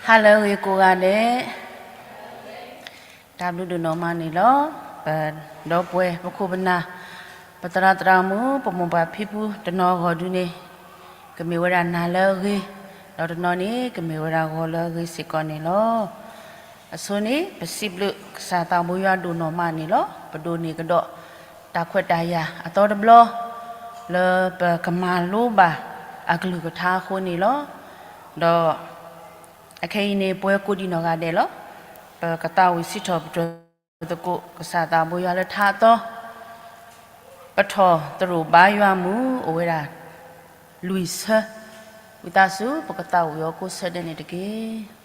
ဟါလၢအဂ့ၤကိးဂၤဒဲး, တၢ်ဘျုးဒိၣ်နီၢ်မးန့ၣ်လီၤ. ပဒီပုၢ်ဝဲၢ် ပခိၣ်ပနၢ်, ပသရၣ်သရၣ်မုၣ်, ပမိၢ်ပၢ်ဖံဖုတနီၤအဂီၢ်ဒုန့ၣ်, ကမ့ၢ်ဝဲဒၣ်နၤလၢအဂ့ၤ, ဒီးတနီၤန့ၣ် ကမ့ၢ်ဝဲဒၣ်ဂီၤလၢအဂ့ၤစ့ၢ်ကီးန့ၣ်လီၤ. အဆိန့ၣ် ပစံးဘျုးကစၢ်သးဘိယွၤဒိၣ်နီၢ်မးန့ၣ်လီၤ. ပဒိးန့ၢ်ကဒီးတၢ်ခွဲးတၢ်ယာ်အသီတဘျီ လၢပကမၤလိဘၣ်အကလုၢ်ကထါအဃိန့ၣ်လီၤ. ဒီးအခဲအံၤန့ၣ် ပဝဲကိးဒံးနီၢ်ဂၤဒဲးလီၤ. ပကသးဝံၣ်စံးထီၣ်ပတြၢၤသကိးကစၢ်သးဘိယွၤလၢထါအသီ, ပထီၣ်သရိာ်ဘါယွၤမုၢ် အိၣ်ဝဲဒၣ်လွံၢ်ဆၢ, ဝံသးစူၤ ပကသးဝံၣ်အီၤကိးဆၢဒဲးန့ၣ်တက့ၢ်.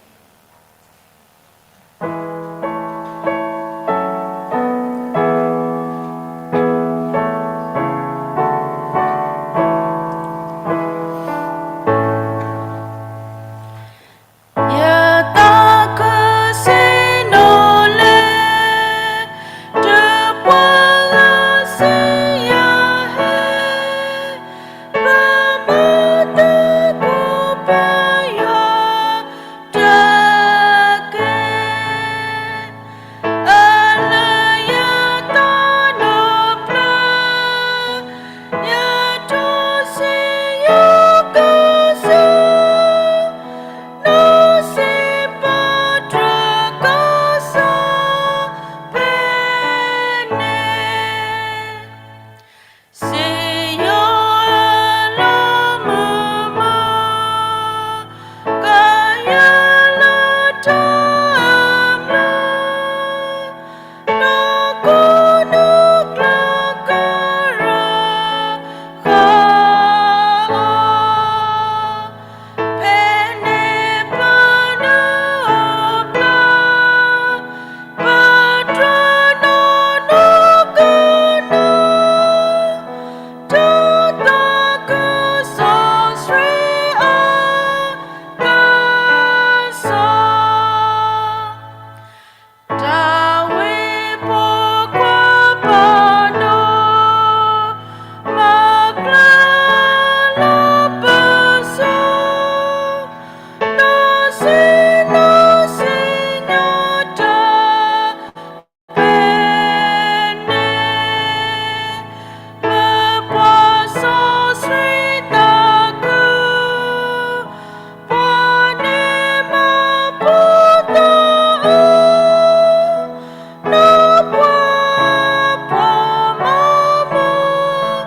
ယသးခုစံနိးလဲ, တပှၤဂၤစံယၤဟဲ, ပမၤသကိးပယွၤတက့ၢ်. အလၢယသးနီဖျၢၣ်, ယတိစံယိၤကစၢ်, နီၢ်စံးပတြၢၤကစၢ်ဖဲန့ၣ်. စံယိၤအလီၤမုၢ်မး, ကယၤလၢတၢ်အဘျုး, နီၢ်ခိနီၢ်ကျၢၤကရၢဃာ်အီၤ, ဖဲန့ၣ်ပဒုးအီၣ်ပျၢ် ပတြၢၤနီၢ်နီၢ်ကနီၤ, တၢ်သးခုစီဆှံအကစၢ်, တၢ်ဝံဖိခွါပနီၢ်, မၤကျၢၤလၢပစီ နီၢ်စံၣ်နီၢ်စံၣ်ညီၣ်တၢ်ဖဲန့ၣ်, မ့ၢ်ပှၤစီဆှံသးခု, ပှၤန့ၣ်မၤဖိသၣ်အၢ, နီၢ်ပှၤပှၤမၤမုာ်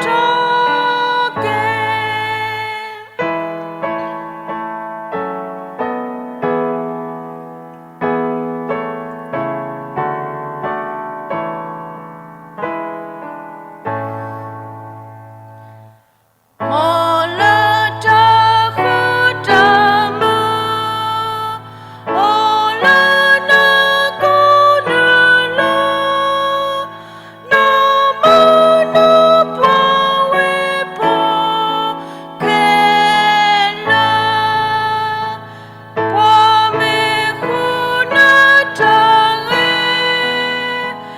တၢ်က့ၢ်. မ်လၢတၢ်ဃူတၢ်မုာ်, အိၣ်လၢနကိးနုာ်လီၤ, နီၢ်မုၢ်နီၢ်ပှၤဝ့ၢ်ဖိခဲလၢာ်, ပှၤမ့ၢ်ဃုနတၢ်ဂ့ၤ,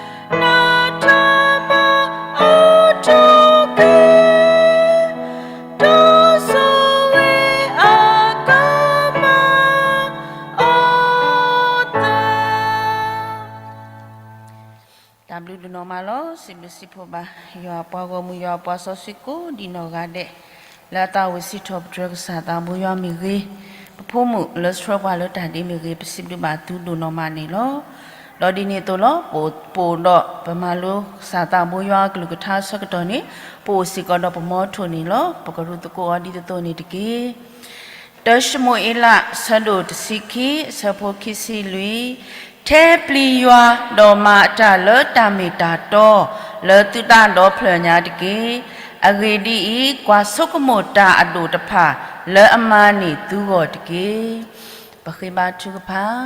နတၢ်မၤအါထီၣ်က့ၤ, ဒီးဆိၣ်ဂ့ၤအကမၤအီၤသ့. တၢ်ဘျုးဒိၣ်နီၢ်မးလီၤ. စံးဘျုးစံးဖှိၣ်ဘၣ် ယွၤအပှၤဂီၢ်မုၢ် ယွၤအပှၤစီဆှံကိးဒံးနီၢ်ဂၤဒဲး, လၢအသးဝံၣ်စံးထီၣ်ပတြၢၤကစၢ်သးဘိယွၤမ့ၢ်ဂ့ၤ, ပဖိမုၣ်လၢဆှၢပှၤလၢတၢ်ဒ့မ့ၢ်ဂ့ၤ, ပစံးဘျုးဘၣ်သုဒိၣ်နီၢ်မးန့ၣ်လီၤ. ဒီးဒ်န့ၣ်အသိးလီၤ, ပအိၣ်ဒီးပမၤလိကစၢ်သးဘိယွၤအကလုၢ်ကထါအဆၢကတီၢ်န့ၣ်, ပအိၣ်စ့ၢ်ကီးဒီးပမီထိၣ်န့ၣ်လီၤ. ပကရူၢ်သကိးအီၤဒ်သိးသိးန့ၣ်တက့ၢ်. တၢၡမူၤအ့လး အဆၢဒိၣ်တဆံခံ, အဆၢဖိခံဆံလွံၢ်, ထဲပျံၤယွၤဒီးမၤအတၢ်လၢတၢ်မ့ၢ်တၢ်တီ, လၢသုသးဒီဖျၢၣ်ညါတက့ၢ်. အဂ့ၢ်ဒ်အံၤ, ကွၢ်ဆိကမိၣ်တၢ်အဒိၣ်တဖၣ်လၢအမၤန့ၢ်သုဂီၢ်တက့ၢ်. ပဃ့ဘါထုကဖၣ်.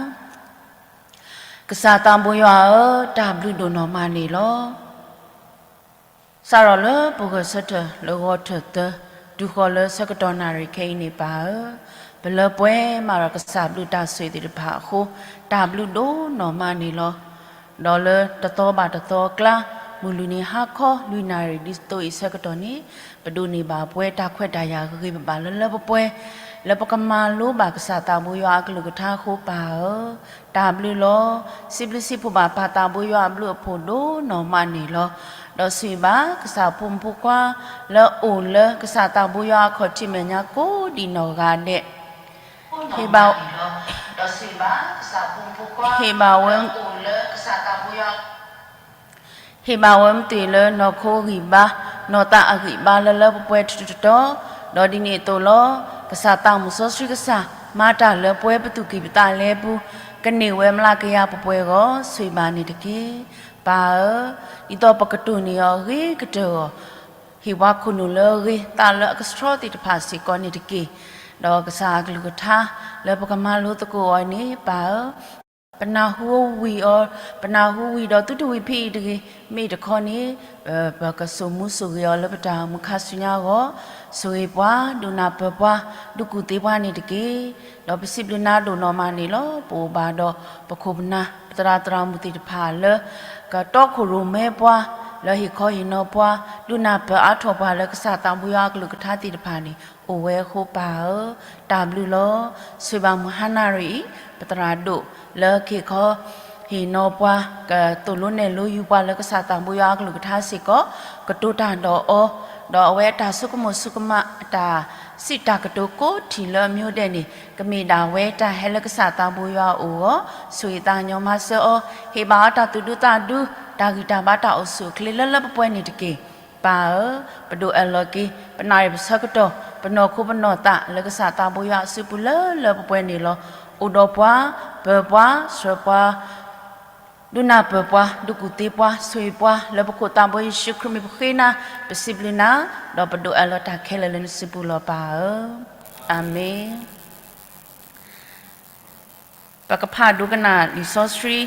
ကစၢ်သးဘိယွၤဧၢ, တၢ်ဘျုးဒိၣ်နီၢ်မးန့ၣ်လီၤ. စးထီၣ်လၢပဂဲၤဆၢထၢၣ်လၢဂီၤထၢၣ်သၢ, တုၤဃီၤလၢဆၢကတီၢ်နၣ်ရံၣ်ခဲအံၤန့ၣ် ပၢ်ဧၢ, ပလၢပှဲၤမးဒီးကစၢ်ဘျုးတၢ်ဆိၣ်ဂ့ၤသ့ၣ်တဖၣ်အဃိ, တၢ်ဘျုးဒိၣ်နီၢ်မးန့ၣ်လီၤ. ဒီးလၢတသီဘၣ်တသီအကျါ, မုၢ်လွံၢ်နံၤဟါခီ လွံၢ်နၣ်ရံၣ် ဒ်သိးအံၤဆၢကတီၢ်န့ၣ် ပဒိးန့ၢ်ဘၣ်ပှဲၤတၢ်ခွဲးတၢ်ယာ်ဂ့ၤဂ့ၤဘၣ်ဘၣ်လၢလၢပှဲၤပှဲၤ လၢပကမၤလိဘၣ်ကစၢ်သးဘိယွၤအကလုၢ်ကထါအဃိပၢ်ဧၢ, တၢ်ဘျုးလီၤ. စံးဘျုးစံးဖှိၣ်ဘၣ်ပၢ်သးဘိယွၤအဘျုးအဖှိၣ်ဒိၣ်နီၢ်မးန့ၣ်လီၤ. ဒီးဆိၣ်ဂ့ၤဘၣ်ကစၢ်ဖိမုၣ်ဖိခွါ လၢအအိၣ်လၢကစၢ်သးဘိယွၤအခီၣ်ထံးမဲာ်ညါကိးဒံးနီၢ်ဂၤဒဲး, ဟ့ၣ်ဘၣ် ဟ့ၣ်ဘၣ်ဝဲ ဟ့ၣ်ဘၣ်ဝဲမ့ၢ်တ့ၢ်လၢနီၢ်ခိအဂံၢ်ဘါ, နီၢ်သးအဂံၢ်ဘါလၢလၢပှဲၤပှဲၤတတီၤတတီၤ, ဒီးဒ်န့ၣ်အသိးလီၤ. ကစၢ်သးမုၢ်စီဆှံကစၢ် မၤတၢ်လၢပှဲၤပသူၣ်ကံၢ်ပသးလဲပူၤ, ကန့ၢ်ဝဲမျးကယၤပှဲၤပှဲၤအဂီၢ် ဆိၣ်ဂ့ၤဘၣ်န့ၣ်တက့ၢ်. ပၢ်ဧၢ, ဒ်သိးပကတိၢ်န့ၢ်အီၤအဂ့ၤကတၢၢ်အဂီၢ်, ဟ့ၣ်ပှၤခိၣ်နူာ်လၢအဂ့ၤ သးလၢအကဆှီသ့ၣ်တဖၣ်စ့ၢ်ကီးန့ၣ်တက့ၢ်. ဒီးကစၢ်အကလုၢ်ကထါ လၢပကမၤလိသကိးအီၤန့ၣ် ပၢ်ဧၢ ပနၢ်ဟူဝံၤအီၤ, ပနၢ်ဟူဝံၤဒီးသုတဝံၤဖဲအံၤတဂ့ၤ, မ့ၢ်တခီန့ၣ် ပကစိာ်မူစိာ်ဂဲၤအီၤလၢပတၢ်အိၣ်မူခါဆူညါအဂီၢ်, ဆိၣ်ဂ့ၤပှၤ, ဒုးနၢ်ပၢၢ်ပှၤ, ဒုးကူၣ်သ့ပှၤန့ၣ်တက့ၢ်. ဒီးပစံးဘျုးနၤဒိၣ်နီၢ်မးန့ၣ်လီၤ. ပအိၣ်ဘၣ်ဒီးပခိၣ်ပနၢ် ပသရၣ်သရၣ်မုၣ်သ့ၣ်တဖၣ်လၢ ကတီခိၣ်ရိၣ်မဲပှၤ, လၢဟ့ၣ်ခီဟ့ၣ်နီၤပှၤ, ဒုးနၢ်ပၢၢ်အါထီၣ်ပှၤလၢကစၢ်သးဘိယွၤအကလုၢ်ကထါသ့ၣ်တဖၣ်န့ၣ် အိၣ်ဝဲအဃိပၢ်ဧၢ, တၢ်ဘျုးလီၤ. ဆိၣ်ဂ့ၤဘၣ်မုၢ်ဟါနၣ်ရံၣ်အံၤ ပသရၣ်ဒိၣ်လၢကဟ့ၣ်ခီဟ့ၣ်နီၤပှၤ, ကသိၣ်လိနဲၣ်လိယုၤပှၤလၢကစၢ်သးဘိယွၤအကလုၢ်ကထါစ့ၢ်ကီး, ကတိၤတၢ်ဒီးအီၤ, ဒီးအဝဲအတၢ်ဆိကမိၣ်ဆိကမး အတၢ်စံးတၢ်ကတိၤကိးထံၣ်လၢအမျိုးဒဲးန့ၣ် ကမ့ၢ်ဒၣ်ဝဲတၢ်ဟဲလၢကစၢ်သးဘိယွၤအအိၣ်အဂီၢ်, ဆိၣ်ဂ့ၤသးကညီၤမၤစၢၤအီၤ, ဟ့ၣ်ဘၣ်အီၤတၢ်သူၣ်ဒူသးဒူ, တၢ်ဂံၢ်တၢ်ဘါတၢ်အိၣ်ဆူၣ်အိၣ်ချ့လၢလၢပှဲၤပှဲၤန့ၣ်တက့ၢ်. ပၢ်ဧၢ, ပဒိၣ်အၢၣ်လီၤက့ၤ ပနၣ်ရံၣ်ပဆၢကတီၢ်, ပနီၢ်ခိပနီၢ်သးလၢကစၢ်သးဘိယွၤအစုပူၤလၢလၢပှဲၤပှဲၤန့ၣ်လီၤ. အိၣ်ဒီးပှၤ, ပၢၤပှၤ, ဆှၢပှၤ, ဒုးနၢ်ပၢၢ်ပှၤ, ဒုးကူၣ်သ့ပှၤ, ဆိၣ်ဂ့ၤပှၤ, လၢပခိၣ်သးဘိယ့ၣ်ၡူးခရံာ်မံၤပဃ့နၤ, ပစံးဘျုးနၤ, ဒီးပဒိၣ်အၢၣ်လီၤတၢ်ခဲလၢာ်လၢနစုပူၤလီၤပၢ်ဧၢ. အၤမ့ၣ်. ပကဖးဒိကနၣ်လံာ်စီဆှံ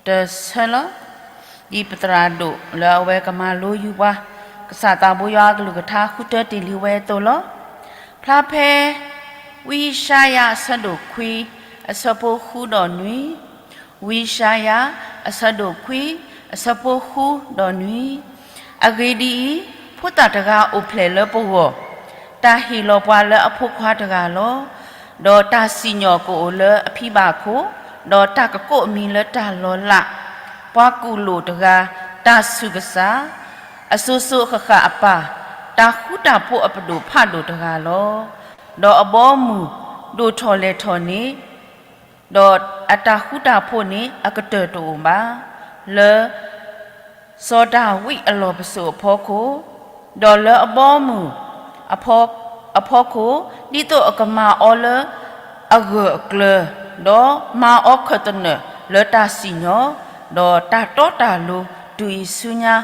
တဆၢလီၤ. ဒ်ပသရၣ်ဒိၣ်လၢအဝဲကမၤလိယုၤပှၤ ကစၢ်သးဘိယွၤအကလုၢ်ကထါဃုထၢတ့ၢ်လံဝဲအသိးလီၤ. ဖျါဖဲ ဝံယၡါယၤအဆၢဒိၣ်ခွံ အဆၢဖိဃုဒီးနွံ, ဝံယၡါယၤ အဆၢဒိၣ်ခွံ အဆၢဖိဃုဒီးနွံ, အဂ့ၢ်ဒ်အံၤ, ဖိသၣ်တဂၤအိၣ်ဖျဲၣ်လၢပဂီၢ်, တၢ်ဟ့ၣ်လီၤပှၤလၢအဖိခွါတဂၤလီၤ. ဒီးတၢ်စံၣ်ညီၣ်ကအိၣ်လၢအဖံဘၣ်ခိၣ်, ဒီးတၢ်ကကိးအမံၤလၢတၢ်လီၤလး, ပှၤကူၣ်လိာ်တဂၤ, တၢ်ဆူၣ်ကစၢ်, အစိၤစိၤအဃၣ်ဃၣ်အပၢ်, တၢ်ဃူတၢ်ဖိးအပဒိၣ်ဖးဒိၣ်တဂၤလီၤ. ဒီးအဘီအမုၢ်ဒိၣ်ထီၣ်လဲၢ်ထီၣ်န့ၣ်, ဒီးအတၢ်ဃူတၢ်ဖိးန့ၣ် အကတၢၢ်တအိၣ်ဘၣ်, လၢ စီၤဒၤဝံးအလီၢ်ပစိာ်အဖီခိၣ်, ဒီးလၢအဘီအမုၢ်အဖီခိၣ်, ဒ်သိးအကမၤအီၤလၢအဂၢၢ်အကျၢၤ, ဒီးမၤအီၤခၢၣ်သနၢၣ်လၢတၢ်စံၣ်ညီၣ်, ဒီးတၢ်တီတၢ်လိၤတုၤအံၤဆူညါ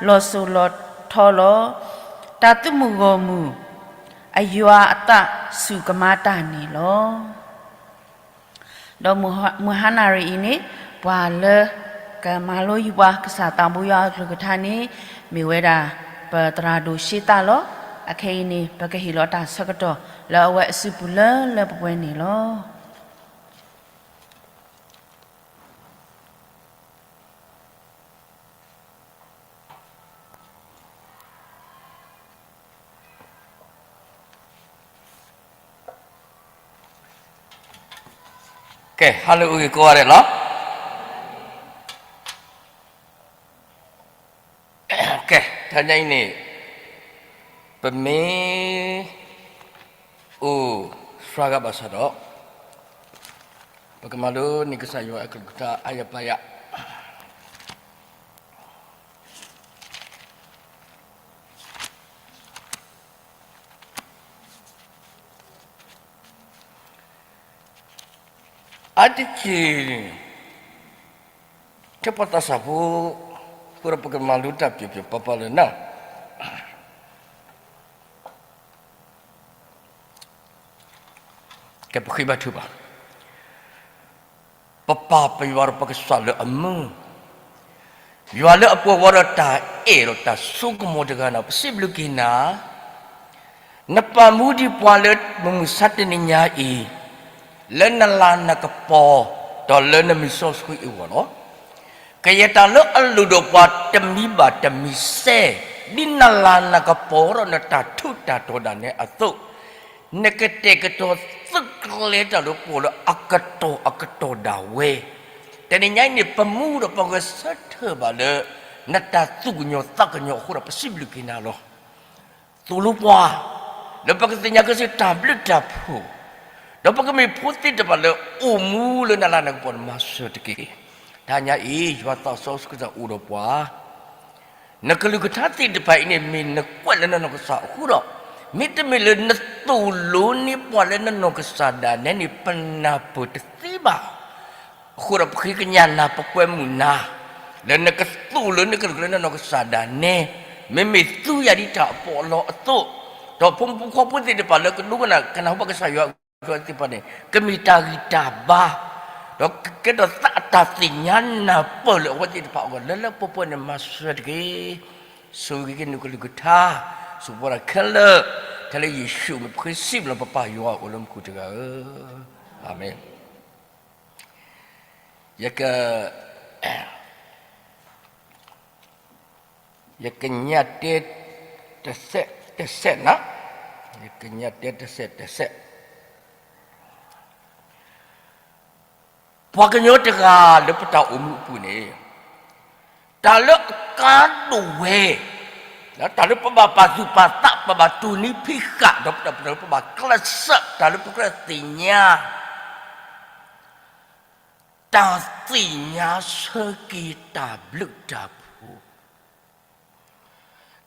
လီၤစိၤလီၤထီလီၤ. တၢ်သုးမုၢ်ဂီၢ်မုၢ်အယွၤအသးဆူၣ်ကမၤတၢ်န့ၣ်လီၤ. ဒီးမုၢ်ဟါနၣ်ရံၣ်အံၤန့ၣ် ပှၤလၢကမၤလိယုၤပှၤကစၢ်သးဘိယွၤအကလုၢ်ကထါန့ၣ် မ့ၢ်ဝဲဒၣ် ပသရၣ်ဒိၣ်ရှ့သးလီၤ. အခဲအံၤန့ၣ် ပကဟ့ၣ်လီၤတၢ်ဆၢကတီၢ်လၢအဝဲအစုပူၤလၢလၢပှဲၤပှဲၤန့ၣ်လီၤ. ကဲ ဟါလၢအဂ့ၤကိးဂၤဒဲးလီၤ. ကဲ တနံၤအံၤန့ၣ် ပမ့ၢ်အိၣ်စှၤဂၤဘၣ်ဆၣ်ဒီး ပကမၤလိန့ၢ်ကစၢ်ယွၤအကလုၢ်ကထါအါယၤပာ်ယၤ အါတက့ၢ် ထဲပှၤသးစၢ်ဖိ အဃိဒီးပကမၤလိတၢ်ပျီပျီပၤပၤလၢနၤ ကဲ ပဃ့ဘါထုကဖၣ်. ပပၢ်ပယွၤဒီးပကစၢ်လၢအမုာ်, ယွၤလၢအပှဲၤဝဲဒီးတၢ်အဲၣ်ဒီးတၢ်ဆိကမိၣ်တဂၤန့ၣ် ပစံးဘျုးက့ၤနၤ, နပာ်မူဒံးပှၤလၢမုၢ်မဆါတနံၤညါအံၤ, လၢနလၤနကပီၤ, ဒီးလၢနမံၤစီဆှံအဂီၢ်လီၤ. ကယဲၢ်တၢ်လၢအလိၣ်ဒီးပှၤတမံၤဘၣ်တမံၤစဲး, ဒ်နလၤနကပီၤဒီးနတၢ်ထူးတၢ်တီၤဒၣ်နဲအသိး, နကတဲာ်ကတီၤသုးကျဲၤတၢ်လၢပှၤလၢအကတီၢ်အကတီၢ်ဒၣ်ဝဲ, တနံၤညါအံၤန့ၣ် ပမူဒီးပဂဲၤဆၢထၢၣ်ဘၣ်လၢ နတၢ်သူၣ်ကညီၤသးကညီၤအဃိဒီး ပစံးဘျုးက့ၤနၤလီၤ. သိၣ်လိပှၤ လၢပကသ့ၣ်ညါက့ၤစ့ၢ်တၢ်ဘျုးတၢ်ဖှိၣ်, ဒီးပကမ့ၢ်ဖိသ့ၣ်တဖၣ်လၢအိၣ်မူလၢနလၤနကပီၤန့ၣ် မၤစၢၤတက့ၢ်. တနံၤညါအံၤ ယွၤသးစီဆှံကစၢ်အိၣ်ဒီးပှၤ, နကလုၢ်ကထါသ့ၣ်တဖၣ်အံၤန့ၣ် မ့ၢ်နကွဲးလၢနနီၢ်ကစၢ်အဃိဒီး, မ့တမ့ၢ်လၢနသိၣ်လိန့ၢ်ပှၤလၢနနီၢ်ကစၢ်ဒၣ်နဲန့ၣ် ပနၢ်ပၢၢ်တသ့ဘၣ်. အဃိဒီးပဃ့ကညးနၤ ပကွဲမုာ်နၤ, လၢနကသိၣ်လိနကလုၢ်ကထါလၢနနီၢ်ကစၢ်ဒၣ်နဲ, မ့မ့ၢ်သူယၤဒ်တၢ်အပီးအလီအသိး, ဒီးဖိမုၣ်ဖိခွါဖိသ့ၣ်တဖၣ်လၢကဒိကနၣ်ကနၢ်ဟူဘၣ်ကစၢ်ယွၤအကလုၢ်ကထါသ့ၣ်တဖၣ်န့ၣ် ကမ့ၢ်တၢ်ဂံၢ်တၢ်ဘါ, ဒီးကကဲထီၣ်သးအတၢ်သ့ၣ်ညါနၢ်ပၢၢ်လၢအဝဲသ့ၣ်တဖၣ်အဂီၢ် လၢလၢပှဲၤပှဲၤန့ၣ် မၤစၢၤတက့ၢ်. ဆိၣ်ဂ့ၤက့ၤနကလုၢ်ကထါ, ဆိၣ်ပှၤတၢ်ခဲလၢာ်, ထဲလၢယ့ၣ်ၡူးမ့ၢ်ပဃ့စံးဘျုးပပၢ်ယွၤအိၣ်လၢမူခိၣ်တဂၤဧၢ, အၤမ့ၣ်. ယက, ယကညးတဲတစဲးတစဲးနၤ, ယကညးတဲတစဲးတစဲး, ပှၤကညီတဂၤလၢပတၢ်အိၣ်မူအပူၤန့ၣ်, တၢ်လၢအကါဒိၣ်ဝဲ, တၢ်လၢပဘၣ်ပာ်သူၣ်ပာ်သး ပဘၣ်တူၢ်နံၤဖံးဃာ် ဒီးပတၢ်ပနီၣ်လၢပဘၣ်ကျဲးစၢး တၢ်လၢပကြၢးသ့ၣ်ညါ တၢ်သ့ၣ်ညါဆၢက့ၤတၢ်ဘျုးတၢ်ဖှိၣ်.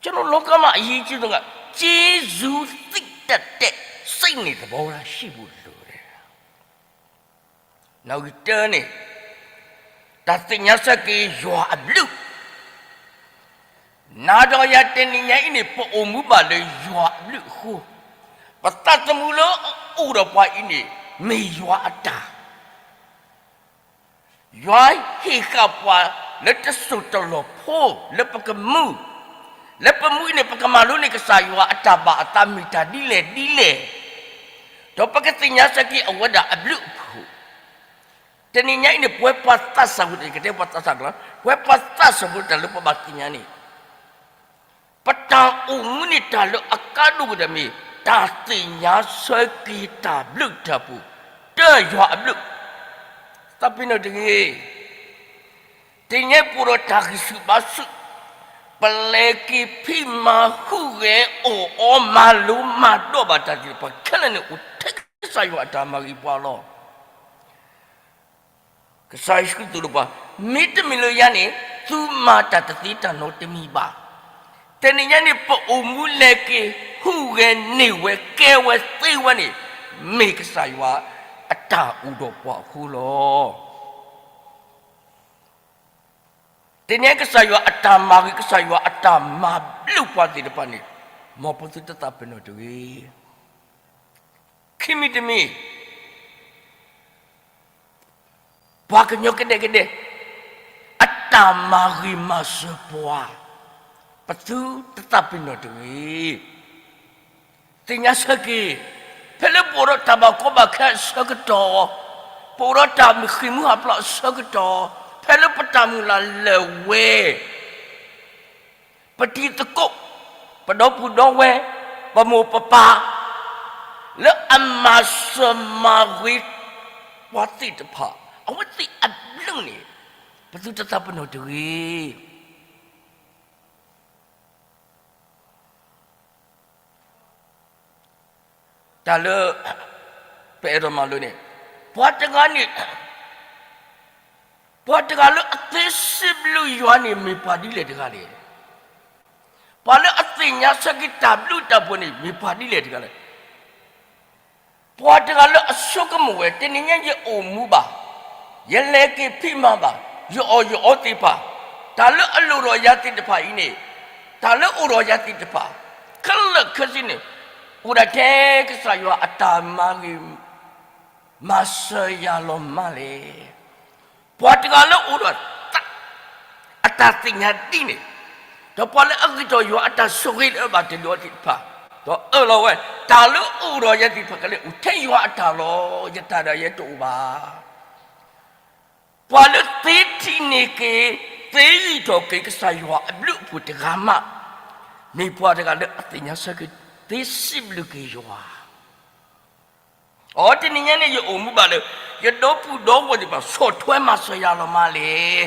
ကျွန်တော်လောကမှာအရေးကြီးဆုံးက ကျေးဇူးသိတတ်တဲ့စိတ်နဲ့ သဘောထားရှိဖို့လိုတယ်. နဂီၢ်တၢန့ၣ်, တၢ်သ့ၣ်ညါဆၢက့ၤယွၤအဘျုး, နၤဒီးယၤတနံၤညါအံၤန့ၣ် ပအိၣ်မူဘၣ်လၢယွၤအဘျုးအဃိ, ပသးသမူလၢအအိၣ်ဒီးပှၤအံၤန့ၣ် မ့ၢ်ယွၤအတၢ် ယွၤဟ့ၣ်ဃာ်ပှၤလၢတစိၢ်တလီၢ်ဖိလၢပကမူ, လၢပမူအံၤန့ၣ် ပကမၤလိန့ၢ်ကစၢ်ယွၤအတၢ်ဘၣ်အသးမ့ၢ်တၢ်ဒ်လဲၣ်ဒ်လဲၣ်, ဒီးပကသ့ၣ်ညါဆၢက့ၤအဝဲဒၣ်အဘျုးအဖှိၣ်. တနံၤညါအံၤန့ၣ် ပဝဲပှၤသးစၢ်ဖိတဂၤ ကတဲပှၤသးစၢ်ဖိလီၤ, ပဝဲပှၤသးစၢ်ဖိတဂၤလၢပဘၣ်သ့ၣ်ညါန့ၣ် ပတၢ်အိၣ်မူန့ၣ်တၢ်လၢအကါဒိၣ်ကတၢၢ်မ့ၢ် တၢ်သ့ၣ်ညါဆၢက့ၤတၢ်ဘျုးတၢ်ဖှိၣ်, တၢ်ယွၤအဘျုး, သးပ့ၤနီၣ်တဂ့ၤ. တနံၤညါပအိၣ်ဒီးတၢ်ဂံၢ်ဆူၣ်ဘါဆူၣ်, ပလဲၤက့ၤဖံးမၤဟူးဂဲၤအီၣ်အီမၤလိမၤဒိးဘၣ်တၢ်သ့ၣ်တဖၣ်ခဲလၢာ်န့ၣ် အိၣ်ထဲကစၢ်ယွၤအတၢ်မၤဂ့ၤပှၤလီၤ. ကစၢ်ယ့ၣ်ၡူးသိၣ်လိပှၤ, မ့တမ့ၢ်လၢယၤန့ၣ် သုမၤတၢ်တသ့တၢ်နီတမံၤဘၣ်. တနံၤညါန့ၣ် ပအိၣ်မူလဲၤက့ၤဟူးဂဲၤန့ၢ်ဝဲကဲဝဲသ့ဝဲန့ၣ် မ့ၢ်ကစၢ်ယွၤအတၢ်အိၣ်ဒီးပှၤအဃိလီၤ. တနံၤညါကစၢ်ယွၤအတၢ်မၤဂ့ၤ ကစၢ်ယွၤအတၢ်မၤဘျုးပှၤသ့ၣ်တဖၣ်န့ၣ် မ်ပသုတသးပ့ၤနီၣ်တဂ့ၤ. ခံမံၤတမံၤ ပှၤကညီကဒဲကဒဲ အတၢ်မၤဂ့ၤမၤစၢၤပှၤ ပသုတသးပ့ၤနီၣ်တဂ့ၤ. သ့ၣ်ညါဆၢက့ၤ ဖဲလၢပအိၣ်ဒီးတၢ်ဘၣ်ကီဘၣ်ခဲအဆၢကတီၢ်, ပအိၣ်ဒီးတၢ်မုၢ်ဃ့ၢ်မုၢ်ဟးဖျိးအဆၢကတီၢ်, ဖဲလၢပတၢ်မုၢ်လၢ်လၢာ်ဝဲ ပတံၤသကိး, ပဒီပုၢ်ဒီဝဲၢ်, ပမိၢ်ပပၢ် လၢအမၤစၢၤမၤဂ့ၤပှၤသ့ၣ်တဖၣ် အဝဲသ့ၣ်အဘျုးန့ၣ် ပသုတသးပ့ၤနီၣ်တဂ့ၤ. တၢ်လၢ ပအဲၣ်ဒိးမၤလိန့ၣ်, ပှၤတဂၤန့ၣ် ပှၤတဂၤလၢအသ့စံးဘျုးယွၤန့ၣ် မ့ၢ်ပှၤဒ်လဲၣ်တဂၤလဲၣ်. ပှၤလၢအသ့ၣ်ညါဆၢက့ၤတၢ်ဘျုးတၢ်ဖှိၣ်န့ၣ် မ့ၢ်ပှၤဒ်လဲၣ်တဂၤလဲၣ်. ပှၤတဂၤလၢအဆိကမိၣ်ဝဲ တနံၤညါယအိၣ်မူဘၣ်, ယလဲၤက့ၤဖံးမၤဘၣ်, ယအီၣ်ယအီသ့ၣ်တဖၣ်, တၢ်လၢအလိၣ်ဒီးယၤသ့ၣ်တဖၣ်အံၤန့ၣ်, တၢ်လၢအအိၣ်ဒီးယၤသ့ၣ်တဖၣ် ခဲလၢာ်ခဲဆ့န့ၣ် အိၣ်ဒၣ်ထဲကစၢ်ယွၤအတၢ်မၤဂ့ၤ မၤစၢၤယၤလီၤမးလဲၣ်. ပှၤတဂၤလၢအိၣ်ဒီး အတၢ်သ့ၣ်ညါဒ်န့ၣ်, ဒီးပှၤလၢအဂ့ၤထီၣ်ယွၤအတၢ်ဆိၣ်ဂ့ၤလၢအဘၣ်တ့ၢ်လီၤအီၤသ့ၣ်တဖၣ်, ဒီးအၢၣ်လီၤဝဲ, တၢ်လၢအအိၣ်ဒီးယၤသ့ၣ်တဖၣ်ကလဲၤအိၣ်ထဲယွၤအတၢ်လီၤ, ယတၢ်ဒီးယတအိၣ်ဘၣ်. ပှၤလၢသ့ ထံၣ်န့ၢ်က့ၤ သ့ဂံၢ်ထီၣ်က့ၤကစၢ်ယွၤအဘျုးအဖှိၣ်တဂၤမး, မ့ၢ်ပှၤတဂၤလၢအသ့ၣ်ညါဆၢက့ၤ သ့စံးဘျုးက့ၤယွၤ. အိ တနံၤညါန့ၣ် ယအိၣ်မူဘၣ်လၢ ယဒီပုၢ်ဒီဝဲၢ်သ့ၣ်တဖၣ် ဆီၣ်ထွဲမၤစၢၤယၤလီၤမးလဲၣ်.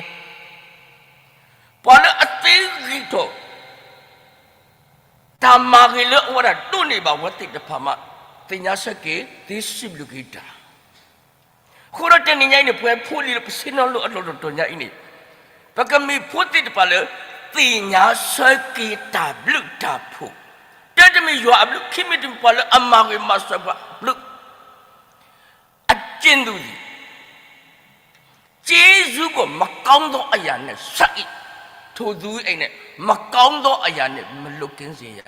ပှၤလၢအသ့ဂံၢ်ထီၣ် တၢ်မၤဂ့ၤလၢအဝဲဒၣ်ဒိးန့ၢ်ဘၣ်ဝဲသ့ၣ်တဖၣ်မး, သ့ၣ်ညါဆၢက့ၤ သ့စံးဘျုးက့ၤတၢ်. အဃိဒီးတနံၤညါအံၤန့ၣ် ပဝဲဖိလံၤလၢပဆ့ၣ်နီၤလိၤအလီၢ်တတီၤညါအံၤန့ၣ်, ပကမ့ၢ်ဖိသ့ၣ်တဖၣ်လၢ သ့ၣ်ညါဆၢက့ၤတၢ်ဘျုးတၢ်ဖှိၣ်, တၢ်တမ့ၢ်ယွၤအဘျုး, ခံမ့ၢ်တမ့ၢ်ပှၤလၢအမၤဂ့ၤမၤစၢၤပှၤအဘျုး အက့ၢ်ဒ်သိး ကျေးဇူးကို မကောင်းသောအရာနဲ့ ဆပ်၊ ထိုသူအကျင့် မကောင်းသောအရာနှင့် မလွတ်ကင်းစေရ.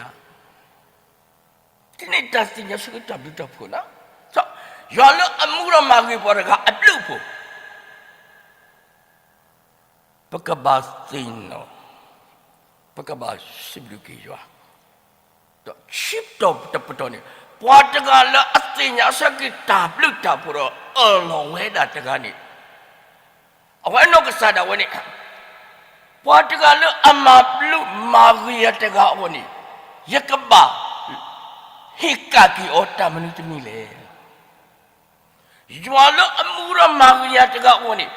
တၢ်န့ၣ်တၢ်သ့ၣ်ညါဆၢက့ၤတၢ်ဘျုးတၢ်ဖှိၣ်လီၤ. ယွၤလၢအမူဒီးမၤဂ့ၤပှၤတဂၤအဘျုးအဖှိၣ် ပကဘၣ်သ့ၣ်နီၣ်, ပကဘၣ်စံးဘျုးက့ၤယွၤ, ဒီးခံတီၤတပတီၢ်န့ၣ်, ပှၤတဂၤလၢအသ့ၣ်ညါဆၢက့ၤတၢ်ဘျုးတၢ်ဖှိၣ်ဒီးအၢၣ်လီၤဝဲဒၣ်တဂၤန့ၣ်, အဝဲနီၢ်ကစၢ်ဒၣ်ဝဲန့ၣ်, ပှၤတဂၤလၢအမၤဘျုးမၤဂ့ၤယၤတဂၤအဂီၢ်န့ၣ်, ယကဘၣ်ဟ့ၣ်ကၣ်က့ၤအီၤတၢ်မနုၤတမံၤလဲၣ်. ယွၤလၢအမူဒီးမၤဂ့ၤယၤတဂၤအဂီၢ်န့ၣ်,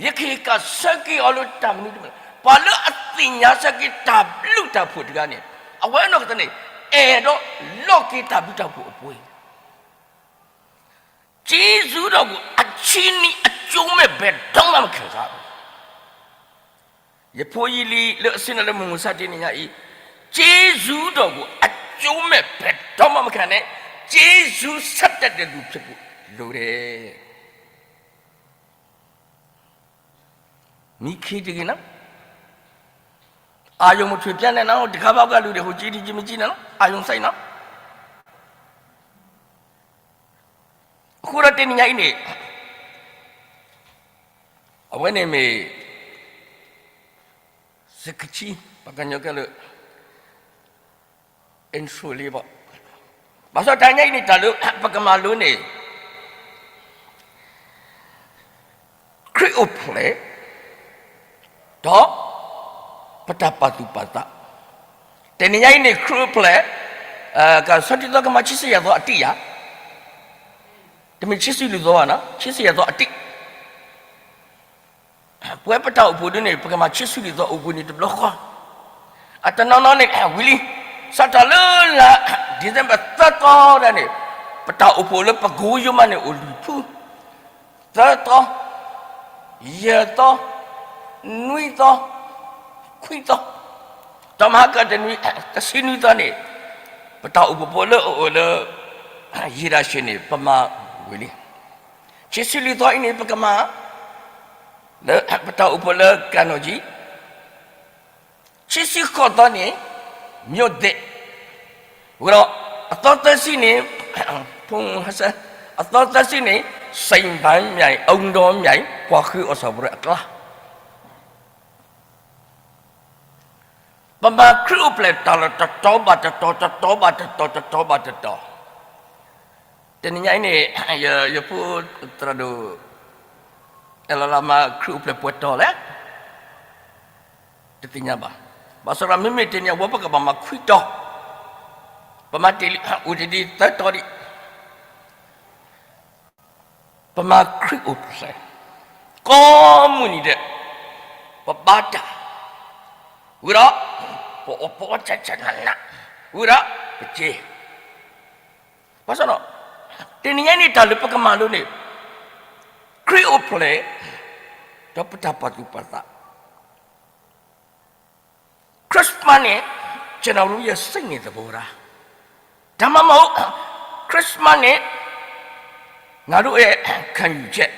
ယကဟ့ၣ်ကၣ်ဆၢက့ၤအီၤလၢတၢ်မနုၤတမံၤ, ပှၤလၢအသ့ၣ်ညါဆၢက့ၤတၢ်ဘျုးတၢ်ဖှိၣ်တဂၤန့ၣ်, အဝဲနီၢ်ကစၢ်န့ၣ်, အဲၣ်ဒိးလီၤက့ၤတၢ်ဘျုးတၢ်ဖှိၣ်အပှ့ၤ ကျေးဇူးတော်ကို အချီးနှီး အကျိုးမဲ့ ဘယ်တော့မှ မခံစားရဘူး. ယဖိယလံၤလၢအဆ့ၣ်နီၤလၢမုၢ်မဆါတနံၤညါအံၤ, ကျေးဇူးတော်ကို အကျိုးမဲ့ ဘယ်တော့မှ မခံနဲ့, ကျေးဇူးဆပ်တတ်တဲ့သူ ဖြစ်ဖို့လိုတယ်. မီးခံတဂ့ၤနီၤ, အာရုံမထွေပြတ်နဲ့နော်, တခါဘၣ်ကလူတွေ ဟိုကြည့် ဒီကြည့် မကြည့်နဲ့နော်, အာရုံစိုက်နော်. အဃိဒီးတနံၤညါအံၤန့ၣ်, အဝဲန့ၣ်မ့ၢ် စကဆံ, ပှၤကညီကဲလၢ intro လံဘၣ်. ဘၣ်ဆၣ်တနံၤညါအံၤန့ၣ် တၢ်လၢပကမၤလိန့ၣ် ခရံာ်အိၣ်ဖျဲၣ် ဒီး ပတၢ်ပာ်သူၣ်ပာ်သး, တနံၤညါအံၤန့ၣ် ခရံာ်အိၣ်ဖျဲၣ်, ကဆီတံသီကမၤဆံးစ့ၢ်ယဲၢ်သီအတံၢ်ယၤ, တမ့ၢ်ဆံးဆံးလွံၢ်သီဘၣ်နီၤ, ဆံးစ့ၢ်ယဲၢ်သီအတံၢ် ပဝဲပတၢ်အိၣ်ဖှိၣ်ဒ်န့ၣ် ပကမၤဆံးဆံးလွံၢ်သီအိၣ်ဘှံးနံၤတဘျီဃီ, အတနီၤနီၤန့ၣ် ဝံၤလံ, စးထီၣ်လၢလါ December သၢသီဒၣ်န့ၣ်, ပတၢ်အိၣ်ဖှိၣ်လၢပကိယိမးန့ၣ်အိၣ်လွံၢ်ဖု, သၢသီ, ယဲၢ်သီ, နွံသီ, ခွံသီ, တမၤကတနွံ, တဆံနွံသီန့ၣ်, ပတၢ်အိၣ်ဖှိၣ်ဖိလၢအအိၣ်လၢ ယ့ၢ်ဒၣ်ရှ့ၣ်န့ၣ် ပမၤဝံၤလံ. ဆံးဆံးလွံၢ်သီအံၤန့ၣ် ပကမၤ လၢပတၢ်အိၣ်ဖှိၣ်လၢကၢ်နီၣ်ကံ, ဆံးဆံးဃိးသီန့ၣ် မျိုးသစ်, ဝံၤဒီး အသီသၢဆံန့ၣ်, ဖုန်းဟဆ, အသီသၢဆံန့ၣ် စိန်ပန်းမြိုင်, အုန်းတောမြိုင် ပှၤဃုအီၣ်စီၤပရၢအကျါ ပမၤခရံာ်အိၣ်ဖျဲၣ်တၢ်လီၢ်တတီၤဘၣ်တတီၤ, တတီၤဘၣ်တတီၤ, တတီၤဘၣ်တတီၤ. တနံၤညါအံၤန့ၣ် ယဖိသရၣ်ဒိၣ် အဲလလါမၤခရံာ်အိၣ်ဖျဲၣ်ပှဲၤတီၤလဲၣ်, တသ့ၣ်ညါဘၣ်. ဘၣ်ဆၣ်ဒီးမ့မ့ၢ်တနံၤညါ အဝဲပကဘၣ်မၤခွံတီၤ, ပမၤတ့ၢ်လံ, အိၣ်တ့ၢ်ဒံးသၢတီၤဒံး ပမၤခရံာ်အိၣ်ဖျဲၣ်, ကိးမုၢ်နံၤဒဲး ပဘါတၢ်, ဝံၤဒီး ပအီၣ်ပအီဆးဆးနးနး, ဝံၤဒီး ပစ့, ဘၣ်ဆၣ်ဒီး တနံၤညါန့ၣ် တၢ်လၢပကမၤလိန့ၣ် ခရံာ်အိၣ်ဖျဲၣ် ဒီးပတၢ်ပာ်သူၣ်ပာ်သး ခရံာ်စမးန့ၣ် ကျွန်တော်တို့ရဲ့စိတ်နေသဘောထား, ဒါမှမဟုတ် ခရစ်စမတ်န့ၣ် ငါတို့ရဲ့ခံယူချက်,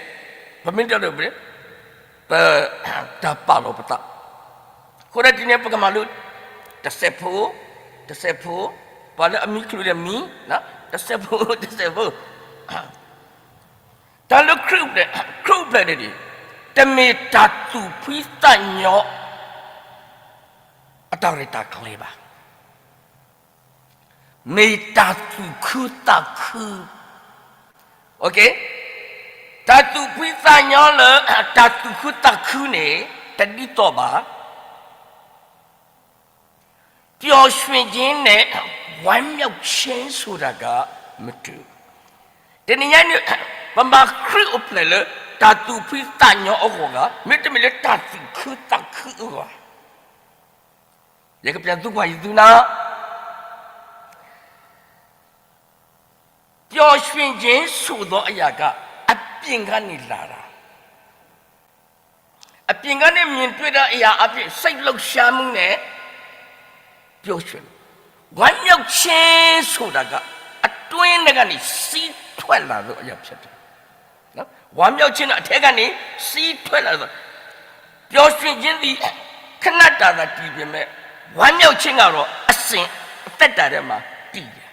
ပမ့ၢ်တဲဒီး ပတၢ်ပာ်လီၤပသး, အဃိဒီးဒ်န့ၣ် ပကမၤလိ တစဲးဖိ, တစဲးဖိ, ပှၤလၢအမံချုးဒီးမံ, တစဲးဖိ တစဲးဖိ တၢ်လၢခရံာ်အိၣ်ဖျဲၣ်, ခရံာ်အိၣ်ဖျဲၣ်န့ၣ် တမ့ၢ်တၢ်သူၣ်ဖှံသးညီ အတၢ်ရဲၣ်တၢ်ကျဲၤဘၣ်. မ့ၢ်တၢ်သူၣ်ခုသးခု, အိၣ်ခ့, တၢ်သူၣ်ဖှံသးညီလၢ တၢ်သူၣ်ခုသးခုန့ၣ် တဒ်သိးဘၣ်. ပျော်ရွှင်ခြင်းနဲ့ ဝမ်းမြောက်ခြင်းဆိုတာက မတူ. တနံၤညါန့ၣ် ပမၤခရံာ်အိၣ်ဖျဲၣ်လၢ တၢ်သူၣ်ဖှံသးညီအဂီၢ်ဂၤ, မ့တမ့ၢ်လၢတၢ်သူၣ်ခုသးခုအဂီၢ်. ယကပြန်သူကွၢ်ယသူနၤ ပျော်ရွှင်ခြင်းဆိုသောအရာက အပြင်ကနေလာတာ အပြင်ကနေမြင်တွေ့တဲ့အရာအပြင် စိတ်လှုပ်ရှားမှုနဲ့ ပျော်ရွှင် ဝမ်းမြောက်ခြင်းဆိုတာက အတွင်းထဲကနေ စီးထွက်လာသောအရာဖြစ်တယ်. နော်? ဝမ်းမြောက်ခြင်းက အထဲကနေ စီးထွက်လာသော ပျော်ရွှင်ခြင်းသည် ခဏတာသာတည်ပေမဲ့ ဝမ်းမြောက်ခြင်းကတော့ အစဉ်အသက်တာထဲမှာတည်တယ်.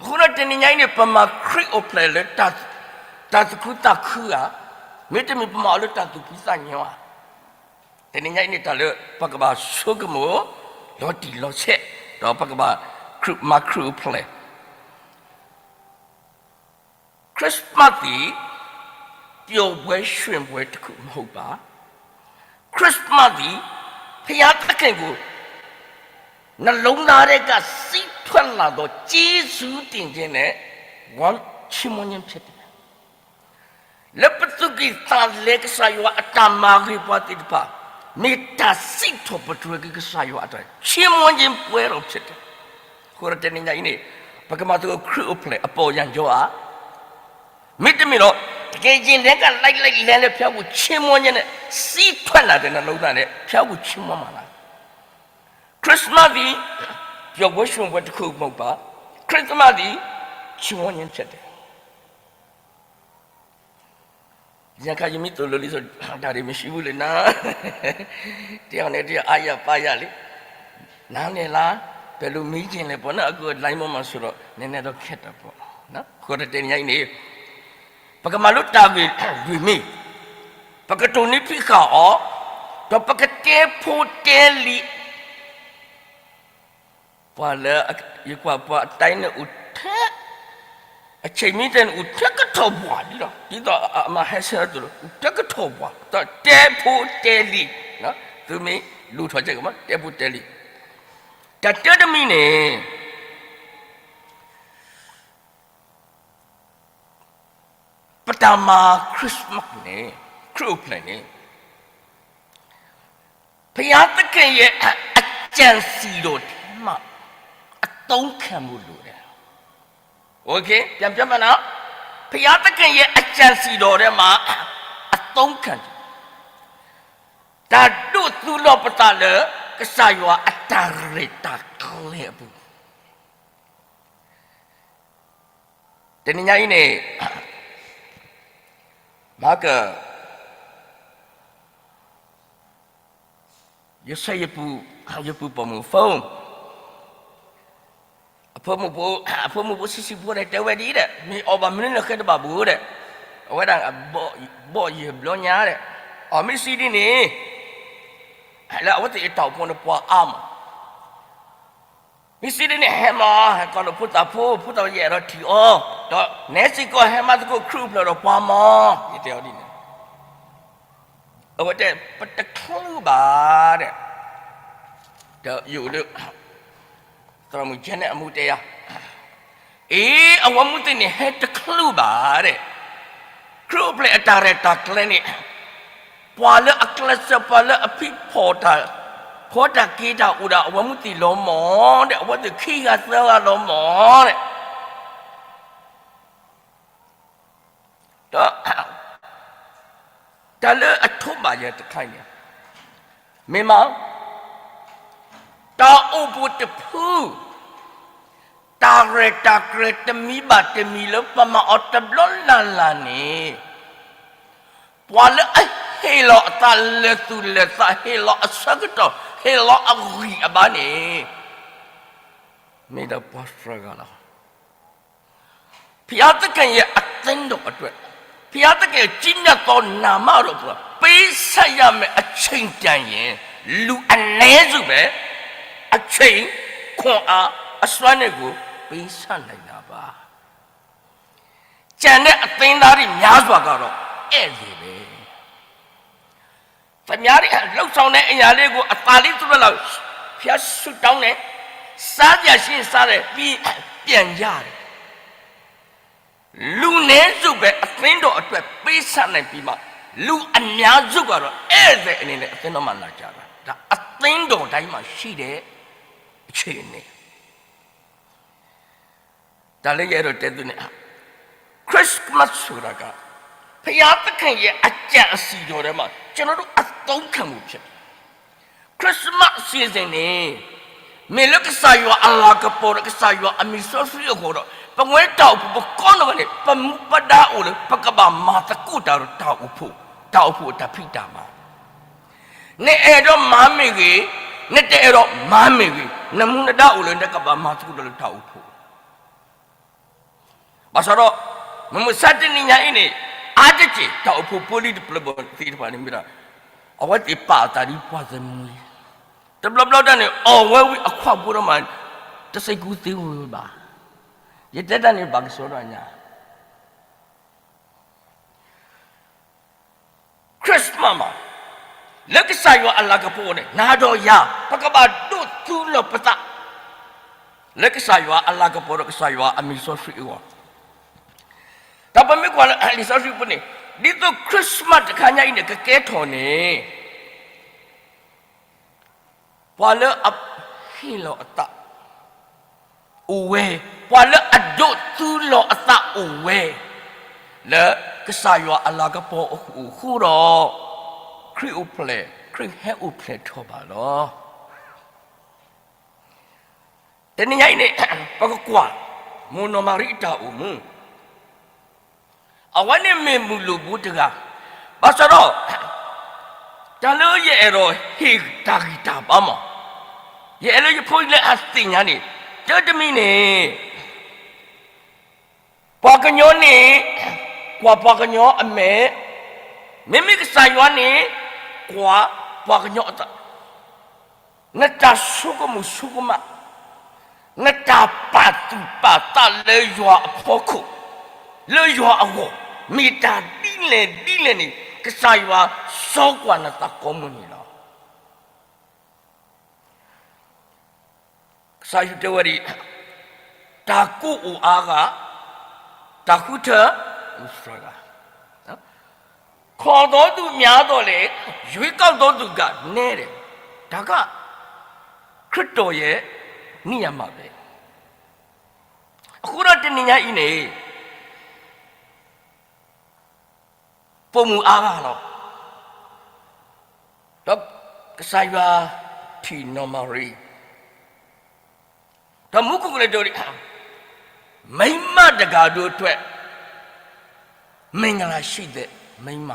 အဃိဒီးတနံၤညါအံၤန့ၣ် ပမၤခရံာ်အိၣ်ဖျဲၣ်လၢ တၢ်သူၣ်ခုသးခုဧါ, မ့တမ့ၢ်ပမၤအီၤလၢတၢ်သူၣ်ဖှံသးညီဧါ. တနံၤညါအံၤန့ၣ် တၢ်လၢပကဘၣ်ဆိကမိၣ် လီၤတံၢ်လီၤဆဲး ဒီးပကဘၣ် မၤခရံာ်အိၣ်ဖျဲၣ် ခရံာ်စမးသံ ပျော်ပွဲရွှင်ပွဲတစ်ခုမဟုတ်ပါ. ခရံာ်စမးသံ ဘုရားသခင်ကို နှလုံးသားထဲက စီးထွက်လာသော ကျေးဇူးတင်ခြင်းနဲ့ ဝမ်းချီးမွမ်းခြင်းဖြစ်တယ်. လၢပသူၣ်ကံၢ်သးလဲကစၢ်ယွၤအတၢ်မၤဂ့ၤပှၤသ့ၣ်တဖၣ် မ့ၢ်တၢ်စံးထီၣ်ပတြၢၤက့ၤကစၢ်ယွၤအတၢ် ချီးမွမ်းခြင်းပွဲတော်ဖြစ်တယ်. အဃိဒီးတနံၤညါအံၤန့ၣ် ပကမၤသကိးခရံာ်အိၣ်ဖျဲၣ်အပီၢ်ယၢ်ယီၤဧါ. မ့တမ့ၢ်ဒီး တကယ်ရင်ထဲက လိုက်လိုက်လဲလဲ ဘုရားကိုချီးမွမ်းခြင်းနဲ့ စီးထွက်လာတဲ့နှလုံးသားနဲ့ ဘုရားကိုချီးမွမ်းပါလား. ခရစ်စမတ်သည် ပျော်ပွဲရွှင်ပွဲတစ်ခုမဟုတ်ပါ. ခရစ်စမတ်သည် ချီးမွမ်းခြင်းဖြစ်တယ်. ရခိုင်ယမီးသို့လိာ်လံဆို ဒါတွေမရှိဘူးလေနော်. တယောက်နဲ့တယောက်အားရပါးရလေ. နားလည်လား? ဘယ်လိုမေးချင်လဲပေါ့နော်. အခု line ပေါ်မှာဆိုတော့ နည်းနည်းတော့ခက်တာပေါ့နော်. အဃိဒီးတနံၤညါအံၤန့ၣ် ပကမၤလိတၢ်ဂ့ၢ်လွံၢ်မံၤ, ပကတိၢ်နီၣ်ဖံးဃာ်အီၤ, ဒီးပကတဲဖိတဲလံၤ ပှၤလၢ ယကွၢ်ပှၤအတၢ်န့ၣ်အိၣ်ထဲ, အဆံးမံတဲန့ၣ်အိၣ်ထဲကထီၣ်ပှၢ်လံလီၤ. ဒ်သိးအမၤဟဲဆၢအသိးလီၤ, အိၣ်ထဲကထီၣ်ပှၢ်, ဒီးတဲဖိတဲလံၤ, သုမ့ၢ်လူၤထီၣ်ကဲကမး တဲဖိတဲလံၤ. တၢ်တၢတမံၤန့ၣ် ပတၢ်မၤ Christmas န့ၣ်, ခရံာ်အိၣ်ဖျဲၣ်န့ၣ် ဘုရားသခင်ရဲ့အကြံစည်တော်ထဲမှာ အသုံးခံဖို့လိုတယ်. โอเค, ပြန်ပြောမယ်နော်. ဘုရားသခင်ရဲ့အကြံစည်တော်ထဲမှာ အသုံးခံတယ်. တၢ်ဒိးသူလီၤပသးလၢ ကစၢ်ယွၤအတၢ်ရဲၣ်တၢ်ကျဲၤအပူၤ တနံၤညါအံၤန့ၣ် မၤက ယဆဲးယပူၤ, ယပူၤပိာ်မုၣ် phone, အဖိမုၣ်ဖိ, အဖိမုၣ်ဖိဆံးဆံးဖိန့ၣ် တဲဝဲဒ်အံၤဒီး မ့ၢ်အီၣ်ဘၣ်မနုၤန့ၣ်ဃဲတဘၣ်ဘူးဒီး, အဝဲဒၣ် ဘီၣ်ယဲၢ်ဘျီညါဒီး, အီၣ်မ့ၢ်စံးဒ်န့ၣ် လၢအဝဲသ့ၣ်အတၢ်အိၣ်ဖှိၣ်န့ၣ်ပှၤအါမး မ့ၢ်စံးဒ်န့ၣ် ဟဲမၤ, ဟဲကိးလီၤဖိသၣ်ဖိ, ဖိသၣ်ဖိယအဲၣ်ဒိးထံၣ်အီၤ, ဒီးနဲစ့ၢ်ကီးဟဲမၤသကိးခရံာ်အိၣ်ဖျဲၣ်ဒီးပှၤမၤ, ယတဲအီၤဒ်န့ၣ်. အဝဲတဲ ပတချုးဘၣ်ဒီး, ဒီးယအိၣ်လၢ သရၣ်မုၣ်ကဲန့ၣ်အမူတဲယၤ, အ့ အဝဲမူသ့ၣ်န့ၣ် ဟဲတချုးဘၣ်ဒီး, ခရံာ်အိၣ်ဖျဲၣ်အတၢ်ရဲၣ်တၢ်ကျဲၤန့ၣ် ပှၤလၢအကျဲးစၢး ပှၤလၢအဖံးဖီၣ်တၢ်, ဖီတၢ်က့ၤတၢ်အိၣ်ဒၣ် အဝဲမူသ့ၣ်လီၤမၢ်ဒီး အဝဲသ့ၣ်ခံဂၤသၢဂၤလီၤမၢ်ဒီး, ဒီး တၢ်လၢအထိးဘၣ်ယၤတခါအံၤန့ၣ် မ့ၢ်မး တၢ်အိၣ်ဖှိၣ်တဖု တၢ်ရဲၣ်တၢ်ကျဲၤတမံၤဘၣ်တမံၤလၢပမၤအီၤတဘျီလၢ်လၢ်န့ၣ်, ပှၤလၢအဟ့ၣ်လီၤအသးလၢာ်သူၣ်လၢာ်သး ဟ့ၣ်လီၤအဆၢကတီၢ် ဟ့ၣ်လီၤအဂံၢ်အဘါန့ၣ် မ့ၢ်ဒၣ်ပှၤသၢဂၤလီၤ. ဘုရားသခင်ရဲ့အသင်းတော်အတွက်, ဘုရားသခင်ကြီးမြတ်သောနာမတော်အတွက် ပေးဆပ်ရမယ့်အချိန်တန်ရင် လူအနည်းစုပဲ အချိန်, ခွန်အား, အစွမ်းနဲ့ကို ပေးဆပ်နိုင်တာပါ. ကျန်တဲ့အသင်းသားတွေများစွာကတော့ ဧည့်သည်ပဲ။ သမားတွေ လုပ်ဆောင်တဲ့အရာလေးကို အသးလေးသူဝဲလီၤ, ဘုရားဆုတောင်းတယ်, စားစရာရှိရင်စားတယ်, ပြီးပြန်ကြတယ်. လူနည်းစုပဲ အသင်းတော်အတွက်ပေးဆပ်နိုင်ပြီးမှ လူအများစုကတော့ ဧည့်သည်အနေနဲ့ အသင်းတော်မှာလာကြတာ. ဒါအသင်းတော်တိုင်းမှာရှိတဲ့ အခြေအနေ. တၢ်လၢယအဲၣ်ဒိးတဲသုန့ၣ်, Christmas ဆိုတာက ဘုရားသခင်ရဲ့အကြံအစည်တော်ထဲမှာ ကျွန်တော်တို့အသုံးခံမှုဖြစ်တယ်. Christmas season န့ၣ် မ့ၢ်လၢကစၢ်ယွၤအလၤကပီၤဒီး ကစၢ်ယွၤအမံၤစီဆှံအဃိဒီး ပဝဲတၢ်အိၣ်ဖှိၣ်ပကိးနီၢ်ဂၤန့ၣ် ပမူပဒါအိၣ်လၢ ပကဘၣ်မၤသကိးတၢ်ဒီးတၢ်အိၣ်ဖှိၣ်, တၢ်အိၣ်ဖှိၣ်အတၢ်ဖံးတၢ်မၤ နအဲၣ်ဒိးမၤမ့ၢ်ဂ့ၤ, နတအဲၣ်ဒိးမၤမ့ၢ်ဂ့ၤ, နမူနဒါအိၣ်လၢနကဘၣ်မၤသကိးတၢ်လၢတၢ်အိၣ်ဖှိၣ်. ဘၣ်ဆၣ်ဒီး မုၢ်မဆါတနံၤညါအံၤန့ၣ် အါတက့ၢ် တၢ်အိၣ်ဖှိၣ်ဖိလံၤတဖျၢၣ်ဘၣ်သ့ၣ်တဖၣ်န့ၣ်မ့ၢ်ဒၣ် အဝဲသ့ၣ်ပာ်အသးဒ်ပှၤသမှံ, တဘျီဘျီတၢ်န့ၣ် အီၣ်ဝဲဝံၤအခွါဖိဒီးမး တစံးကူသ့ဝဲဘၣ်. ယတဲတၢ်န့ၣ်ဘၣ်ကစီဒီညါ Christmas မှာ လၢကစၢ်ယွၤအလၤကပီၤန့ၣ် နၤဒီးယၤ ပကဘၣ်ဒိးသူလီၤပသး လၢကစၢ်ယွၤအလၤကပီၤဒီးကစၢ်ယွၤအမံၤစီဆှံအဂီၢ်. ဒီးပမ့ၢ်ကွၢ်လၢလံာ်စီဆှံပူၤန့ၣ် ဒ်သိး Christmas တခါညါအံၤန့ၣ် ကကဲထီၣ်န့ၣ် ပှၤလၢအဟ့ၣ်လီၤအသးအိၣ်ဝဲ, ပှၤလၢအဒိးသူလီၤအသးအိၣ်ဝဲ လၢကစၢ်ယွၤအလၤကပီၤအဃိဒီး ခရံာ်အိၣ်ဖျဲၣ်, ခရံာ်ဟဲအိၣ်ဖျဲၣ်ထီၣ်ဘၣ်လီၤ. တနံၤညါအံၤန့ၣ် ပကကွၢ် မိၢ်နီၢ်မၤရံအတၢ်အိၣ်မူ အဝဲန့ၣ်မ့ၢ်မုၢ်လိၣ်ဘိတဂၤ, ဘၣ်ဆၣ်ဒီး တၢ်လၢယအဲၣ်ဒိးဟ့ၣ်တၢ်ဂံၢ်တၢ်ဘါမး, ယအဲၣ်လၢယဖိလၢအသ့ၣ်ညါန့ၣ် တၢ်တမံၤန့ၣ် ပှၤကညီန့ၣ် ကွၢ်ပှၤကညီအမဲာ်, မ့မ့ၢ်ကစၢ်ယွၤန့ၣ် ကွၢ်ပှၤကညီအသး နတၢ်ဆိကမိၣ်ဆိကမး, နတၢ်ပာ်သူၣ်ပာ်သးလၢယွၤအဖီခိၣ်, လၢယွၤအဂီၢ်, မ့ၢ်တၢ်ဒ်လဲၣ်ဒ်လဲၣ်န့ၣ် ကစၢ်ယွၤစီကွၢ်နသးကိးမုၢ်နံၤလီၤ. ကစၢ်ယွၤတဲဝဲဒ်အံၤ, တၢ်ကူၣ်အိၣ်အါဂၤ, တၢ်ဃုထၢအိၣ်စှၤဂၤ, ခေါ်သောသူများသော်လည်း ရွေးကောက်သောသူကနည်းတယ်. ဒါက ခရစ်တော်ရဲ့ နေရာမှာပဲ. အဃိဒီးတနံၤညါအံၤန့ၣ် ပိာ်မုၣ်အါဂၤလီၤ. ဒီးကစၢ်ယွၤထံၣ်နီၢ်မၤရံ, ဒီးမူခိၣ်ကလဲၤဒိးဒံး, မိန်းမတဂၤတို့အတွက် မင်္ဂလာရှိသောမိန်းမ,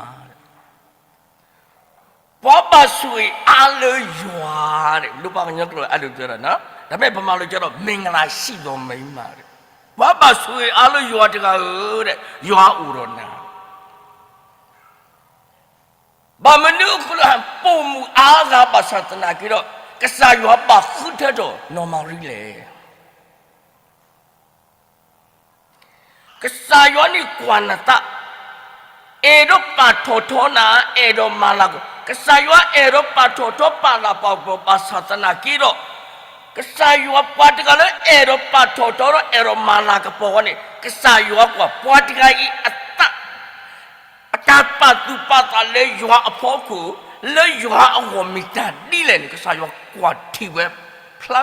ပှၤဘၣ်ဆိၣ်ဂ့ၤအါလၢယွၤ, လၢပှၤကညီကျိာ်အဒိးတဲဒၣ်, ဒါပေမဲ့ ဗမာလိုကျတော့ မင်္ဂလာရှိသောမိန်းမ, ပှၤဘၣ်ဆိၣ်ဂ့ၤအါလၢယွၤတဂၤဧၢ, ယွၤအိၣ်ဒီးနၤ. ဘၣ်မနုၤအဃိလၢပိာ်မုၣ်အါဂၤဘၣ်ဆၣ်သနာ်က့ဒီး ကစၢ်ယွၤဘၣ်ဃုထၢထီၣ်နီၢ်မၤရံလဲၣ်. ကစၢ်ယွၤန့ၣ်ကွၢ်နသး, အဲၣ်ဒိးပာ်ထီၣ်ထီနၤ, အဲၣ်ဒိးမၤလၤကပီၤ, ကစၢ်ယွၤအဲၣ်ဒိးပာ်ထီၣ်ထီပာ်လၤပာ်ကပီၤဘၣ်ဆၣ်သနာ်က့ဒီး, ကစၢ်ယွၤပှၤတဂၤလၢအဲၣ်ဒိးပာ်ထီၣ်ထီဒီးအဲၣ်ဒိးမၤလၤကပီၤဝဲန့ၣ် ကစၢ်ယွၤကွၢ်ပှၤတဂၤအံၤအသး အတၢ်ပာ်သူၣ်ပာ်သးလၢယွၤအဖီခိၣ်, လၢယွၤအဂီၢ်မ့ၢ်တၢ်ဒ်လဲၣ်န့ၣ် ကစၢ်ယွၤကွၢ်ထံၣ်ဝဲဖျါ.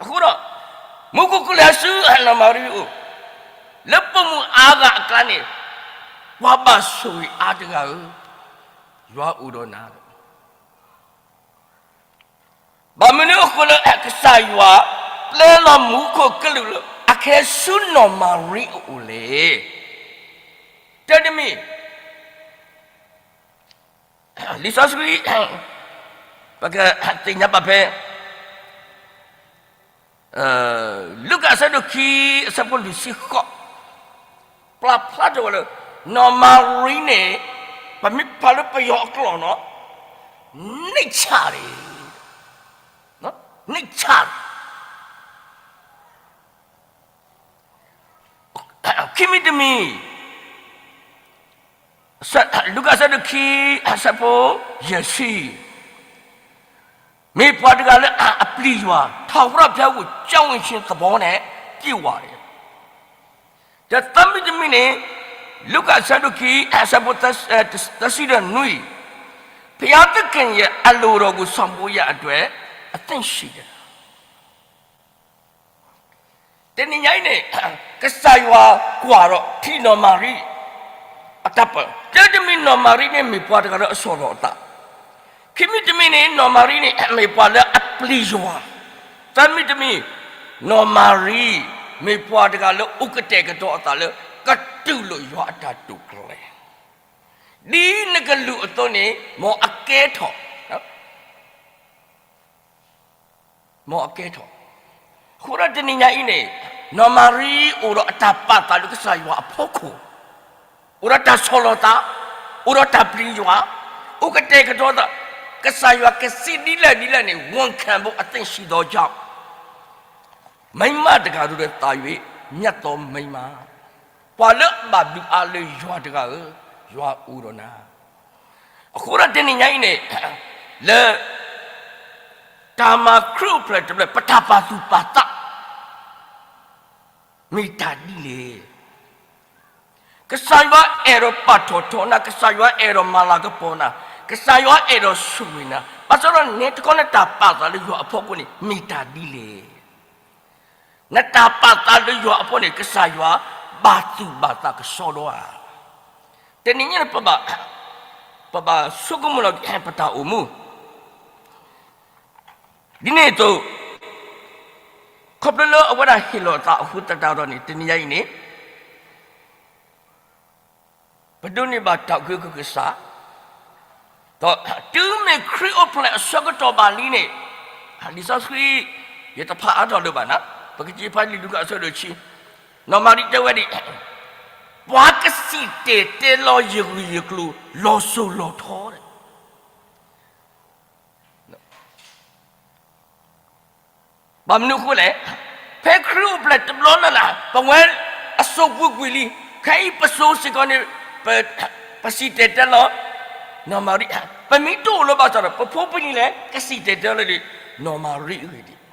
အဃိဒီး မူခိၣ်ကလဲၤဆူနီၢ်မၤရံအအိၣ်, လၢပိာ်မုၣ်အါဂၤအကျါန့ၣ်, ပှၤဘၣ်ဆိၣ်ဂ့ၤအါတဂၤဧၢ, ယွၤအိၣ်ဒီးနၤ. ဘၣ်မနုၤအဃိလၢကစၢ်ယွၤ ပျဲလီၤမူခိၣ်ကလူးလၢအကဟဲဆူနီၢ်မၤရံအအိၣ်လဲၣ်. တၢ်တမံၤ လံာ်စီဆှံ ပကသ့ၣ်ညါဘၣ်ဖဲ လူၤကၣ်အဆၢဒိၣ်ခံ အဆၢဖိလွံၢ်ဆံဃိး, ပျၢ်ဖျါထီၣ်ဝဲလၢ နီၢ်မၤရံန့ၣ် ပမ့ၢ်ဖးလၢပယီၤအကျိာ်နီၤ, နှိမ့်ချတယ်, နှိမ့်ချတယ်. ခံမံၤတမံၤ, လူၤကၣ်အဆၢဒိၣ်ခံ အဆၢဖိယဲၢ်ဆံ, မ့ၢ်ပှၤတဂၤလၢအပျံၤယွၤ, ထီၣ်ဝရၣ်ဖၠၣ်ဝူၣ် ကၠီဝ့ၢ်ဆ့သဘီန့ၣ် က့ၢ်ဝၤန့ၣ်, ဒီးသၢမံၤတမံၤန့ၣ်, လူၤကၣ်အဆၢဒိၣ်ခံ အဆၢဖိ သၢဆံဒီးနွံ, ဖယါသခ့ၣ်ယဲၢ်အလိၣ်ဒီးဂုၢ်ဆၣ်ဖိယၤအဒွဲၣ် အသ့ၣ်ဆံးဒီး တနံၤညါအံၤန့ၣ်, ကစၢ်ယွၤကွၢ်ဒီးထံၣ်နီၢ်မၤရံ အတၢ်ပၢၢ်, တၢ်တမံၤနီၢ်မၤရံန့ၣ်မ့ၢ်ပှၤတဂၤလၢအဆီၣ်လီၤအသး, ခံမံၤတမံၤန့ၣ် နီၢ်မၤရံန့ၣ် မ့ၢ်ပှၤလၢအပျံၤယွၤ, သၢမံၤတမံၤ, နီၢ်မၤရံ မ့ၢ်ပှၤတဂၤလၢအိၣ်ကတဲာ်ကတီၤအသးလၢ ကတူၢ်လိာ်ယွၤအတၢ်တိာ်ကျဲၤ, ဒ်နကလုၢ်အသိးန့ၣ် မ်အကဲထီၣ် မ်အကဲထီၣ်, အဃိဒီးတနံၤညါအံၤန့ၣ်, နီၢ်မၤရံအိၣ်ဒီးအတၢ်ပာ်သးလၢကစၢ်ယွၤအဖီခိၣ်, အိၣ်ဒီးတၢ်ဆီၣ်လီၤသး, အိၣ်ဒီးတၢ်ပျံၤယွၤ, အိၣ်ကတဲာ်ကတီၤသး, ကစၢ်ယွၤကစံးဒ်လဲၣ်ဒ်လဲၣ်န့ၣ် ဝန်ခံဖို့အသင့်ရှိသောကြောင့်, မိန်းမတဂၤတို့ထက်သာ၍ မြတ်သောမိန်းမ, ပှၤလၢအဘၣ်ဘျုးအါလၢယွၤတဂၤဧၢ, ယွၤအိၣ်ဒီးနၤ အဃိဒီးတနံၤညါအံၤန့ၣ်, လၢ တၢ်မၤခရံာ်အိၣ်ဖျဲၣ်တဖျၢၣ် ပတၢ်ပာ်သူၣ်ပာ်သး မ့ၢ်တၢ်ဒ်လဲၣ်. ကစၢ်ယွၤအဲၣ်ဒိးပာ်ထီၣ်ထီနၤ, ကစၢ်ယွၤအဲၣ်ဒိးမၤလၤကပီၤနၤ, ကစၢ်ယွၤအဲၣ်ဒိးဆိၣ်ဂ့ၤနၤ, ဘၣ်ဆၣ်ဒီးနတခီနတၢ်ပာ်သးလၢယွၤအဖီခိၣ်န့ၣ် မ့ၢ်တၢ်ဒ်လဲၣ်. နတၢ်ပာ်သးလၢယွၤအဖီန့ၣ် ကစၢ်ယွၤဘၣ်သူၣ်ဘၣ်သးကစီဒီဧါ. တနံၤညါန့ၣ် ပဘၣ်ဆိကမိၣ်လီၤက့ၤပတၢ်အိၣ်မူ ဒ်န့ၣ်အသိး, ခီဖျိလၢအဝဲဒၣ်ဟ့ၣ်လီၤသးအဃိသတးဒီးန့ၣ် တနံၤညါအံၤန့ၣ် ပဒိးန့ၢ်ဘၣ်တၢ်အုၣ်က့ၤခီၣ်က့ၤကစၢ်, ဒီးတုၤမ့ၢ်ခရံာ်အိၣ်ဖျဲၣ်အဆၢကတီၢ်ဘၣ်လံန့ၣ်, လံာ်စီဆှံ ယတဖးအါထီၣ်လၢၤဘၣ်နၤ, ပကစံးဖးလံာ်လူၤကၣ်အဆၢဒိၣ်ခံ, နီၢ်မၤရံတဲဝဲဒ်အံၤ, ပှၤကစံၣ်တဲၤတဲလီၤယဂုာ်ယကျိၤ လီၤစိၤလီၤထီ ဘၣ်မနုၤအဃိလဲၣ်, ဖဲခရံာ်အိၣ်ဖျဲၣ်တဘျီလၢ်လၢ် ပဝဲအစိၤပူၤကွံာ်လံ, ခဲအံၤပစိၤစ့ၢ်ကီးန့ၣ် ပစံၣ်တဲၤတဲလီၤ နီၢ်မၤရံ, ပမ့ၢ်တအိၣ်လၢၤဘၣ်ဆၣ်ဒီး ပဖိပလံၤလဲၣ် ကစံၣ်တဲၤတဲလီၤဒ် နီၢ်မၤရံအဂ့ၢ်ဒ်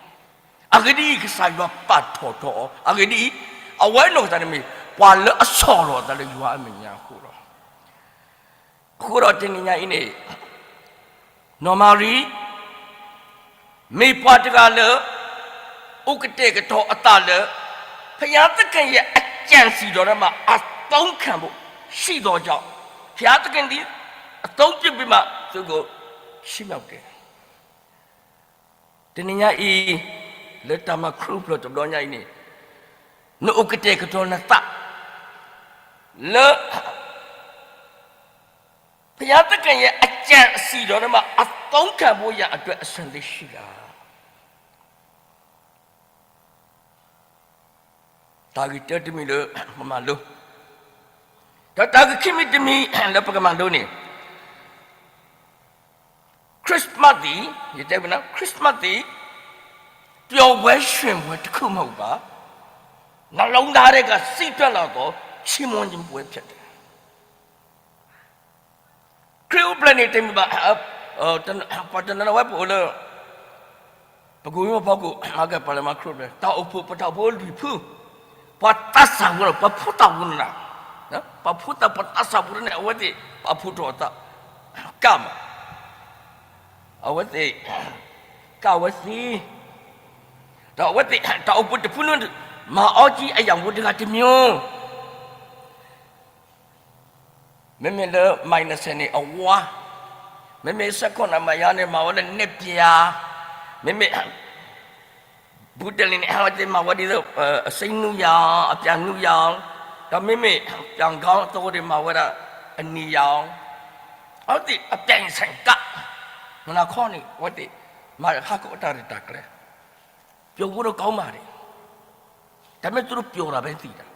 အံၤ, အဂ့ၢ်ဒ်အံၤ ကစၢ်ယွၤပာ်ထီၣ်ထီအီၤ, အဂ့ၢ်ဒ်အံၤ, အဝဲနီၢ်ကစၢ်န့ၣ်မ့ၢ် ပှၤလၢအဆီၣ်လီၤအသးလၢယွၤအမဲာ်ညါအဃိလီၤ. အဃိဒီးတနံၤညါအံၤန့ၣ် နီၢ်မၤရံ မ့ၢ်ပှၤတဂၤလၢ အိၣ်ကတဲာ်ကတီၤအသးလၢ ဘုရားသခင်ရဲ့အကြံစည်တော်ထဲမှာ အသုံးခံဖို့ရှိသောကြောင့်, ဘုရားသခင်သည်အသုံးပြုပြီးမှ သူ့ကိုချီးမြှောက်တယ်. တနံၤညါအံၤ လၢတၢ်မၤခရံာ်အိၣ်ဖျဲၣ်တဘျီညါအံၤန့ၣ် နအိၣ်ကတဲာ်ကတီၤနသး လၢ ဘုရားသခင်ရဲ့အကြံစည်တော်ထဲမှာ အသုံးခံဖို့ရန်အတွက် အဆင်သင့်ရှိလား. တၢ်ဂ့ၢ်တၢတမံၤလၢပမၤလိ, ဒီးတၢ်ဂ့ၢ်ခံမံၤတမံၤလၢပကမၤလိန့ၣ် Christmas သ့ၣ်, ယတဲဝဲနၤ Christmas သ့ၣ်, ပျော်ပွဲရွှင်ပွဲတစ်ခုမဟုတ်ပါ, နှလုံးသားထဲကစံးထွက်လာသောချီးမွမ်းခြင်းပွဲဖြစ်တယ်. ခရံာ်အိၣ်ဖျဲၣ်န့ၣ် တမ့ၢ်ဘၣ် ပှၤတနီၤနီၤဝဲပအိၣ်လၢ ပကိးမံၤဖီခိၣ် မၤကပၤလၢမၤခရံာ်အိၣ်ဖျဲၣ် တၢ်အိၣ်ဖှိၣ်ပတၢ်အိၣ်ဖှိၣ်လွံၢ်ဖု, ပှၤသးစၢ်ဖိဒီး ပှၤဖိသၣ်ဖိန့ၣ်, ပှၤဖိသၣ်ပှၤသးစၢ်ဖိန့ၣ် အဝဲသ့ၣ် ပာ်ဖှိၣ်ထီၣ်အသး ကၣ်မး, အဝဲသ့ၣ် ကၣ်ဝဲသ့, ဒီးအဝဲသ့ၣ် တၢ်အိၣ်ဖှိၣ်တဖုန့ၣ် မၤအီကံအယၣ်ဖိတဂၤတမံၤ မ့မ့ၢ်လၢ မံၤနစဲးန့ၣ် အဝါ, မ့မ့ၢ်စဲးခိၣ်နၢ်မၤယါန့ၣ် မၤဝဲလၢနဲၣ်ပျါ, မ့မ့ၢ် ဘူးတလ့ၣ်န့ၣ် အဝဲသ့ၣ်မၤဝဲဒ်သိး အစိမ်းနုယၤ, အပျါနုယၤ, ဒီးမ့မ့ၢ် ပျါကီသဝီဒၣ်မၤဝဲဒၣ် အနံၤယၤ, အဝဲသ့ၣ်အပျါအံၤဆဲးကၣ်, မနၤခီန့ၣ် အဝဲသ့ၣ် မၤဟးကိးတၢ်ရဲၣ်တၢ်ကျဲၤ, ပျော်ဖို့တော့ကောင်းပါတယ်, ဒါပေမဲ့ သူတို့ပျော်တာပဲသိတာ,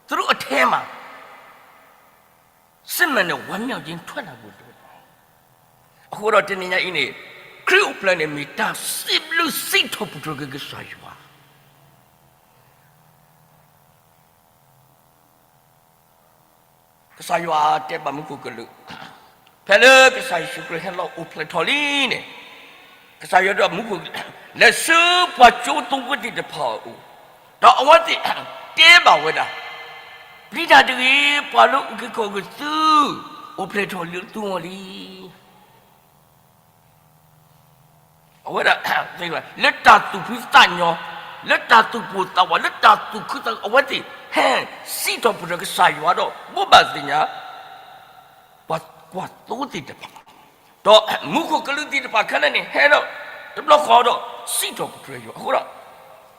သူတို့အထဲမှာ စစ်မှန်တဲ့ဝမ်းမြောက်ခြင်းထွက်လာဖို့လိုတယ်. အဃိဒီးတနံၤညါအံၤန့ၣ် ခရံာ်အိၣ်ဖျဲၣ်န့ၣ် မ့ၢ်တၢ်စံးဘျုးစံးထီၣ်ပတြၢၤက့ၤကစၢ်ယွၤ. ကစၢ်ယွၤတဲဘၣ်မူခိၣ်ကလူး, ဖဲလၢကစၢ်ယ့ၣ်ၡူးခရံာ်ဟဲလီၤအိၣ်ဖျဲၣ်ထီၣ်လံန့ၣ်, ကစၢ်ယွၤဒီးမူခိၣ်ကလူး လဲၤဆူပှၤကၠိသဝီသ့ၣ်တဖၣ်အအိၣ်, ဒီးအဝဲသ့ၣ်တဲဘၣ်ဝဲဒၣ်, ပျံၤတၢ်တဂ့ၤ, ပှၤလၢအုၣ်က့ၤခီၣ်က့ၤသု အိၣ်ဖျဲၣ်ထီၣ်လၢသုဂီၢ်လံ. အဝဲဒၣ် လၢတၢ်သူၣ်ဖှံသးညီ, လၢတၢ်သူၣ်ပိၢ်သးဝး, လၢတၢ်သူၣ်ခုသးခု အဝဲသ့ၣ်ဟဲစံးထီၣ်ပတြၢၤကစၢ်ယွၤဒီး ဘိးဘၣ်သ့ၣ်ညါ ပှၤကွၢ်သိသ့ၣ်တဖၣ်, ဒီးမူခိၣ်ကလူးသ့ၣ်တဖၣ်ခဲလၢာ်န့ၣ် ဟဲဒီးတဘျီဃီဒီး စံးထီၣ်ပတြၢၤယွၤအဃိဒီး,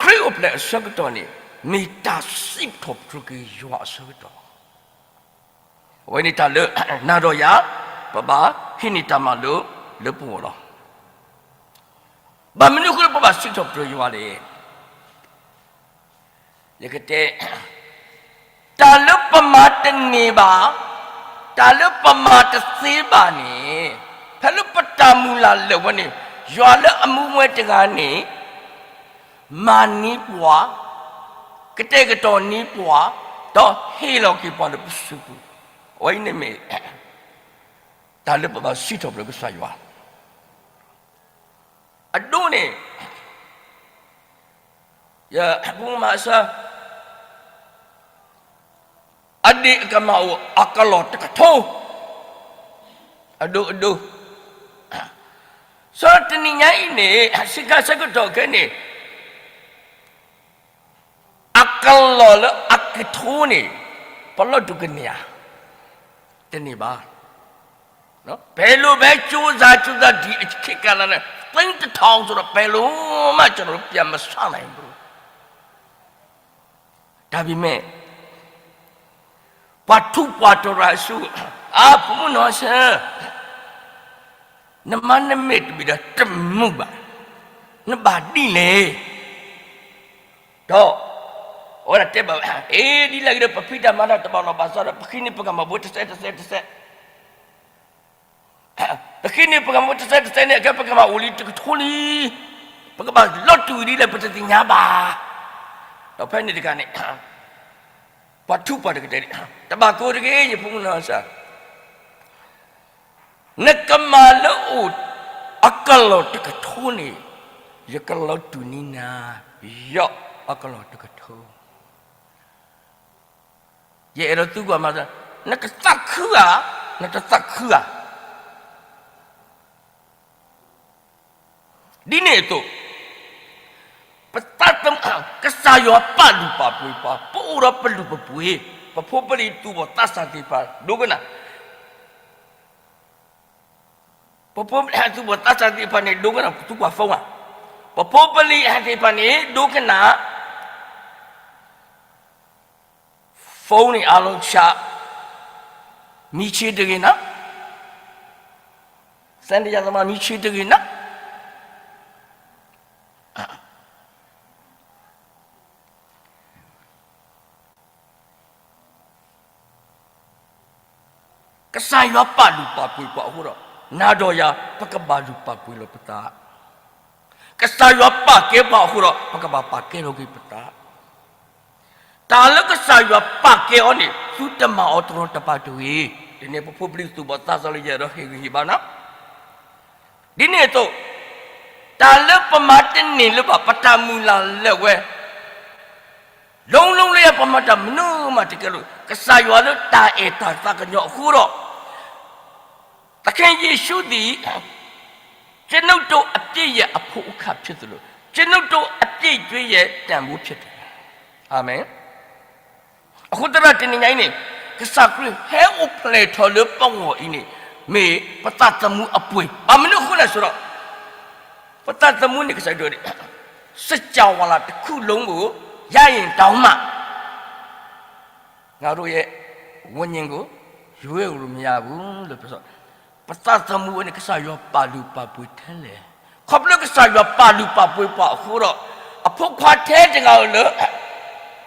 ခရံာ်အိၣ်ဖျဲၣ်အဆၢကတီၢ်န့ၣ် မ့ၢ်တၢ်စံးထီၣ်ပတြၢၤက့ၤယွၤအဆၢကတီၢ် အဝဲန့ၣ်တၢ်လၢနၤဒီးယၤ ပဘၣ်ဟံးန့ၢ်တၢ်မၤလိ လၢပဂီၢ်လီၤ. ဘၣ်မနုၤအဃိလၢပဘၣ်စံးထီၣ်ပတြၢၤယွၤလဲၣ်. ယကတဲ, တၢ်လၢပမၤတန့ၢ်ဘၣ်, တၢ်လၢပမၤတသ့ဘၣ်န့ၣ်, ဖဲလၢပတၢ်မုၢ်လၢ်လၢာ်ဝဲန့ၣ်, ယွၤလၢအမူဝဲတဂၤန့ၣ် မၤန့ၢ်ပှၤ, ကတဲာ်ကတီၤန့ၢ်ပှၤ, ဒီးဟ့ၣ်လီၤက့ၤပှၤလၢပစုပူၤ, အဝဲအံၤန့ၣ်မ့ၢ် တၢ်လၢပဘၣ်စံးထီၣ်ပတြၢၤကစၢ်ယွၤ. အဒိန့ၣ်, ယဖိမုၣ်မၤစၢၤ, အဒ့ၣ်အကမၢ်အိၣ်အကလီၢ်တကထိ, အဒိအဒိ, ဆၢတနံၤညါအံၤန့ၣ် ဆ့ကၤဆၢကတီၢ်ခဲန့ၣ် အကလီၢ်လၢအကထိန့ၣ် ပလီၢ်တူာ်ကန့ၢ်ဧါ, တန့ၢ်ဘၣ်. ပဲၤလိာ်ဘဲကၠိသးကၠိသး ဒ်အခံကလးန့ၣ် သိန်းတစ်ထောင်ဆိုတော့ ပဲၤလိာ်မး ကျွန်တော်တို့ ပြန်မဆနိုင်ဘူး. ဒါပေမဲ့ ပှၤထူးပှၤတီၤတဂၤအစု, အါ ဖိမုၣ်နီၢ်ဆၢ, နမါနမဲာ်တဘ့ၣ်ဒီးတမုာ်ဘၣ်, နဘၣ်ဒ်လဲၣ်. ဒီး အဝဲဒၣ်တဲဘၣ်ဝဲ, အ့ ဒ်လဲၣ်ဂ့ၤဒီး ပဖံးတၢ်မၤတၢ်တဘၣ်လီၤ ဘၣ်ဆၣ်ဒီး ပဃ့န့ၢ်ပကမၤဘိတစဲးတစဲးတစဲး, ပဃ့န့ၢ်ပကမၤဘိတစဲးတစဲးန့ၣ် အကဲပကမၤအိၣ်လံတကထိလံ, ပကဘၣ်လီၤတူာ်ဒ်လဲၣ် ပတသ့ၣ်ညါဘၣ်. ဒီးဖဲန့ၣ်တခါန့ၣ် ပှၤထူးပှၤတကတဲန့ၣ် တဘၣ်ကိးတဂ့ၤ ယဖိမုၣ်နီၢ်ဆၢ, နကမၤလၢအိၣ်အကလီၢ်တကထိန့ၣ် ယကလီၤတူာ်န့ၢ်နၤ ယီၤအကလီၢ်တကထိ. ယအဲၣ်ဒိးသံကွၢ်မး, နကသးခုဧါ, နတသးခုဧါ. ဒ်န့ၣ်အသိး ပသးသမူ, ကစၢ်ယွၤပာ်လုၢ်ပာ်ပှ့ၤပှၤ, ပအိၣ်ဒီးပလုၢ်ပပှ့ၤ, ပဖိပလံၤသူၣ်ဘီၣ်သးစၢ်သ့ၣ်တဖၣ် ဒိကနၣ်, ပဖိပလံၤသူၣ်ဘီၣ်သးစၢ်သ့ၣ်တဖၣ်န့ၣ် ဒိကနၣ် သူကွၢ်ဖိဧါ, ပဖိပလံၤသ့ၣ်တဖၣ်န့ၣ် ဒိကနၣ် ဖိန့ၣ် အလီၤဆှး, မံဆ့တဂ့ၤနၤ, စဲနယၤသမါမံဆ့တဂ့ၤနၤ. ကစၢ်ယွၤပာ်လုၢ်ပာ်ပှ့ၤပှၤအဃိဒီး နၤဒီးယၤ ပကဘၣ်လုၢ်ပာ်ပှ့ၤလီၤပသး, ကစၢ်ယွၤပာ်ကဲပှၤအဃိဒီး ပကဘၣ်ပာ်ကဲထီၣ်က့ၤပသး. တၢ်လၢကစၢ်ယွၤပာ်ကဲအီၤန့ၣ် သုတမၤအီၤတရီတပါတဂ့ၤ. ဒ်န့ၣ် ပဖိပလံၤသူၣ်ဘီၣ်သးစၢ်လၢယအဲၣ်ဒိးဟ့ၣ်ဂံၢ်ဟ့ၣ်ဘါနၤ ဒ်န့ၣ်အသိး တၢ်လၢပမၤတန့ၢ်လၢၤဘၣ် ပတၢ်မုၢ်လၢ်လၢာ်ဝဲ, လုံးလုံးလၢယၤ ပမၤတၢ်မနုၤမးတကဲလီၤ. ကစၢ်ယွၤလၢတၢ်အဲၣ်တၢ်သးကညီၤအဃိဒီး သခင်ယေရှုသည် ကျွန်ုပ်တို့အပြစ်ရဲ့အဖို့အခါဖြစ်သလို ကျွန်ုပ်တို့အပြစ်ကြွေးရဲ့တန်ဖိုးဖြစ်တယ်. အာမင်. အဃိသတးတနံၤညါအံၤန့ၣ် ကစၢ်ခရံာ်ဟဲအိၣ်ဖျဲၣ်ထီၣ်လၢပဂီၢ်အံၤန့ၣ် မ့ၢ်ပသးသမူအပှ့ၤ, ဘၣ်မနုၤအဃိလဲၣ်ဆိုတော့ ပသးသမူန့ၣ် ကစၢ်ဒိးန့ၣ် စကြဝဠာတစ်ခုလုံးကို ရရင်တောင်မှ ငါတို့ရဲ့ ဝိညာဉ်ကို ရွေးလို့မရဘူးလို့ ပြောဆို ပသးသမူဝဲန့ၣ် ကစၢ်ယွၤပာ်လုၢ်ပာ်ပှ့ၤထဲလဲၣ်. ခီဖျိကစၢ်ယွၤပာ်လုၢ်ပာ်ပှ့ၤပှၤအဃိဒီး အဖိခွါထဲတဂၤလၢ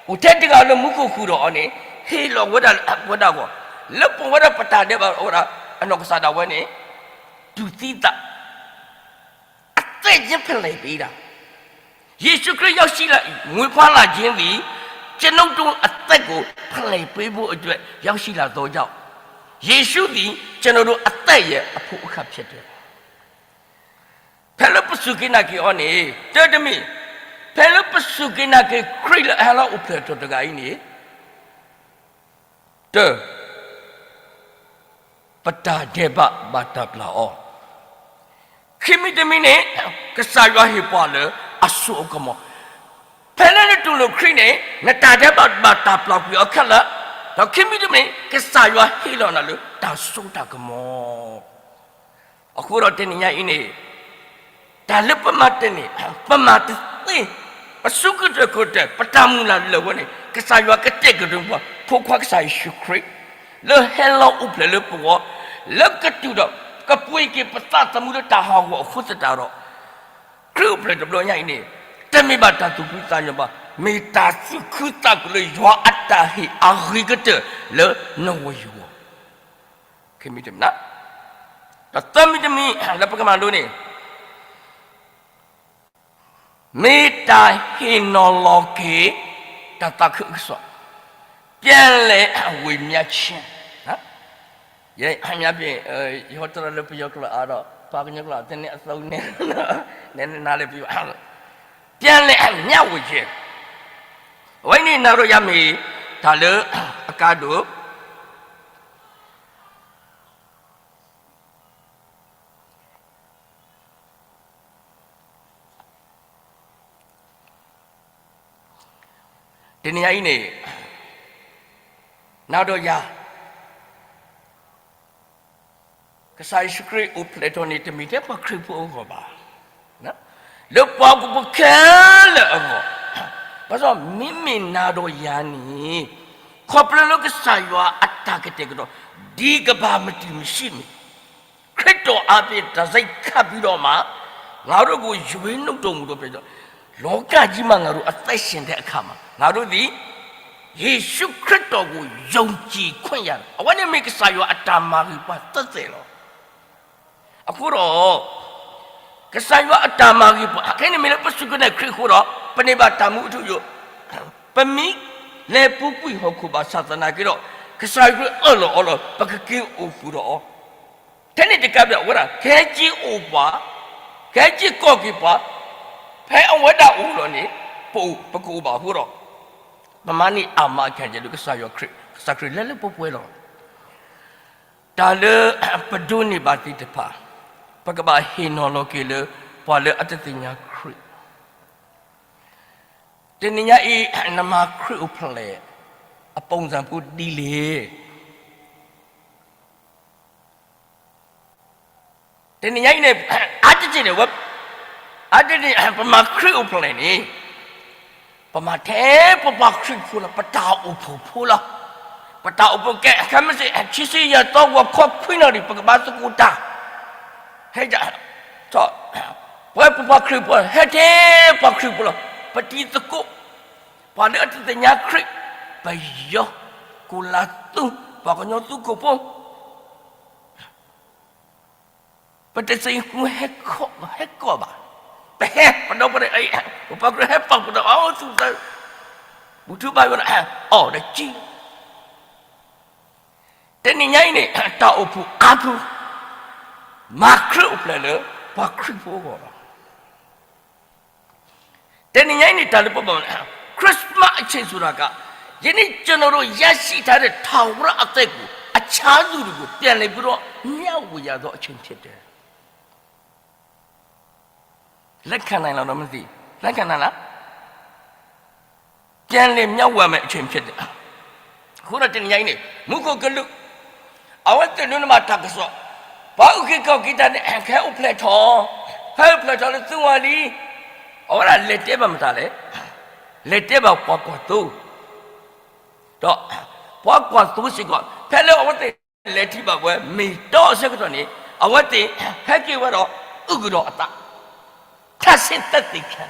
အိၣ်ထဲတဂၤလၢမူခိၣ်ဃုာ်ဒီးအီၤန့ၣ် ဟ့ၣ်လီၤဝဲဒၣ်လၢအဝဲဒၣ်အဂီၢ် လၢပဝဲဒၣ်ပတၢ်ဒဲးဘးဝဲဒၣ် အနီၢ်ကစၢ်ဒၣ်ဝဲန့ၣ် တူၢ်သံသး အသက်ချင်းဖျက်ပေးတာ. ယေရှုခရစ်ရောက်ရှိလာ မွေးဖွားလာခြင်းသည် ကျွန်ုပ်တို့အသက်ကို ဖျက်ပေးဖို့အတွက် ရောက်ရှိလာသောကြောင့် ယေရှုသည် ကျွန်တော်တို့ အသက်ရဲ့ အဖို့အခါ ဖြစ်တယ်. ဖဲလၢပစူၢ်က့ၤနာ်က့ၤအီၤန့ၣ် တၢ်တမံၤ, ဖဲလၢပစူၢ်က့ၤနာ်က့ၤခရံာ်လၢအဟဲလီၤအိၣ်ဖျဲၣ်ထီၣ်တဂၤအံၤန့ၣ်, တၢ် ပတၢ်ဒဲးဘးဘၣ်တၢ်ပျၢ်အီၤ, ခံမံၤတမံၤန့ၣ် ကစၢ်ယွၤဟ့ၣ်ပှၤလၢအစိအကမီၤ, ဖဲလၢနတူၢ်လိာ်ခရံာ်န့ၣ် နတၢ်ဒဲးဘးဘၣ်တၢ်ပျၢ်ကွံာ်အီၤခဲလၢာ်, ဒီးခံမံၤတမံၤန့ၣ် ကစၢ်ယွၤဟ့ၣ်လီၤနၤလၢတၢ်စိတၢ်ကမီၤ အဃိဒီးတနံၤညါအံၤန့ၣ် တၢ်လၢပမၤတန့ၢ် ပမၤတသ့ ပစုကတၢၢ်ခိၣ်တၢၢ် ပတၢ်မုၢ်လၢ်လၢာ်ဝဲန့ၣ် ကစၢ်ယွၤကတဲာ်ကတီၤပှၤ ဖိခွါကစၢ်ယ့ၣ်ၡူးခရံာ် လၢဟဲလီၤအိၣ်ဖျဲၣ်လၢပဂီၢ် လၢကတုၤဒီး ကပှ့ၤက့ၤပသးသမူလၢတၢ်ဟးဂီၤအဃိသတးဒီး ခရံာ်အိၣ်ဖျဲၣ်တဘျီညါအံၤန့ၣ် တမ့ၢ်ဘၣ်တၢ်သူၣ်ဖှံသးညီဘၣ်, မ့ၢ်တၢ်သူၣ်ခုသးခုလၢယွၤအတၢ်ဟ့ၣ်အဂ့ၤကတၢၢ်လၢနဂီၢ်ယဂီၢ် ခံမံၤတမံၤ, ဒီးသၢမံၤတမံၤလၢပကမၤလိန့ၣ် မ့ၢ်တၢ်ဟ့ၣ်နီၤလီၤက့ၤ တၢ်သးခုကစီၣ် ပြန်လည်ဝေမျှခြင်း, ယဟဲမၠါပ့ၤ ယဟီတရၢလၢပယီၤကျိာ်အါဒီး ပှၤကညီကျိာ် တန့ၢ်အသီန့ၣ် နနၤလၢပယီၤ ပြန်လည်မျှဝေခြင်း, အဝဲန့ၣ်နၤဒီးယၤမ့ၢ်တၢ်လၢအကါဒိၣ် တနံၤညါအံၤန့ၣ် နၤဒီးယၤ ကစၢ်ယ့ၣ်ၡူးခရံာ်အိၣ်ဖျဲၣ်ထီၣ်န့ၣ် တမ့ၢ်ထဲပှၤခရံာ်ဖိအဂီၢ်ဘၣ်, လၢပှၤဟီၣ်ခိၣ်ဖိခဲလၢာ်အဂီၢ်, ဘၣ်ဆၣ်မ့မ့ၢ်နၤဒီးယၤန့ၣ် ခီဖျိလၢကစၢ်ယွၤအတၢ်ကတဲာ်ကတီၤ ဒီကမ္ဘာမတည်မရှိမီၤ ခရစ်တော်အားဖြင့် တံဆိပ်ခတ်ပြီးတော့မှ ငါတို့ကို ရွေးနှုတ်တော်မူသောဖြစ်ကြောင်း လောကကြီးမှာ ငါတို့အသက်ရှင်တဲ့အခါမှာ ငါတို့သည် ယေရှုခရစ်တော်ကို ယုံကြည်ခွင့်ရတယ်. အဝဲန့ၣ်မ့ၢ်ကစၢ်ယွၤအတၢ်မၤဂ့ၤပှၤသ့ၣ်သ့ၣ်လီၤ. အဃိဒီး ကစၢ်ယွၤအတၢ်မၤဂ့ၤပှၤ ခဲအံၤန့ၣ်မ့ၢ်လၢပစူၢ်က့ၤနာ်ခရံာ်အဃိဒီး ပန့ၢ်ဘၣ်တၢ်မူအထူအယိာ် ပမ့ၢ်လဲၤပူၤကွံာ်ဟီၣ်ခိၣ်ဘၣ်ဆၣ်သနာ်က့ဒီး ကစၢ်ယွၤအၢၣ်လီၤအီလီၤ ပကက့ၤအိၣ်ဃုာ်ဒီးအီၤ ထဲန့ၣ်တကးဘၣ် အဝဲဒၣ် ကဟဲက့ၤအိၣ်ပှၤ, ကဟဲက့ၤကိးက့ၤပှၤ, ဖဲအဝဲဒၣ်အိၣ်လီၤန့ၣ် ပအိၣ် ပကအိၣ်ဘၣ်အဃိဒီး ပမၤန့ၢ်အါမးအခါကဲဒီး ကစၢ်ယွၤခရံာ် ကစၢ်ခရံာ်လဲၤလၢပှဲၤပှဲၤလီၤ. တၢ်လၢပဒိးန့ၢ်ဘၣ်သ့ၣ်တဖၣ် ပကဘၣ်ဟ့ၣ်နီၤလီၤက့ၤလၢ ပှၤလၢအတသ့ၣ်ညါခရံာ် တနံၤညါအံၤ နမၤခရံာ်အိၣ်ဖျဲၣ် အပုံစံဖိဒ်လဲၣ်. တနံၤညါအံၤန့ၣ် အါတက့ၢ်န့ၣ် အါတက့ၢ် ပမၤခရံာ်အိၣ်ဖျဲၣ်န့ၣ် ပမၤထဲပပှၤခရံာ်ဖိလီၤ, ပတၢ်အိၣ်ဖှိၣ်ဖိလီၤ. ပတၢ်အိၣ်ဖှိၣ်ကဲ ခဲမုၢ်ဆ့ၣ် ခံဆံယဲၢ်သီ ဂီၤခီခွံနၣ်ရံၣ် ပကဘါသကိးတၢ် ဟဲ ပဝဲပပှၤခရံာ်ဖိ ဟဲထဲပှၤခရံာ်ဖိလီၤ. ပတံၤသကိး ပှၤလၢအတသ့ၣ်ညါခရံာ်, ပယီၤ, ကီၤလၤသူ, ပှၤကညီသူခိၣ်ဖိ ပတသ့ၣ်ညါဟဲကီၢ်ဘၣ်. ပဟဲ ပဒီပုၢ်ဝဲၢ် ပပှၤခရံာ်ဟဲပာ်ဖှိၣ်ဒီး အသူၣ်သး ဘူၣ်ထူဘါယွၤဒီး အီၣ်ဒီးကံ တနံၤညါအံၤန့ၣ် တၢ်အိၣ်ဖှိၣ်အါဖု မၤခရံာ်အိၣ်ဖျဲၣ်လၢ ပှၤခရံာ်ဖိအဂီၢ်လီၤ. တနံၤညါအံၤန့ၣ် တၢ်လၢပဘၣ် Christmas အချိန်ဆိုတာက ယနေ့ကျွန်တော်တို့ရရှိထားတဲ့ ထာဝရအသက်ကို အခြားသူတွေကို ပြန်လည်ပြီးတော့ မျှဝေရသောအချိန်ဖြစ်တယ်. လက်ခံနိုင်လားတော့မသိဘူး။ လက်ခံနိုင်လား။ ပြန်လည်မျှဝေရမယ့်အချိန်ဖြစ်တယ်. အဃိဒီးတနံၤညါအံၤန့ၣ် မူခိၣ်ကလူး အဝဲသ့ၣ်ဒိးန့ၢ်ဘၣ်တၢ်ကစီၣ် ပှၤအုၣ်က့ၤခီၣ်က့ၤတၢ်န့ၣ် ကဟဲအိၣ်ဖျဲၣ်ထီၣ်, ဟဲအိၣ်ဖျဲၣ်ထီၣ်လၢသုဝၤလံ. အဝဲဒၣ်လဲၤတဲဘၣ်မတၤလဲၣ်, လဲၤတဲဘၣ်ပှၤကွၢ်သိ, ဒီးပှၤကွၢ်သိစ့ၢ်ကီး ဖဲလၢအဝဲသ့ၣ်လဲၤထံၣ်ဘၣ်ဝဲ မ့ၢ်တီအဆၢကတီၢ်န့ၣ် အဝဲသ့ၣ်ဟဲက့ၤဝဲဒီး အုၣ်ကဒီးအသး ထါစ့သၢသ့ၣ်ခံ.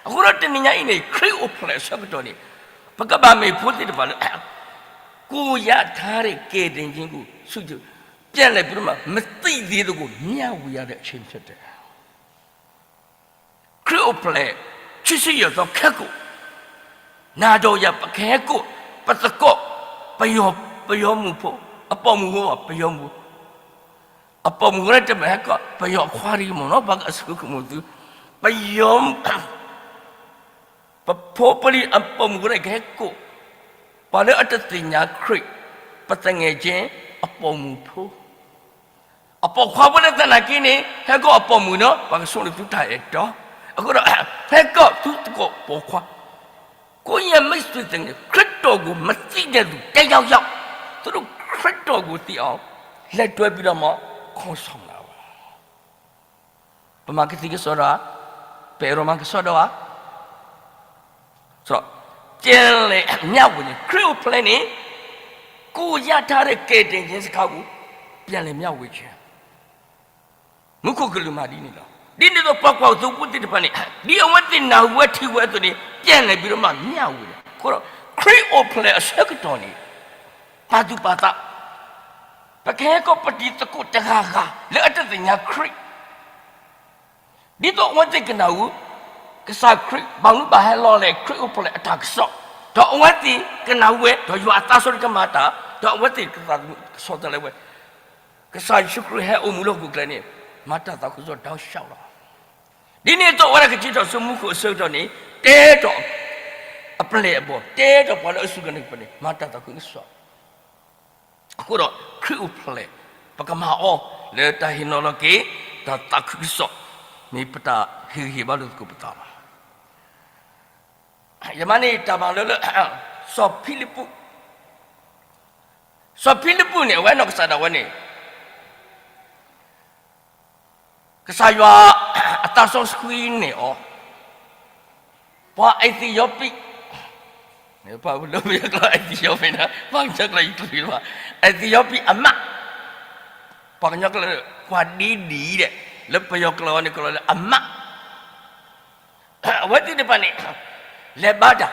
အဃိဒီးတနံၤညါအံၤန့ၣ် ခရံာ်အိၣ်ဖျဲၣ်အဆၢကတီၢ်န့ၣ် ပကဘၣ်မ့ၢ်ဖိသ့ၣ်တဖၣ်လၢ ကိုယ်ရထားတဲ့ ကယ်တင်ခြင်းကို ဆု ပြန်လည်ပြီးတော့မှ မသိသေးသကို မျှဝေရတဲ့အချိန်ဖြစ်တယ်. ခရံာ်အိၣ်ဖျဲၣ် ခံဆံယဲၢ်သီခဲကိာ် နၤဒီးယၤ ပကဟဲကိး ပသကိး ပယီၤ ပယီၤမုၣ်ဖိ အပိာ်မုၣ်ဧိၤ ပယီၤမုၣ်, အပိာ်မုၣ်ဧိၤန့ၣ် တမ့ၢ်ဟဲကီၣ် ပယီၤခွါတဂ့ၤမ့ၢ်နီၤ, ပှၤကအဆိကမိၣ်သု, ပယီၤ ပဖိပလံၤအပိာ်မုၣ်ကရၢကဟဲကိး, ပှၤလၢအတသ့ၣ်ညါခရံာ်, ပသငယ်ချင်း အပိာ်မုၣ်ဖိ, အပိာ်ခွါဖိလၢသနာ်က့န့ၣ် ဟဲကီၢ်အပိာ်မုၣ်နီၤ, ပှၤကဆိကမိၣ်သုတၢ်အဲၣ်တီ, အဃိဒီး ဟဲကီၢ်သုသကိးပိာ်ခွါ, ကိုယ့်ရဲ့မိတ်ဆွေသင်တွေ ခရစ်တော်ကို မသိတဲ့သူ တစ်ယောက်ယောက်, သူတို့ခရစ်တော်ကိုသိအောင် လက်တွဲပြီးတော့မှ ခေါ်ဆောင်လာပါ. ပမၤကသံၣ်ကစီဒီဧါ, ပအဲၣ်ဒိးမၤကစီဒီဧါ, ဆိုတော့ ပြန်လည်မျှဝေခြင်း, ခရစ်အိၣ်ဖျဲၣ်န့ၣ် ကိုယ်ရထားတဲ့ကယ်တင်ခြင်းစခန်းကို ပြန်လည်မျှဝေခြင်း, မူခိၣ်ကလူးမၤဒ်န့ၣ်လီၤ. ဒ်န့ၣ်အသိး ပှၤကွၢ်သိဖိသ့ၣ်တဖၣ်န့ၣ် ဒ်အဝဲသ့ၣ်နၢ်ဟူဝဲထံၣ်ဝဲအသိးန့ၣ် ပြန်လည်ပြီးတော့မှမျှဝေလီၤ. အဃိဒီး ခရံာ်အိၣ်ဖျဲၣ်အဆၢကတီၢ်န့ၣ် ပာ်သူၣ်ပာ်သး ပကဟဲကီၢ်ပတံၤသကိးတဂၤဂၤ လၢအတသ့ၣ်ညါခရံာ်, ဒ်သိးအဝဲသ့ၣ်ကနၢ်ဟူ ကစၢ်ခရံာ် ဘၣ်မနုၤဘၣ်ဟဲလီၤလဲၣ်, ခရံာ်အိၣ်ဖျဲၣ်အတၢ်ကစီၣ်, ဒီးအဝဲသ့ၣ်ကနၢ်ဟူဝဲ ဒီးယွၤအသးစီဆှံကမၤတၢ်, ဒီးအဝဲသ့ၣ်ကသးခုကစီၣ်တၢ်လၢဝဲ, ကစၢ်ယ့ၣ်ၡူးခရံာ်ဟဲအိၣ်မူလၢဟီၣ်ခိၣ်ချၢန့ၣ် မၤတၢ်သးခုကစီၣ် တောက်လျှောက်လီၤ. ဒ်န့ၣ်အသိး အဝဲဒၣ်ကစံးထီၣ်ပတြၢၤမူခိၣ်အဆၢကတီၢ်န့ၣ် တဲထီၣ်အပျဲၢ်အဘီၣ်, တဲထီၣ်ပှၤလၢအစူၢ်က့ၤနာ်က့ၤပှၤန့ၣ် မၤတၢ်သးခုကစီၣ်. အဃိဒီး ခရံာ်အိၣ်ဖျဲၣ် ပကမၤအီၤလၢတၢ်ဟ့ၣ်နီၤလီၤက့ၤ တၢ်သးခုကစီၣ် မ့ၢ်ပတၢ်ဟ့ၣ်ဂံၢ်ဟ့ၣ်ဘါလိာ်သကိးပသးလီၤ. ယမၤန့ၢ်တၢ်မၤလိလၢ စီၤဖံလံးပူး, စီၤဖံလံးပူးန့ၣ် အဝဲနီၢ်ကစၢ်ဒၣ်ဝဲန့ၣ် ကစၢ်ယွၤအသးစီဆှံန့ၢ်အီၤ ပှၤအံၣ်သံယီၤပံး, ပှၤလၢပယီၤကျိာ်အံၣ်သံယီၤပံးန့ၣ် ပှၤကညီကျိာ်ယတြံၤဘၣ်, အံၣ်သံယီၤပံးအမး, ပှၤကညီကျိာ် ပှၤဒ့ဒံးဒဲး, လၢပယီၤကျိာ်န့ၣ် ကျိာ်လၢအမး အဝဲသ့ၣ်တဖၣ်န့ၣ် လဲၤဘါတၢ်,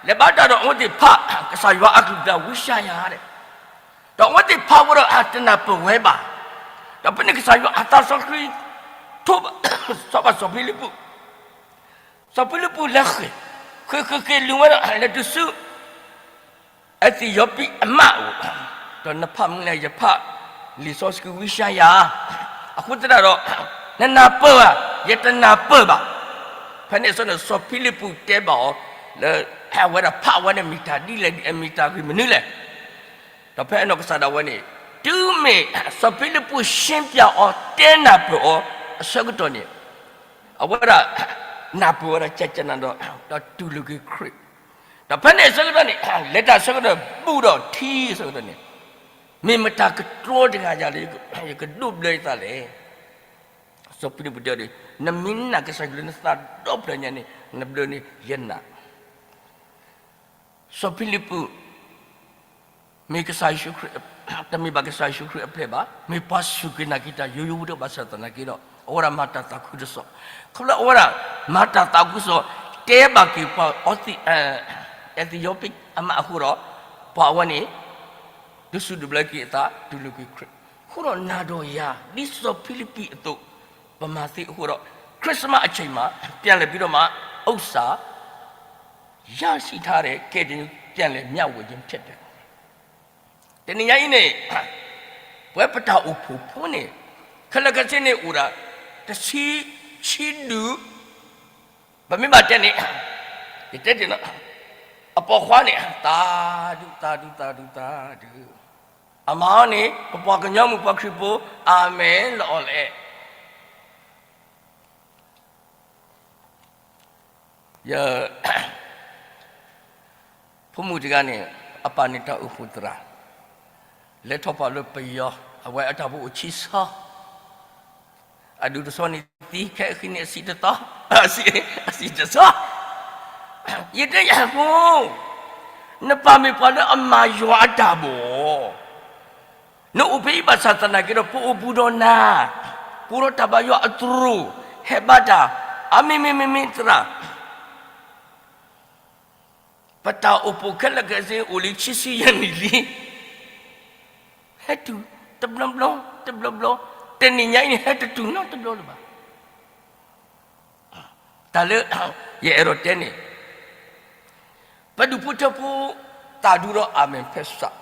လဲၤဘါတၢ်ဒီးအဝဲသ့ၣ်ဖး ကစၢ်ယွၤအကလုၢ်ကထါဝံယၡါယၤဒဲး, ဒီးအဝဲသ့ၣ်ဖးဝဲဒီးတနၢ်ပၢၢ်ဝဲဘၣ်, ဒီးဖဲန့ၣ်ကစၢ်ယွၤအသးစီဆှံ ထိးဘၣ် စီၤဖံလံးပူး, စီၤဖံလံးပူးလဲၤဃ့ၢ်, ဃ့ၢ်ဃ့ၢ်ဃ့ၢ်လုၢ်ဝဲဒီး လဲၤတုၤဆူ အံၣ်သံယီၤပံးအမးအိၣ်, ဒီးနဖးမနုၤလဲၣ်, ယဖးလံာ်စီဆှံဝံယၡါယၤ, အဃိသတးဒီး နနၢ်ပၢၢ်ဧါ, ယတနၢ်ပၢၢ်ဘၣ်. ဖဲန့ၣ်အဆၢန့ၣ် စီၤဖံလံးပူးတဲဘၣ်အီၤ လၢအဝဲဒၣ်ဖးဝဲန့ၣ်မ့ၢ်တၢ်ဒ်လဲၣ်, မ့ၢ်တၢ်ဂ့ၢ်မနုၤလဲၣ်. ဒီးဖဲအနီၢ်ကစၢ်ဒၣ်ဝဲန့ၣ် တုၤမ့ၢ်စီၤဖံလံးပူးရှင်းပြအီၤ တဲနၢ်ပၢၢ်အီၤ အဆၢကတီၢ်န့ၣ် အဝဲဒၣ်နၢ်ပၢၢ်ဝဲဒၣ် ကကနၣ်ဒီး ဒီးတူၢ်လိာ်က့ၤခရံာ်, ဒီးဖဲန့ၣ်အဆၢကတီၢ်န့ၣ် လဲၤတၢ်ဆၢကတီၢ် ဘူးဒီးထံအဆၢကတီၢ်န့ၣ် မ့ၢ်မတၤကတြီတဂၤယၤလၢ ယကဒိးဘျၢယသးလဲၣ်. စီၤဖံလံးပူးတဲဒီး နမ့ၢ်နာ်ကစၢ်ယွၤလၢနသးဒီဖျၢၣ်ညါန့ၣ် နဘျၢန့ၣ်ယနာ်. စီၤဖံလံးပူး မ့ၢ်ကစၢ်ယ့ၣ်ၡူးခရံာ်, တမ့ၢ်ဘၣ်ကစၢ်ယ့ၣ်ၡူးခရံာ်အပျဲၢ်ဘၣ်, မ့ၢ်ပှၤစူၢ်က့ၤနာ်က့ၤတၢ်ယိယိဖိတဘၣ်ဆၣ်သနာ်က့ဒီး အဝဲဒၣ်မၤတၢ်သးခုကစီၣ်, ခီဖျိအဝဲဒၣ်မၤတၢ်သးခုကစီၣ် တဲဘၣ်က့ၤပှၤအံၣ်သံယီၤပံးအမးအဃိဒီး ပှၤအဝဲန့ၣ် ဒုးစူၢ်ဒုးဘျၢက့ၤအသး တူၢ်လိာ်က့ၤခရံာ်, အဃိဒီးနၤဒီးယၤ ဒ်စီၤဖံလံးပူးအသိး ပမၤသ့အဃိဒီး ခရံာ်စမးအဆ့မး ပြန်လည်ပြီးတော့မှ ဥစ္စာ ရရှိထားတဲ့ ကယ်တင်ပြန်လည်မျှဝေခြင်းဖြစ်တယ်. တနံၤညါအံၤန့ၣ် ပဝဲပတၢ်အိၣ်ဖှိၣ်ဖိန့ၣ် ခဲလၢာ်ခဲဆ့န့ၣ်အိၣ်ဒၣ် တဆံ ဆံဒူၣ်, ပမ့ၢ်ဘၣ်တဲန့ၣ် ယတဲတ့ၢ်နီၤ, အပိာ်ခွါန့ၣ် သးဒူ သးဒူ သးဒူ သးဒူ, အမါန့ၣ် ပပှၤကညီမုၣ်ပှၤခရံာ်ဖိ အၤမ့ၣ်လီၤအီၤလဲၣ်. ယ ဖိမုၣ်တဂၤန့ၣ် အပၢ်န့ၣ်တၢ်အိၣ်ဖှိၣ်သရၣ်, လဲၤထီၣ်ပှၢ်လၢပယီၤ, အဝဲအတၢ်ဖိအိၣ်ဆံဆီ, အဒူၣ်တဆီန့ၣ်သံ, ခဲအံၤန့ၣ်အဆံးတသီ, အဆံး, အဆံးတဆီ, ယတဲယၤဖိ, နပၢ်မ့ၢ်ပှၤလၢအမၤယွၤအတၢ်ဘီၣ် နအိၣ်ဖဲအံၤဘၣ်ဆၣ်သနာ်က့ဒီး ပအိၣ်ဘူးဒီးနၤ, ပအိၣ်ဒီးတၢ်ဘါယွၤအသရိာ်, ဟဲဘါတၢ်, အမ့ၢ်မ့ၢ်မ့ၢ်မ့ၢ်သရၣ်, ပတၢ်အိၣ်ဖှိၣ်ခဲလၢာ်ခဲဆ့အိၣ်လံဆံဆံယဲၢ်နံၣ်လံ, ဟဲတုၤတဘျီဘျီ, တဘျီဘျီ, တနံၤညါအံၤန့ၣ် ဟဲတတုၤနီတဘျီလၢၤဘၣ်. တၢ်လၢယအဲၣ်ဒိးတဲန့ၣ်, ပဒူၣ်ဖိထၢဖိ သးဒူဒီးအၤမ့ၣ်ဖဲစး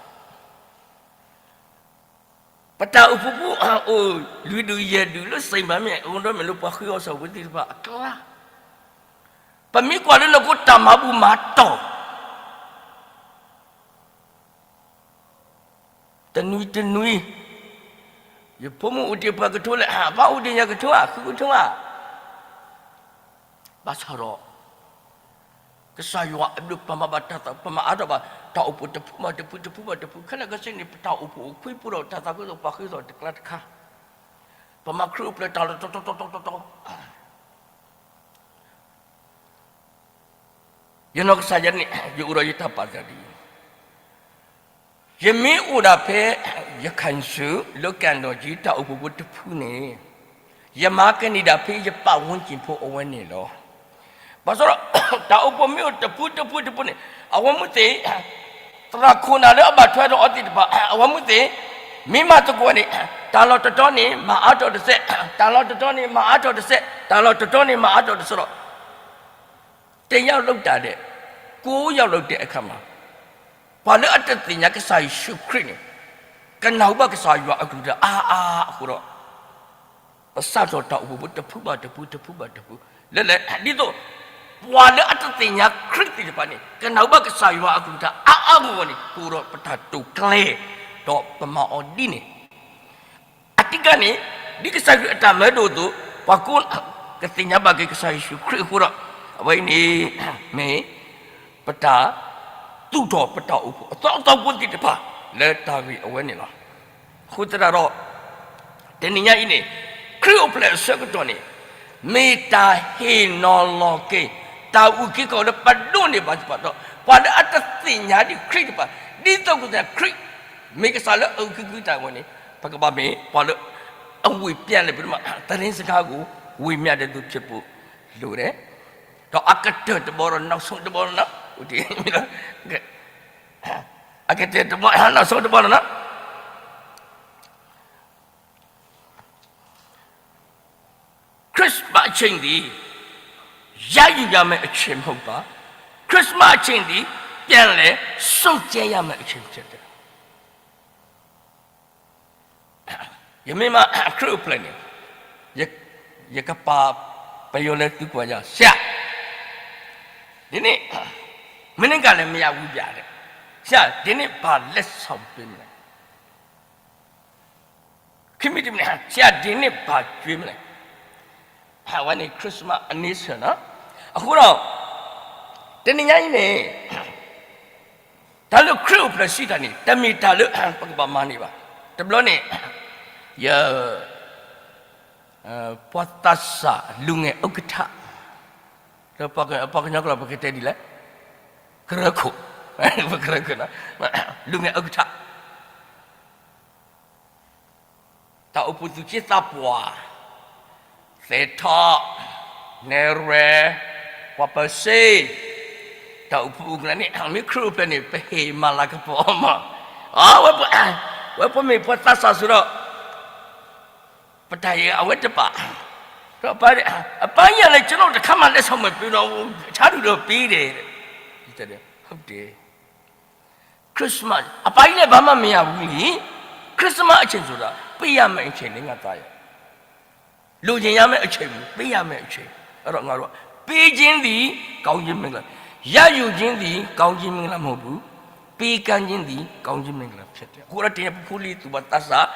ပတၢ်အိၣ်ဖှိၣ်ဖိအိၣ်လွံၢ်ဒုးယဲၢ်ဒုးလၢစံးဘၣ်မ့ၢ် အဃိဒီးမ့ၢ်လၢပှၤဃ့အီၣ်စီၤဝဲသ့ၣ်တဖၣ်အကျါ, ပမ့ၢ်ကွၢ်လၢနီၢ်ခိတၢ်မၤဘူၣ်မၤတီၢ် တနွံတနွံ, ယဖိမုၣ်အိၣ်တ့ၢ်ပှၤကထိလဲၣ်, အပၢ်အိၣ်တ့ၢ်ညါကထိဧါ, ဃုကထိဧါ, ဘၣ်ဆၣ်ဒီး ကစၢ်ယွၤအဘျုးပမၤဘၣ်တၢ်သး ပမၤအါထီၣ်ဘၣ် တၢ်အိၣ်ဖှိၣ်တဖုဘၣ်တဖု တဖုဘၣ်တဖု ခဲလၢာ်ခဲဆ့န့ၣ် ပတၢ်အိၣ်ဖှိၣ်အိၣ်ခွံပူၤဒီးတၢ်သးခုကစီၣ်ပှၤဃ့အီၣ်တကျါတခါ, ပမၤခရံာ်အိၣ်ဖျဲၣ်တၢ်လီၢ်တတီၤတီၤတီၤတီၤတီၤ ယနီၢ်ကစၢ်ယၤန့ၣ် ယအိၣ်ဒီးယတၢ်ပာ်သးဒ်အံၤ, ယမ့ၢ်အိၣ်ဒၣ်ဖဲ ရခိုင်စု လၢကၣ်ဒီၣ်ကံ တၢ်အိၣ်ဖှိၣ်ဖိတဖုန့ၣ်, ယမၤကန့ၢ်ဒၣ်ဖဲယ ပတ်ဝန်းကျင် ဖိအဝဲန့ၣ်လီၤ. ဘၣ်ဆၣ်ဒီး တၢ်အိၣ်ဖှိၣ်မ့ၢ်အိၣ်တဖုတဖုတဖုန့ၣ် အဝဲမုၢ်သ့ၣ် သရၣ်ခိၣ်နၢ်လၢအဘၣ်ထွဲဒီးအီၤသ့ၣ်တဖၣ် အဝဲမုၢ်သ့ၣ် မ့ၢ်မၤသကိးန့ၣ် တၢ်လီၢ်တတီၤန့ၣ် မၤအါထီၣ်တစဲး, တၢ်လီၢ်တတီၤန့ၣ် မၤအါထီၣ်တစဲး, တၢ်လီၢ်တတီၤန့ၣ် မၤအါထီၣ်တစဲးဒီး တယောက်လုပ်တာထက် ကိုးယောက်လုပ်တဲ့အခါမှာ ပှၤလၢအတသ့ၣ်ညါကစၢ်ယ့ၣ်ၡူးခရံာ်န့ၣ် ကနၢ်ဟူဘၣ်ကစၢ်ယွၤအကလုၢ်ကထါအါအါအဃိဒီး ပစးထီၣ်တၢ်အိၣ်ဖှိၣ်ဖိတဖုဘၣ်တဖု တဖုဘၣ်တဖု လၢလဲၣ် ဒ်သိး ပှၤလၢအတသ့ၣ်ညါခရံာ်သ့ၣ်တဖၣ်န့ၣ် ကနၢ်ဟူဘၣ်ကစၢ်ယွၤအကလုၢ်ကထါအါအါဂီၢ်ဂီၢ်န့ၣ် ပအိၣ်ဒီးပတၢ်တိာ်ကျဲၤ ဒီးပမၤအီၤဒ်န့ၣ် အတံကါန့ၣ် ဒ်ကစၢ်ခရံာ်အတၢ်မၢဒိၣ်အသိး ပှၤကိးကသ့ၣ်ညါဘၣ်က့ၤကစၢ်ယ့ၣ်ၡူးခရံာ်အဃိဒီး အဝဲအံၤန့ၣ် မ့ၢ် ပတၢ်သူၣ်ထီၣ်ပတၢ်အိၣ်ဖှိၣ်အသီအသီဖိသ့ၣ်တဖၣ် လၢတၢ်ဂ့ၢ်အဝဲန့ၣ်လီၤ. အဃိသတးဒီး တနံၤညါအံၤန့ၣ် ခရံာ်အိၣ်ဖျဲၣ်အဆၢကတီၢ်န့ၣ် မ့ၢ်တၢ်ဟ့ၣ်နီၤလီၤက့ၤ တၢ်အုၣ်က့ၤခီၣ်လၢပဒိးန့ၢ်ဘၣ်သပှၢ်ဒီး ပှၤလၢအတသ့ၣ်ညါဒံးခရံာ်တဖၣ် ဒ်သိးကသ့ၣ်ညါခရံာ် မ့ၢ်ကစၢ်လၢအအုၣ်က့ၤခရံာ်တၢ်အဂီၢ်န့ၣ် ပကဘၣ်မ့ၢ်ပှၤလၢ အဝံၣ်ပျဲလဲၣ် ပဒိၣ်မး သတင်းစကားကို ဝေမျှတဲ့သူဖြစ်ဖို့လိုတယ်. ဒီးအကတၢၢ်တဘီဒီး နောက်ဆုံးတဘီဒီး အကတၢၢ်တဘီ နောက်ဆုံးတဘီဒီး ခရစ်စမတ်အချိန်သည် ရယူရမယ့်အချိန်မဟုတ်ပါ။ ခရစ်စမတ်အချိန်သည် ပြန်လည်စုပ်ကျဲရမယ့်အချိန်ဖြစ်တယ်။ ယမ့ၢ်မး ခရံာ်အိၣ်ဖျဲၣ်န့ၣ် ယကပာ်ပယီၤလၢသုကွၢ်ယၤ ဆရာ ဒီနေ့ မင်းကလည်း မရဘူးဗျာ ဆရာ ဒီနေ့ ဘာလက်ဆောင်ပေးမလဲ ခံမံၤတမံၤ ဆရာ ဒီနေ့ ဘာကျွေးမလဲ အဝဲန့ၣ် Christmas အနံၤဆၢနီၤ အဃိဒီး တနံၤညါအံၤန့၁ၣ် တၢ်လၢခရံာ်အိၣ်ဖျဲၣ်စံးတၢ်န့ၣ် တမ့ၢ်တၢ်လၢပကဘၣ်မၤန့ၢ်ဘၣ်. တဘျီန့ၣ် ယ ပှၤသးစၢ်လူငယ်ဥက္ကဋ္ဌ လၢပှၤကညီကျိာ်ပကတဲဒ်လဲၣ် ကရၢခိၣ် ပကရၢခိၣ် လူငယ်ဥက္ကဋ္ဌ တၢ်အိၣ်ဖှိၣ်သူၣ်က့သးပှၢ် သဲးထီၣ် နဲၣ်ရွဲၣ် ပှၤပၢၤစ့ တၢ်အိၣ်ဖှိၣ်အုၣ်ကလၢန့ၣ် မ့ၢ်ခရံာ်အိၣ်ဖျဲၣ်န့ၣ် ပဟ့ၣ်မၤလၤကပီၤမး ဝဲပမ့ၢ်ပှၤသးစၢ်စ့ၢ်ဒီး ပတၢ်အံၤအဝဲတပာ် ဒီးအပၢ် အပၢ် อย่าเลย ကျွန်တော်တစ်ခါမှလက်ဆောင်မပေးတော့ဘူး အချားတူတော့ပေးတယ်တဲ့ ဟုတ်တယ် ခရစ်စမတ် အပၢ် ကြီးလည်း ဘာမှမရဘူးလေ ခရစ်စမတ်အချိန်ဆိုတာ ပေးရမယ့်အချိန်လေ ငါသားရဲ့ လိုချင်ရမယ့်အချိန်မဟုတ် ပေးရမယ့်အချိန် အဲ့တော့ ငါတို့ ပေးခြင်းသည် ကောင်းခြင်းမင်္ဂလာ ရယူခြင်းသည် ကောင်းခြင်းမင်္ဂလာမဟုတ်ဘူး ပေးကမ်းခြင်းသည် ကောင်းခြင်းမင်္ဂလာဖြစ်တယ် အဃိဒီး တနံၤညါ ပဖိလံၤသူၣ်ဘီၣ်သးစၢ်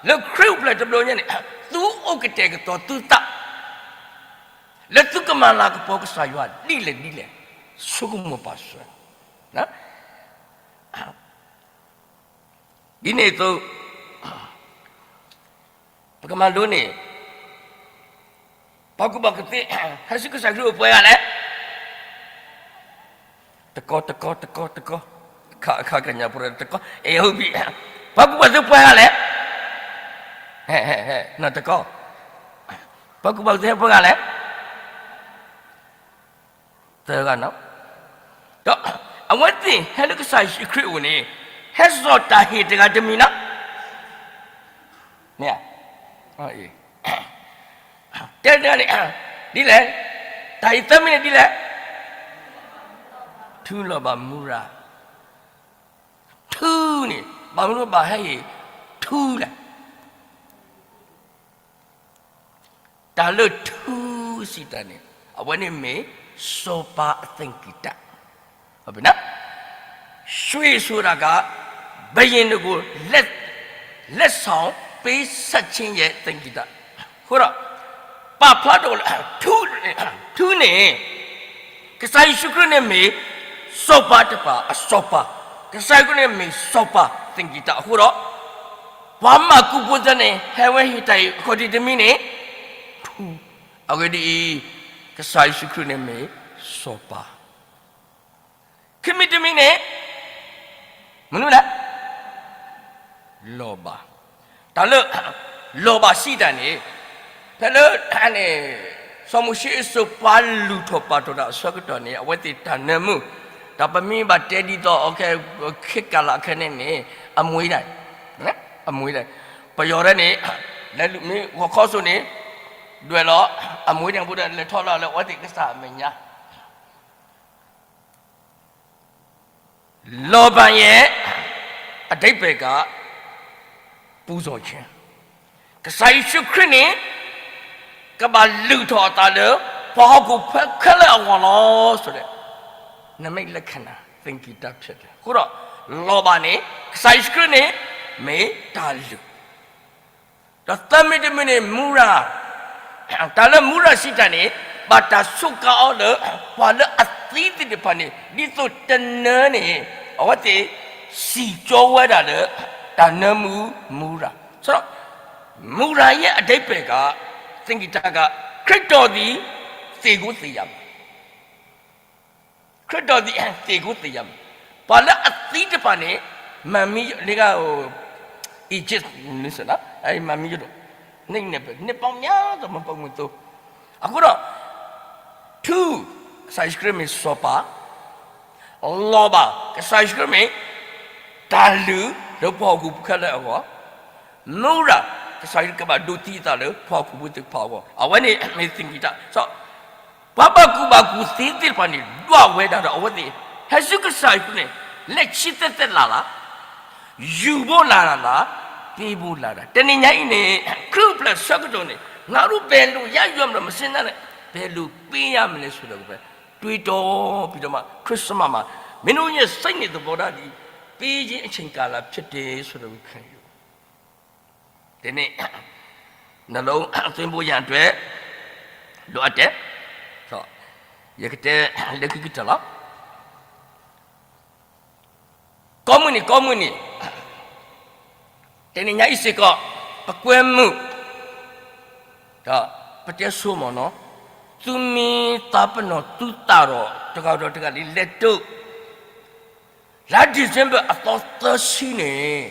လၢခရံာ်အိၣ်ဖျဲၣ်တဘျီညါန့ၣ် သုအိၣ်ကတဲာ်ကတီၤသုသး လၢသုကမၤလၤကပီၤကစၢ်ယွၤ ဒ်လဲၣ်ဒ်လဲၣ် ဆိကမိၣ်ပာ်စၢၤ ဒ်န့ၣ်အသိး ပကမၤလိန့ၣ် ပှၤကူၣ်ဘၣ်ကူၣ်သ့ ဟဲဆူကစၢ်ခရံာ်အိၣ်ပှဲၤဂၤလဲၣ် တကီ တကီ တကီ တကီ အခါ အခါကညးပှဲၤတကီ အဲ ဟုတ်ပြီ ပှၤကူၣ်ဘၣ်ကူၣ်သ့ပှဲၤဂၤလဲၣ် ဟဲ ဟဲ ဟဲ နီၢ်တကီ ပှၤကူၣ်ဘၣ်ကူၣ်သ့ပှဲၤဂၤလဲၣ် သၢဂၤနီၤ ဒီးအဝဲသ့ၣ်ဟဲလၢကစၢ်ယ့ၣ်ၡူးခရံာ်အအိၣ်န့ၣ် ဟဲစိာ်တၢ်ဟ့ၣ်တဂၤတမံၤနီၤ မ့ၢ်ဧါ တဲတဂၤန့ၣ် ဒ်လဲၣ် တၢ်ဟ့ၣ်သၢမံၤန့ၣ်ဒ်လဲၣ် ထူလီၤဘၣ်မူရၤ ထူန့ၣ် ဘၣ်မနုၤဘၣ်ဟဲဟ့ၣ် ထူလဲၣ် တၢ်လၢထူစံးတၢ်န့ၣ် အဝဲန့ၣ်မ့ၢ်စီၤပၤအသင်္ကေတ ဟုတ်ပြီနော်။ ရွှေဆိုတာက ဘုရင်တွေကို လက် လက်ဆောင်ပေးဆက်ခြင်းရဲ့ သင်္ကေတ အဃိဒီး ပာ်ဖျါထီၣ်လၢ ထူ ထူန့ၣ် ကစၢ်ယ့ၣ်ၡူးခရံာ်န့ၣ်မ့ၢ် စီၤပၤတကပၤအစီၤပၤ, ကစၢ်ယ့ၣ်ၡူးခရံာ်န့ၣ်မ့ၢ်စီၤပၤသင်္ကေတ အဃိဒီး ပှၤမၤကူၣ်ဖိသ့ၣ်န့ၣ် ဟဲဝဲဟ့ၣ်တၢ်အံၤ အခီၣ်ထံးတမံၤန့ၣ် ထူ, အဂ့ၢ်ဒ်အံၤ, ကစၢ်ယ့ၣ်ၡူးခရံာ်န့ၣ်မ့ၢ်စီၤပၤ ခံမံၤတမံၤန့ၣ် မနုၤလဲၣ်, လီၤဘၣ်, တၢ်လၢ လီၤဘၣ်စံးတၢ်န့ၣ် ဖဲလၢ န့ၣ် စီၤမိၤၡ့အစိၤ ပှၤလုၢ်ထီၣ်ပာ်ထီၣ်တၢ်အဆၢကတီၢ်န့ၣ် အဝဲသ့ၣ်တၢ်နၢမူ တၢ်ပမ့ၢ်ဘၣ်တဲဒ်သိး ခဲကလးခဲန့ၣ်န့ၣ် အမွေးဒၣ်, အမွေးဒၣ်, ပယီၤဒၣ်န့ၣ် လဲၤလုၢ်မ့ၢ်ဂီၤခီစိၤန့ၣ် ဒွဲၣ်လီၤ အမွေးဒၣ်ဖိဒီး လဲၤထီၣ်လီၤလၢအဝဲသ့ၣ်ကစၢ်အမဲာ်ညါ လီၤဘၣ်ယဲ အဓိပ္ပာယ်က ပူဇော်ခြင်း, ကစၢ်ယ့ၣ်ၡူးခရံာ်န့ၣ် ကဘၣ်လုၢ်ထီၣ်အသးလၢ ပှၤဟီၣ်ခိၣ်ဖိခဲလၢာ်အဂီၢ်လီၤ ဆိုတဲ့ နိမိတ်လက္ခဏာ သင်္ကေတဖြစ်တယ်. အဃိဒီး လီၤဘၣ်န့ၣ် ကစၢ်ယ့ၣ်ၡူးခရံာ်န့ၣ် မ့ၢ်တၢ်လုၢ် ဒီးသၢမံၤတမံၤန့ၣ် မူရၤ, တၢ်လၢမူရၤစံးတၢ်န့ၣ် ဘၣ်တၢ်စူးကါအီၤလၢ ပှၤလၢအသံသ့ၣ်တဖၣ်န့ၣ် ဒ်သိးတနၢန့ၣ် အဝဲသ့ၣ်စံၣ်ကၠီဝဲဒၣ်လၢ တၢ်နၢမူမူရၤ, ဆိုတော့ မူရၤရဲ့အဓိပ္ပာယ်က သင်္ကေတက ခရစ်တော်သည် သေကိုသေရမည် ခရစ်တော်သည် သေကိုသေရမည်, ပှၤလၢအသံတဖၣ်န့ၣ် မၤမံယိၣ်, လၢက Egypt နုစန မၤမံယိၣ်ဒိၣ်, နှစ်, နှစ်ပေါင်းများစွာ မပုံမူသိ, အဃိဒီး ထူ, ကစၢ်ယ့ၣ်ၡူးခရံာ်မ့ၢ်စီၤပၤ, လီၤဘၣ်, ကစၢ်ယ့ၣ်ၡူးခရံာ်မ့ၢ် တၢ်လုၢ် လၢပှၤဟီၣ်ခိၣ်ဖိခဲလၢာ်အဂီၢ်, မူရၤ, ကစၢ်ယ့ၣ်ၡူးခရံာ်ကဘၣ်ဒိးသံအသးလၢ ပှၤဟီၣ်ခိၣ်ဖိသ့ၣ်တဖၣ်အဂီၢ်, အဝဲန့ၣ်မ့ၢ်သင်္ကေတ, ပှၤဘၣ်ကူၣ်ဘၣ်ကူၣ်သ့သ့ၣ်တဖၣ်န့ၣ် ဒွးဝဲဒၣ်ဒီးအဝဲသ့ၣ်, ဟဲဆူကစၢ်ယ့ၣ်ၡူးန့ၣ် လက်ချီသက်သက်လာလား, ယူၤဘိလၢ်တၢ်လၢ်, သ့ဘိလၢ်တၢ်, တနံၤညါအံၤန့ၣ် ခရံာ်အိၣ်ဖျဲၣ်အဆၢကတီၢ်န့ၣ် ငါတို့ဘယ်လိုရယူမလဲ မစင်းသားနဲ့ ဘယ်လိုပေးရမလဲဆိုတော့ တွေးတောပြီးတော့မှ ခရစ်စမတ်မှာ မင်းတို့ရဲ့စိတ်နေသဘောထားသည် ပေးခြင်းအချိန်ကာလဖြစ်တယ်ဆိုတာကို ခံယူ ဒီနေ့ နှလုံးသွင်းဖို့ရန်အတွက် လိုအပ်တယ်. ဆိုတော့ ယကတဲ လၢခံကတၢၢ်လီၤ. ကိးမုၢ်နံၤ ကိးမုၢ်နံၤ တနံၤညါအံၤစ့ၢ်ကီး ပကွဲမုာ် ဒီးပတဲဆိမ့ၢ်နီၤ, သူမံသးပနီၣ်သူသးဒီး တဂၤဒီးတဂၤလံ လဲၤတုၤ လါ December အသီသၢဆံန့ၣ်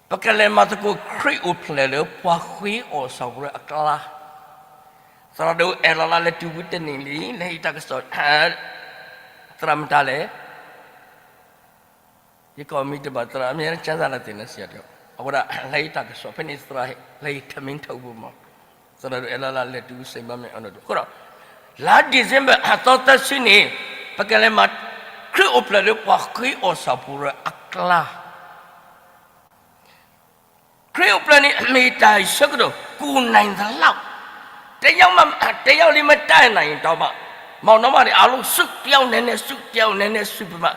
ပကလဲၤမၤသကိးခရံာ်အိၣ်ဖျဲၣ်လၢပှၤဃ့အီၣ်ဆၣ်ဖိအကျါ, သရၣ်ဒိၣ်အဲၣ်လီၤလၢလဲၤတုၤဝံၤတနံၤလံ လဲၤဟ့ၣ်တၢ်ကစီၣ်, သရၣ်မတၤလဲၣ်, ယကိးမံၤတဘၣ် သရၣ်အမ့ၢ်ကၠၢသးလၢသ့ၣ်န့ၣ်စံးတၢ်, အဃိဒၣ် လဲၤဟ့ၣ်တၢ်ကစီၣ် ဖဲန့ၣ်သရၣ် လဲၤဟ့ၣ်ထမင်းထုတ်ဖို့မး, သရၣ်ဒိၣ်အဲၣ်လီၤလၢလဲၤတုၤ စိန့်ပီးမ့ၣ်အီၤဒိၣ်, အဃိဒီး လါ December အသီသၢဆံန့ၣ် ပကလဲၤမၤ ခရံာ်အိၣ်ဖျဲၣ်လၢပှၤဃ့အီၣ်ဆၣ်ဖိအကျါ ခရံာ်အိၣ်ဖျဲၣ်န့ၣ် မ့ၢ်တၢ်အံၤဆၢကတီၢ် ကိုယ်နိုင်သလောက် တယောက်မှ တယောက်လေးမတတ်နိုင်ရင်တောင်မှ မောင်နှမတွေအားလုံး စုတစ်ယောက်နည်းနည်းစု တစ်ယောက်နည်းနည်းစုပြီးမှ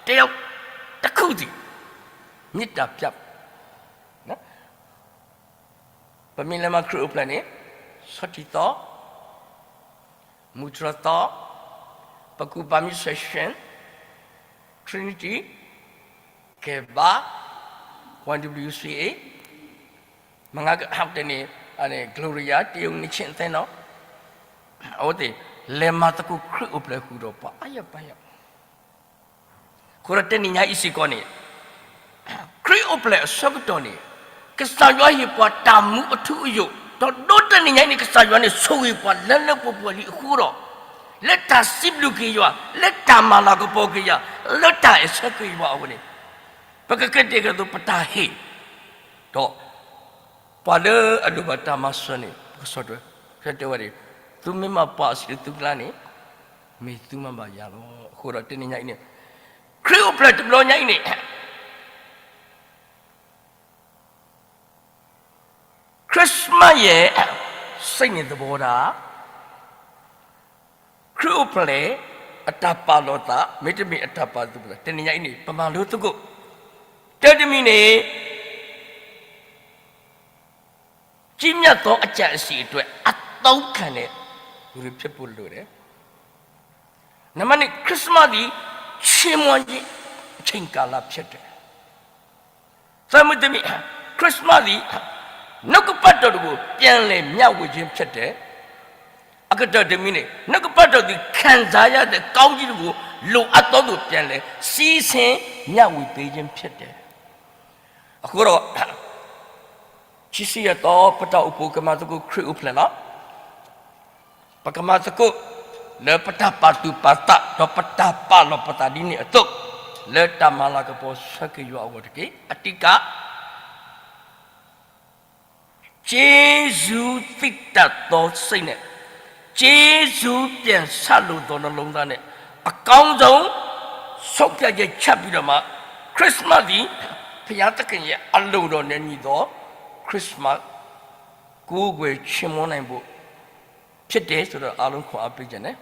တစ်ယောက်တစ်ခုစီ မေတ္တာပြ ပမ့ၢ်လဲၤမၤခရံာ်အိၣ်ဖျဲၣ်န့ၣ် ဆီထံသီ မုၢ်တြီၤသီ, ပကူၣ်ပာ်မံ session, Trinity, Kebab, Y W C A, မငါကဟးတဲန့ၣ် Gloria တရုတ်နှစ်ခြင်းအသင်းတော်, အဝဲသ့ၣ် လဲၤမၤသကိးခရံာ်အိၣ်ဖျဲၣ်ဃုာ်ဒီးပှၤအါယၤပာ်ယၤ အဃိဒီးတနံၤညါအံၤစ့ၢ်ကီးန့ၣ် ခရံာ်အိၣ်ဖျဲၣ်အဆၢကတီၢ်န့ၣ် ကစၢ်ယွၤဟ့ၣ်ပှၤတၢ်မူအထူအယိာ်, ဒီးဒိးတနံၤညါအံၤန့ၣ် ကစၢ်ယွၤန့ၣ် ဆိၣ်ဂ့ၤပှၤလၢလၢပှဲၤပှဲၤလံအဃိဒီး လၢတၢ်စံးဘျုးက့ၤယွၤ, လၢတၢ်မၤလၤကပီၤက့ၤယွၤ, လၢတၢ်အဲၣ်ဆၢက့ၤယွၤအဃိန့ၣ် ပကကတဲာ်ကတီၤပတၢ်ဟ့ၣ်, ဒီး ပှၤလၢအလိၣ်ဘၣ်တၢ်မၤစၢၤန့ၣ် ပကဆီၣ်ထွဲ, ဖဲတဲဝဲဒၣ်, သုမ့ၢ်မၤပှၤအဆံးလၢသုကျါန့ၣ် မ့ၢ်သုမၤဘၣ်ယၤလီၤ. အဃိဒီးတနံၤညါအံၤန့ၣ် ခရံာ်အိၣ်ဖျဲၣ်တဘျီညါအံၤန့ၣ် Christmas ရဲ့ season စံးန့ၣ်သဘီတၢ်, ခရံာ်အိၣ်ဖျဲၣ် အတၢ်ပာ်လီၤသး မ့တမ့ၢ်အတၢ်ပာ်သူၣ်ပာ်သး တနံၤညါအံၤန့ၣ် ပမၤလိသကိး, တၢ်တမံၤန့ၣ် ကြီးမြတ်သောအကြံအစည်အတွက် အသုံးခံတဲ့လူတွေဖြစ်ဖို့လိုတယ်။ နံပါတ်နှစ် ခရစ်စမတ်သည် ချီးမွမ်းခြင်းအချိန်ကာလဖြစ်တယ်. သၢမံၤတမံၤ ခရစ်စမတ်သည် နှုတ်ကပတ်တော်ကို ပြန်လည်မျှဝေခြင်းဖြစ်တယ်. အကတၢၢ်တမံၤန့ၣ် နှုတ်ကပတ်တော်သည် ခံစားရတဲ့ကောင်းကြီးကို လိုအပ်သောသူ ပြန်လည်စီးဆင်းမျှဝေပေးခြင်းဖြစ်တယ်. အဃိဒီး ဆံဆံယဲၢ်သီ ပတၢ်အိၣ်ဖှိၣ်ကမၤသကိး ခရံာ်အိၣ်ဖျဲၣ်လီၤ. ပကမၤသကိး လၢပတၢ်ပာ်သူၣ်ပာ်သး ဒီးပတၢ်ပာ်လီၤပသးဒ်န့ၣ်အသိး လၢတၢ်မၤလၤကပီၤဆၢက့ၤယွၤအဂီၢ်တက့ၢ်. အတံက ကျေးဇူးသီးတတ်သောစိတ်နဲ့ ကျေးဇူးပြန်ဆပ်လိုသောနှလုံးသားနဲ့ အကောင်းဆုံးဆုံးဖြတ်ချက်ချပြီးတော့မှ ခရစ်စမတ်သည် ဘုရားသခင်ရဲ့အလိုတော်နဲ့ညီသော ခရစ်စမတ်ကိုးကွယ်ချီးမွမ်းနိုင်ဖို့ဖြစ်တယ်ဆိုတော့ အားလုံးခွန်အားပေးချင်တယ်.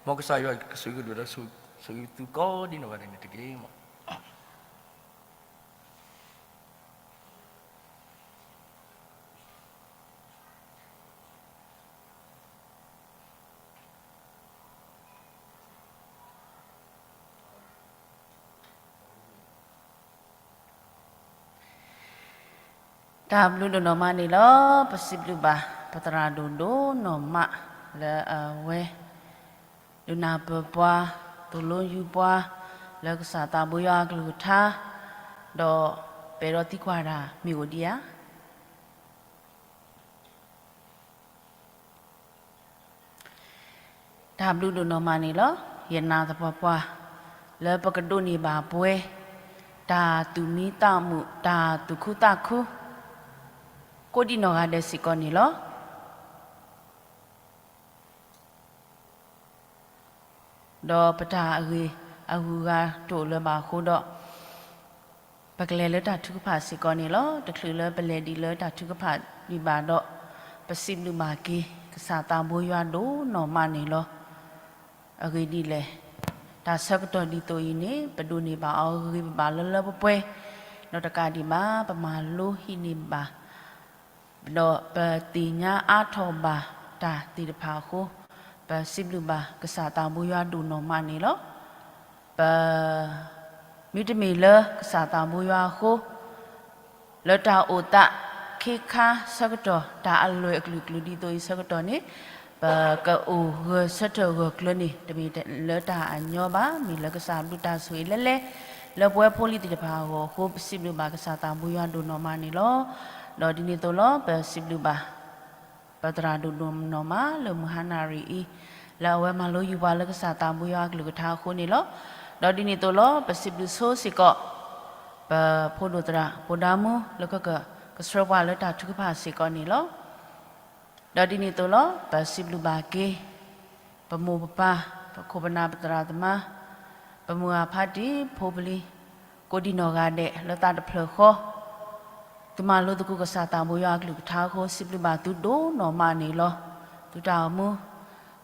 မ်ကစၢ်ယွၤကဆိၣ်ဂ့ၤက့ၤဒီး ဆိၣ်ဂ့ၤသုကိးဒံနီၢ်ဂၤဒဲးန့ၣ်တက့ၢ်. တၢ်ဘျုးဒိၣ်နီၢ်မးန့ၣ်လီၤ. ပစံးဘျုးဘၣ် ပသရၣ်ဒိၣ်ဒိၣ်နီၢ်မး လၢအဝဲ ဒုးနၢ်ပၢၢ်ပှၤ သိၣ်လိယုၢ်ပှၤ လၢကစၢ်သးဘိယွၤအကလုၢ်ကထါ ဒီးပဲာ်ဒီးသံကွၢ်တၢ်မ့ၢ်အိၣ်ဒံးဧါ. တၢ်ဘျုးဒိၣ်နီၢ်မးန့ၣ်လီၤ. ယနာ်သပှၢ်ပှၢ် လၢပကဒိးန့ၢ်ဘၣ်ပှဲၤ တၢ်သူၣ်မံသးမုာ် တၢ်သူၣ်ခုသးခု ကိးဒံနီၢ်ဂၤဒဲးစ့ၢ်ကီးန့ၣ်လီၤ. ဒီးပတၢ်အဂ့ၤအဂုၤအဂၤတအိၣ်လၢၤဘၣ်အဃိဒီး ပကလဲၤလၢတၢ်ထုကဖၣ်စ့ၢ်ကီးန့ၣ်လီၤ. တချုးလၢပလဲၤဒံးလၢတၢ်ထုကဖၣ်ဒံးဘၣ်ဒီး ပစံးဘျုးဘၣ်က့ၤ ကစၢ်သးဘိယွၤဒိၣ်နီၢ်မးန့ၣ်လီၤ. အဂ့ၢ်ဒ်လဲၣ်, တၢ်ဆၢကတီၢ်ဒ်သိးအံၤန့ၣ် ပဒိးန့ၢ်ဘၣ်အီၤဂ့ၤဂ့ၤဘၣ်ဘၣ်လၢလၢပှဲၤပှဲၤ, ဒီးတကးဒံးဘၣ် ပမၤလိဟံးန့ၢ်ဘၣ် ဒီးပသ့ၣ်ညါအါထီၣ်ဘၣ်တၢ်သ့ၣ်တဖၣ်အဃိ, ပစံးဘျုးဘၣ်ကစၢ်သးဘိယွၤဒိၣ်နီၢ်မးန့ၣ်လီၤ. ပ မ့တမ့ၢ်လၢကစၢ်သးဘိယွၤအဃိ, လၢတၢ်အိၣ်သးခ့ခါဆၢကတီၢ် တၢ်အလွဲၢ်အကလုာ်ကလုာ်ဒ်သိးအံၤဆၢကတီၢ်န့ၣ်, ပကအိၣ်ဂၢၢ်ဆၢထၢၣ်ဂၢၢ်ကျၢၤန့ၣ် တမ့ၢ်လၢတၢ်အညီဘၣ်, မ့ၢ်လၢကစၢ်ဘျုးတၢ်ဆိၣ်ဂ့ၤလၢလဲၤ လၢပဝဲဖိလံၤသ့ၣ်တဖၣ်အဂီၢ်အဃိ, ပစံးဘျုးဘၣ်ကစၢ်သးဘိယွၤဒိၣ်နီၢ်မးန့ၣ်လီၤ. ဒီးဒ်န့ၣ်အသိးလီၤ, ပစံးဘျုးဘၣ် ပသရၣ်ဒိၣ်ဒိၣ်နီၢ်မးလၢမုၢ်ဟါနၣ်ရံၣ်အံၤ, လၢအဝဲမၤလိယုာ်ပှၤလၢကစၢ်သးဘိယွၤအကလုၢ်ကထါအဃိန့ၣ်လီၤ. ဒီးဒ်န့ၣ်အသိးလီၤ, ပစံးဘျုးဆိစ့ၢ်ကီး ပဖိဒိၣ်သရၣ် ပိၣ်ဒါမူ လၢကက ကဆှၢပှၤလၢတၢ်ထုကဖၣ်စ့ၢ်ကီးန့ၣ်လီၤ. ဒီးဒ်န့ၣ်အသိးလီၤ, ပစံးဘျုးဘၣ်က့ၤ ပမိၢ်ပပၢ် ပခိၣ်ပနၢ်ပသရၣ်သမါ ပမုၢ်ဂၢ်ဖါတံၢ်ဖိပလံၤ ကိးဒံနီၢ်ဂၤဒဲးလၢသးတဖျၢၣ်ဃီ သုမၤလိသကိးကစၢ်သးဘိယွၤအကလုၢ်ကထါအဃိ စံးဘျုးဘၣ်သုဒိၣ်နီၢ်မးန့ၣ်လီၤ. သုတၢ်အိၣ်မူ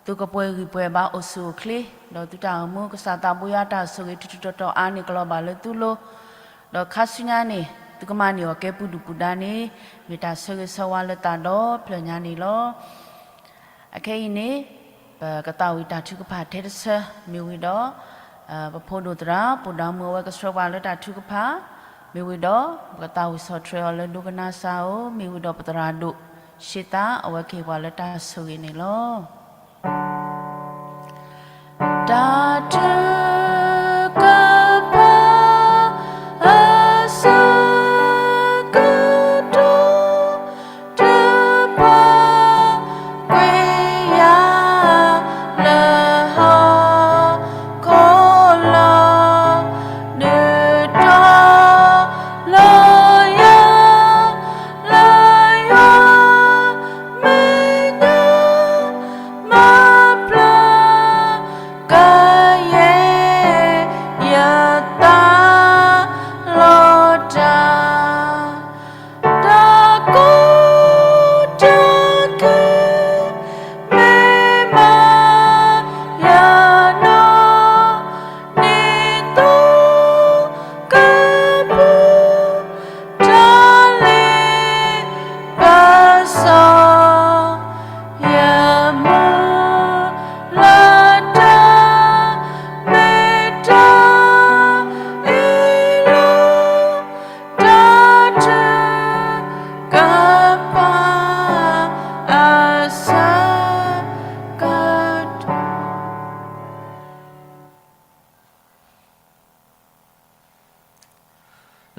သုကပှဲၤဂံၢ်ပှဲၤဘါအိၣ်ဆူၣ်အိၣ်ချ့, ဒီးသုတၢ်အိၣ်မူကစၢ်သးဘိယွၤတၢ်ဆိၣ်ဂ့ၤထူးထူးတီၤတီၤအါန့ၢ်ကလီၤဘၣ်လၢသုလိၤ, ဒီးခါဆူညါန့ၣ် သုကမၤန့ၢ်အီၤကဲပူၤဒုၣ်ပူၤဒါန့ၣ် မ့ၢ်တၢ်ဆၢဂ့ၤဆၢဝါလၢသးဒီဖျၢၣ်ညါန့ၣ်လီၤ. အခဲအံၤန့ၣ် ပကသးဝံၣ်တၢ်ထုကဖၣ်ထဲတဆၢ မ့ၢ်ဝံၤဒီး ပဖိဒိၣ်သရၣ် ပိၣ်ဒါမူ အဝဲကဆှၢပှၤလၢတၢ်ထုကဖၣ်, မ့ၢ်ဝံၤဒီး ပကသးဝံၣ်ဆီၣ်ထွဲအီၤလၢဒိကနၣ်စၢ်ဧိၤ, မ့ၢ်ဝံၤဒီးပသရၣ်ဒိၣ် ရှ့သး အဝဲကဟ့ၣ်ပှၤလၢတၢ်ဆိၣ်ဂ့ၤန့ၣ်လီၤ. တၢ်ထုကဖၣ်အဆၢကတီၢ် တပှၤကွဲးယၤလၢဟီၣ်ခိၣ်လီၤ, ဒုးတီလီၤယၤလၢယွၤမဲာ်ညါ မၤပျၢ် ကယဲၢ်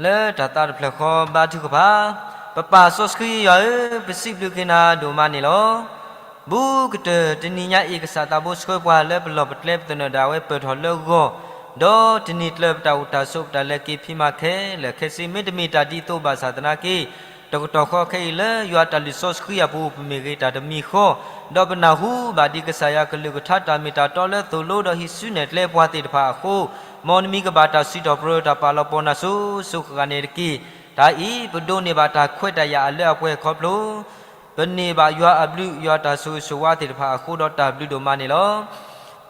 လၢတၢ်သးတဖျၢၣ်ဃီဘါထုကဖၣ်, ပပၢ်စီဆှံယွၤဧၢ, ပစံးဘျုးက့ၤနၤဒိၣ်မးန့ၣ်လီၤ. ဘူးကတၢၢ်တနံၤညါအံၤ ကစၢ်သးဘိဆှၢပှၤလၢပလီၢ်ပကျဲပသနၢၣ်ဒၣ်ဝဲပၢၢ်ထီၣ်လၢဂီၢ်, ဒီးတနံၤကျၢၤပတၢ်အိၣ်တၢ်ဆိးပတၢ်လဲၤက့ၤဖံးမၤခဲလၢာ်ခဲဆ့ မ့တမ့ၢ်တၢ်ဒ်သိးဘၣ်ဆၣ်သနာ်က့ တကတီၢ်ဃီခဲအံၤလၢယွၤတၢ်လုၢ်စီဆှံအပူၤ ပမ့ၢ်ဂ့ၤတၢ်တမံၤဃီ, ဒီးပနၢ်ဟူဘၣ်ဒံးကစၢ်ယွၤကလုၢ်ကထါတၢ်မ့ၢ်တၢ်တီလၢသိၣ်လိဒီးဟံးစုနဲၣ်ကျဲပှၤသ့ၣ်တဖၣ်အဃိ, မ်နမံၤကဘၣ်တၢ်စံးထီၣ်ပတြၢၤတၢ်ပာ်လီၤပှီၢ်နၢ်စိၤ စိၤဃၣ်ဃၣ်န့ၣ်တက့ၢ်. တၢ်အံၤ ပဒိးန့ၢ်ဘၣ်တၢ်ခွဲးတၢ်ယာ်အလၢအပှဲၤခီဖျိ ပန့ၢ်ဘၣ်ယွၤအဘျုးယွၤတၢ်ဆိၣ်ဂ့ၤဆိၣ်ဝါသ့ၣ်တဖၣ်အဃိဒီးတၢ်ဘျုးဒိၣ်မးန့ၣ်လီၤ.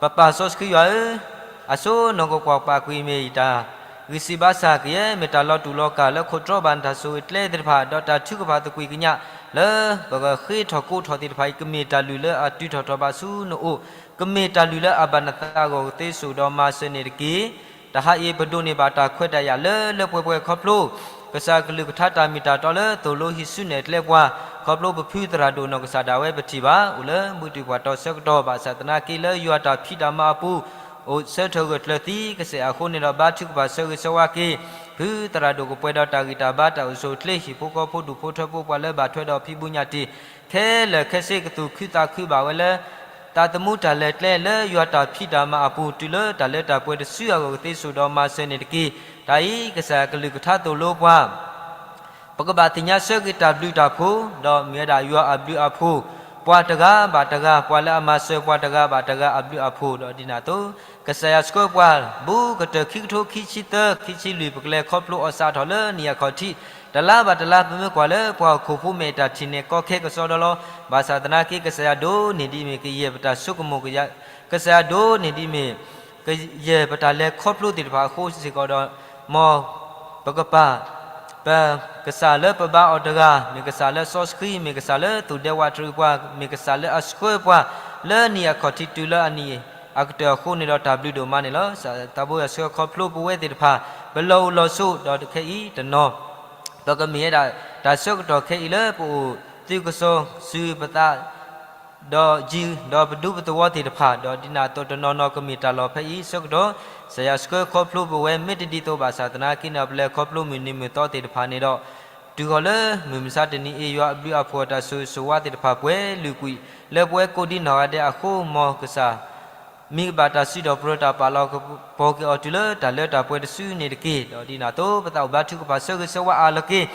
ပပၢ်စီဆှံယွၤဧၢ, အဆိနီၢ်ကကွၢ်ပာ်ကွံာ်မ့ၢ်ယတၢ်ဂံၢ်စၢ်ဘါစၢ်ကယဲၢ် မ့ၢ်တၢ်လီၤတူာ်လီၤကာ်လၢခိးတြီဘၣ်နတၢ်ဆိၣ်ဂ့ၤကျဲသ့ၣ်တဖၣ် ဒီးတၢ်ထုကဖၣ်သကွံာ်ကညးလၢပကဃ့ထီၣ်ကိးထီၣ်သ့ၣ်တဖၣ်အံၤ ကမ့ၢ်တၢ်လုၢ်လၢအတုၤထီၣ်ထီၣ်ဘၣ်ဆူနအိၣ်, ကမ့ၢ်တၢ်လုၢ်လၢအဘၣ်နသးအဂီၢ်ကသ့စိာ်ဒီးမၤစၢၤန့ၣ်တက့ၢ်. တဟါအံၤ ပဒိးန့ၢ်ဘၣ်တၢ်ခွဲးတၢ်ယာ်လၢလၢပှဲၤပှဲၤခီဖျိ ကစၢ်ကလုၢ်ကထါတၢ်မ့ၢ်တၢ်တီလၢသိၣ်လိဟံးစုနဲၣ်ကျဲပှၤ ခီဖျိပဖုသရၣ်ဒိၣ်နီၢ်ကစၢ်ဒၣ်ဝဲပထံၣ်ဘၣ် အိၣ်လၢမုၢ်တံၢ်ပှၤတီဆၢကတီၢ်ဘၣ်ဆၣ်သနာ်က့ လၢယွၤတၢ်ဖံးတၢ်မၤအပူၤ အိၣ်ဆၢထၢၣ်ဂၢၢ်ကျၢၤသံကစဲာ်အဃိန့ၣ်ဒီး ဘါထုကဖၣ်ဆၢဂ့ၤဆၢဝါက့ၤ ဖုသရၣ်ဒိၣ်ကပှဲၤဒီးတၢ်ဂံၢ်တၢ်ဘါတၢ်အိၣ်ဆူၣ်အိၣ်ချ့ ဟံၣ်ဖိဃီဖိဒူၣ်ဖိထၢဖိပှၤလၢဘၣ်ထွဲဒီးဖံးဘူးညၣ်တ့ၢ် ခဲလၢာ်ခဲဆ့ကသူၣ်ခုသးခုဘၣ်ဝဲလၢ သးသမူတၢ်လဲၤကျဲလၢယွၤတၢ်ဖံးတၢ်မၤအပူၤ တုၤလၢတၢ်လၢတၢ်ပှဲၤတစုအဂီၢ်ကသ့စိာ်ဒီးမၤစၢၤန့ၣ်တက့ၢ်. တၢ်အံၤ ကစၢ်ကလုၢ်ကထါသိၣ်လိပှၤ ပကဘၣ်သ့ၣ်ညါဆၢက့ၤတၢ်ဘျုးတၢ်ဖှိၣ် ဒီးမ့ၢ်ဝဲဒၣ်ယွၤအဘျုးအဖှိၣ်, ပှၤတဂၤဘၣ်တဂၤ ပှၤလၢအမၤစၢၤပှၤတဂၤဘၣ်တဂၤအဘျုးအဖှိၣ် ဒီးဒ်န့ၣ်အသိး ကစၢ်ယွၤဆှၢပှၤ ဘူးကတၢၢ်ခံကထိခံဆံသၢ ခံဆံလွံၢ် ပကလဲၤခီဖျိအီၤစးထီၣ်လၢနံၣ်အခီၣ်ထံး တလါဘၣ်တလါ ပမ့ၢ်ကွၢ်လၢပှၤဟီၣ်ခိၣ်ဖိ မ့ၢ်တၢ်ထံၣ်န့ၢ်ကီခဲကစီဒီလီၤ. ဘၣ်ဆၣ်သနာ်က့ ကစၢ်ယွၤဒိးန့ၢ်ဒ်အမ့ၢ်ကယဲၢ်ပတၢ်ဆိကမိၣ်, ကစၢ်ယွၤဒိးန့ၢ်ဒ်အမ့ၢ် ကယဲၢ်ပတၢ်လဲၤခီဖျိသ့ၣ်တဖၣ်အဃိစ့ၢ်ကီးဒီး မ်ပကပာ် ပကစၢ်လၢပဘါအီၤတဂၤ မ့ၢ်ကစၢ်လၢစီဆှံ မ့ၢ်ကစၢ်လၢသူၣ်ဒဲဝးတရံးပှၤ မ့ၢ်ကစၢ်လၢအဆှၢပှၤ လၢနံၣ်အခီၣ်ထံးတုၤလၢအနံၣ်အကတၢၢ်အဃိန့ၣ်ဒီး တၢ်ဘျုးဒိၣ်မးန့ၣ်လီၤ. ကစၢ်သးဘိယွၤဆှၢခီဖျိပဝဲသ့ၣ်တဖၣ် ပလီၢ်အိၣ်လီၢ်ဆိး ဒီးခဲအံၤတနီၤ ပကမ့ၢ်ဝဲဒၣ် တၢ်ဆၢကတီၢ်ခဲအံၤလၢပအိၣ်သုးကစီၣ် စူၤပသး ဒီးယံၤ ဒီးပဒူပသဝီသ့ၣ်တဖၣ် ဒီးဒ်န့ၣ်အသိးတနီၤနီၤကမ့ၢ်တၢ်လီၢ်ဖဲအံၤဆၢကတီၢ် ကစၢ်ယွၤဆှၢခီဖျိပဝဲ မ့ၢ်တဒ်သိးဘၣ်ဆၣ်သနာ်က့န့ၣ် ပလဲၤခီဖျိမုၢ်နံၤမုၢ်သီသ့ၣ်တဖၣ်န့ၣ်ဒီး တုၤဃီၤလၢမုၢ်မဆါတနံၤအံၤ ယွၤအဘျုးအဖှိၣ်တၢ်ဆိၣ်ဂ့ၤဆိၣ်ဝါသ့ၣ်တဖၣ်ပှဲၤလုာ်ကွံာ် လၢပဝဲကိးဒံနီၢ်ဂၤဒဲးအဃိ မ်ကစၢ် မံၤကဘၣ်တၢ်စံးထီၣ်ပတြၢၤတၢ်ပာ်လီၤပီၤက့ၤအီၤတုၤလၢတၢ်လၢတၢ်ပှဲၤတစုန့ၣ်တက့ၢ်. ဒီးဒ်န့ၣ်အသိး ပသးအိၣ်ဘါထုကဖၣ်ဆၢဂ့ၤဆၢဝါအါလီၤက့ၤ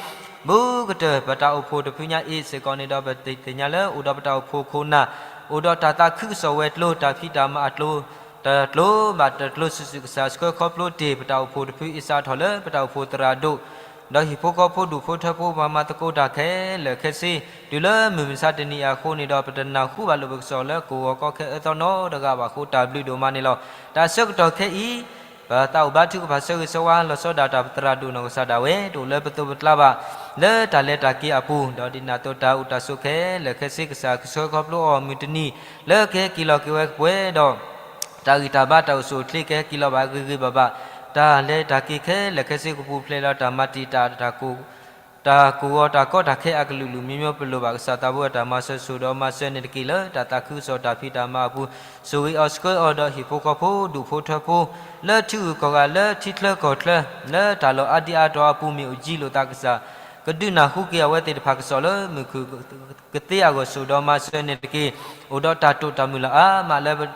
ဘူးကတၢၢ်ပတၢ်အိၣ်ဖှိၣ်တဖုညါအံၤစ့ၢ်ကီးန့ၣ်ဒီး ပသ့ၣ်ညါလၢအိၣ်ဒီးပတၢ်အိၣ်ဖှိၣ်ခိၣ်နၢ် အိၣ်ဒီးတၢ်သးခုကစီၣ်ဝဲၤကျိၤ တၢ်ဖံးတၢ်မၤအကျိၤ တၢ်ကျိၤဘၣ်တၢ်ကျိၤစုာ်စုာ် ကစၢ်ဆှၢခီဖျိတ့ၢ် ပတၢ်အိၣ်ဖှိၣ်တဖုအံၤစးထီၣ်လၢပတၢ်အိၣ်ဖှိၣ်သရၣ်ဒိၣ် ဒီးဟံၣ်ဖိဃီဖိဒူၣ်ဖိထၢဖိပှၤမၤသကိးတၢ်ခဲလၢာ်ခဲဆ့ တုၤလၢမုၢ်မဆါတနံၤအံၤအဃိန့ၣ်ဒီး ပတနၢ်ဟူဘၣ်လိာ်ပကစီၣ်လၢကအိၣ်ဂီၤကီခဲအၢသီနီတဂၤဘၣ်အဃိ တၢ်ဘျုးဒိၣ်မးန့ၣ်လီၤ. တၢ်ဆၢကတီၢ်ခဲအံၤ ပသးအိၣ်ဘါထုကဖၣ်ဆၢဂ့ၤဆၢဝါလီၤဆီဒၣ်တၢ်ပသရၣ်ဒိၣ်နီၢ်ကစၢ်ဒၣ်ဝဲ တအိၣ်လၢပသိးပကျါဘၣ် လၢတၢ်လဲၤတၢ်က့ၤအပူၤ ဒီးဒ်န့ၣ်အသိးတၢ်အိၣ်တၢ်ဆိးခဲလၢာ်ခဲဆ့ ကစၢ်ကဆှၢခီဖျိအီၤမုၢ်တနံၤ လၢကဟဲက့ၤလီၤက့ၤဝဲကပှဲၤဒီး တၢ်ဂံၢ်တၢ်ဘါတၢ်အိၣ်ဆူၣ်အိၣ်ချ့ ကဟဲက့ၤလီၤဘၣ်ဂ့ၤဂ့ၤဘၣ်ဘၣ် တၢ်လဲၤတၢ်က့ၤခဲလၢာ်ခဲဆ့ကပူၤဖျဲးဒီးတၢ်မၤတံာ်တာ် တၢ်ကိၢ်ဂီၤတၢ်ကီတၢ်ခဲအကလုာ်ကလုာ် မ့မ့ၢ်ပလိၣ်ဘၣ်ကစၢ်သးဘိတၢ်မၤစၢၤဆူၣ်ဒီးမၤစၢၤန့ၣ်တက့ၢ် လၢတၢ်သးခုကစီၣ်တၢ်ဖံးတၢ်မၤအပူၤ ဆိၣ်ဂ့ၤအီၤဆှၢအီၤဒီးဟံၣ်ဖိဃီဖိဒူၣ်ဖိထၢဖိ လၢထံဂုၤကီၢ်ဂၤလၢထံချၢကီၢ်ချၢ လၢတၢ်လီၢ်အါဒံအါတီၤအပူၤမ့ၢ်အိၣ်ကံလိာ်သး ကစၢ် ကဒုးနၢ်ဟူက့ၤအဝဲသ့ၣ်တဖၣ်ကစီၣ်လၢမုၢ်ခုၣ် ကသ့အဂီၢ်ဆူၣ်ဒီးမၤစၢၤန့ၣ်တက့ၢ်. အိၣ်ဒီးတၢ်တိာ်တၢ်မုၢ်လၢ်အါမးလၢ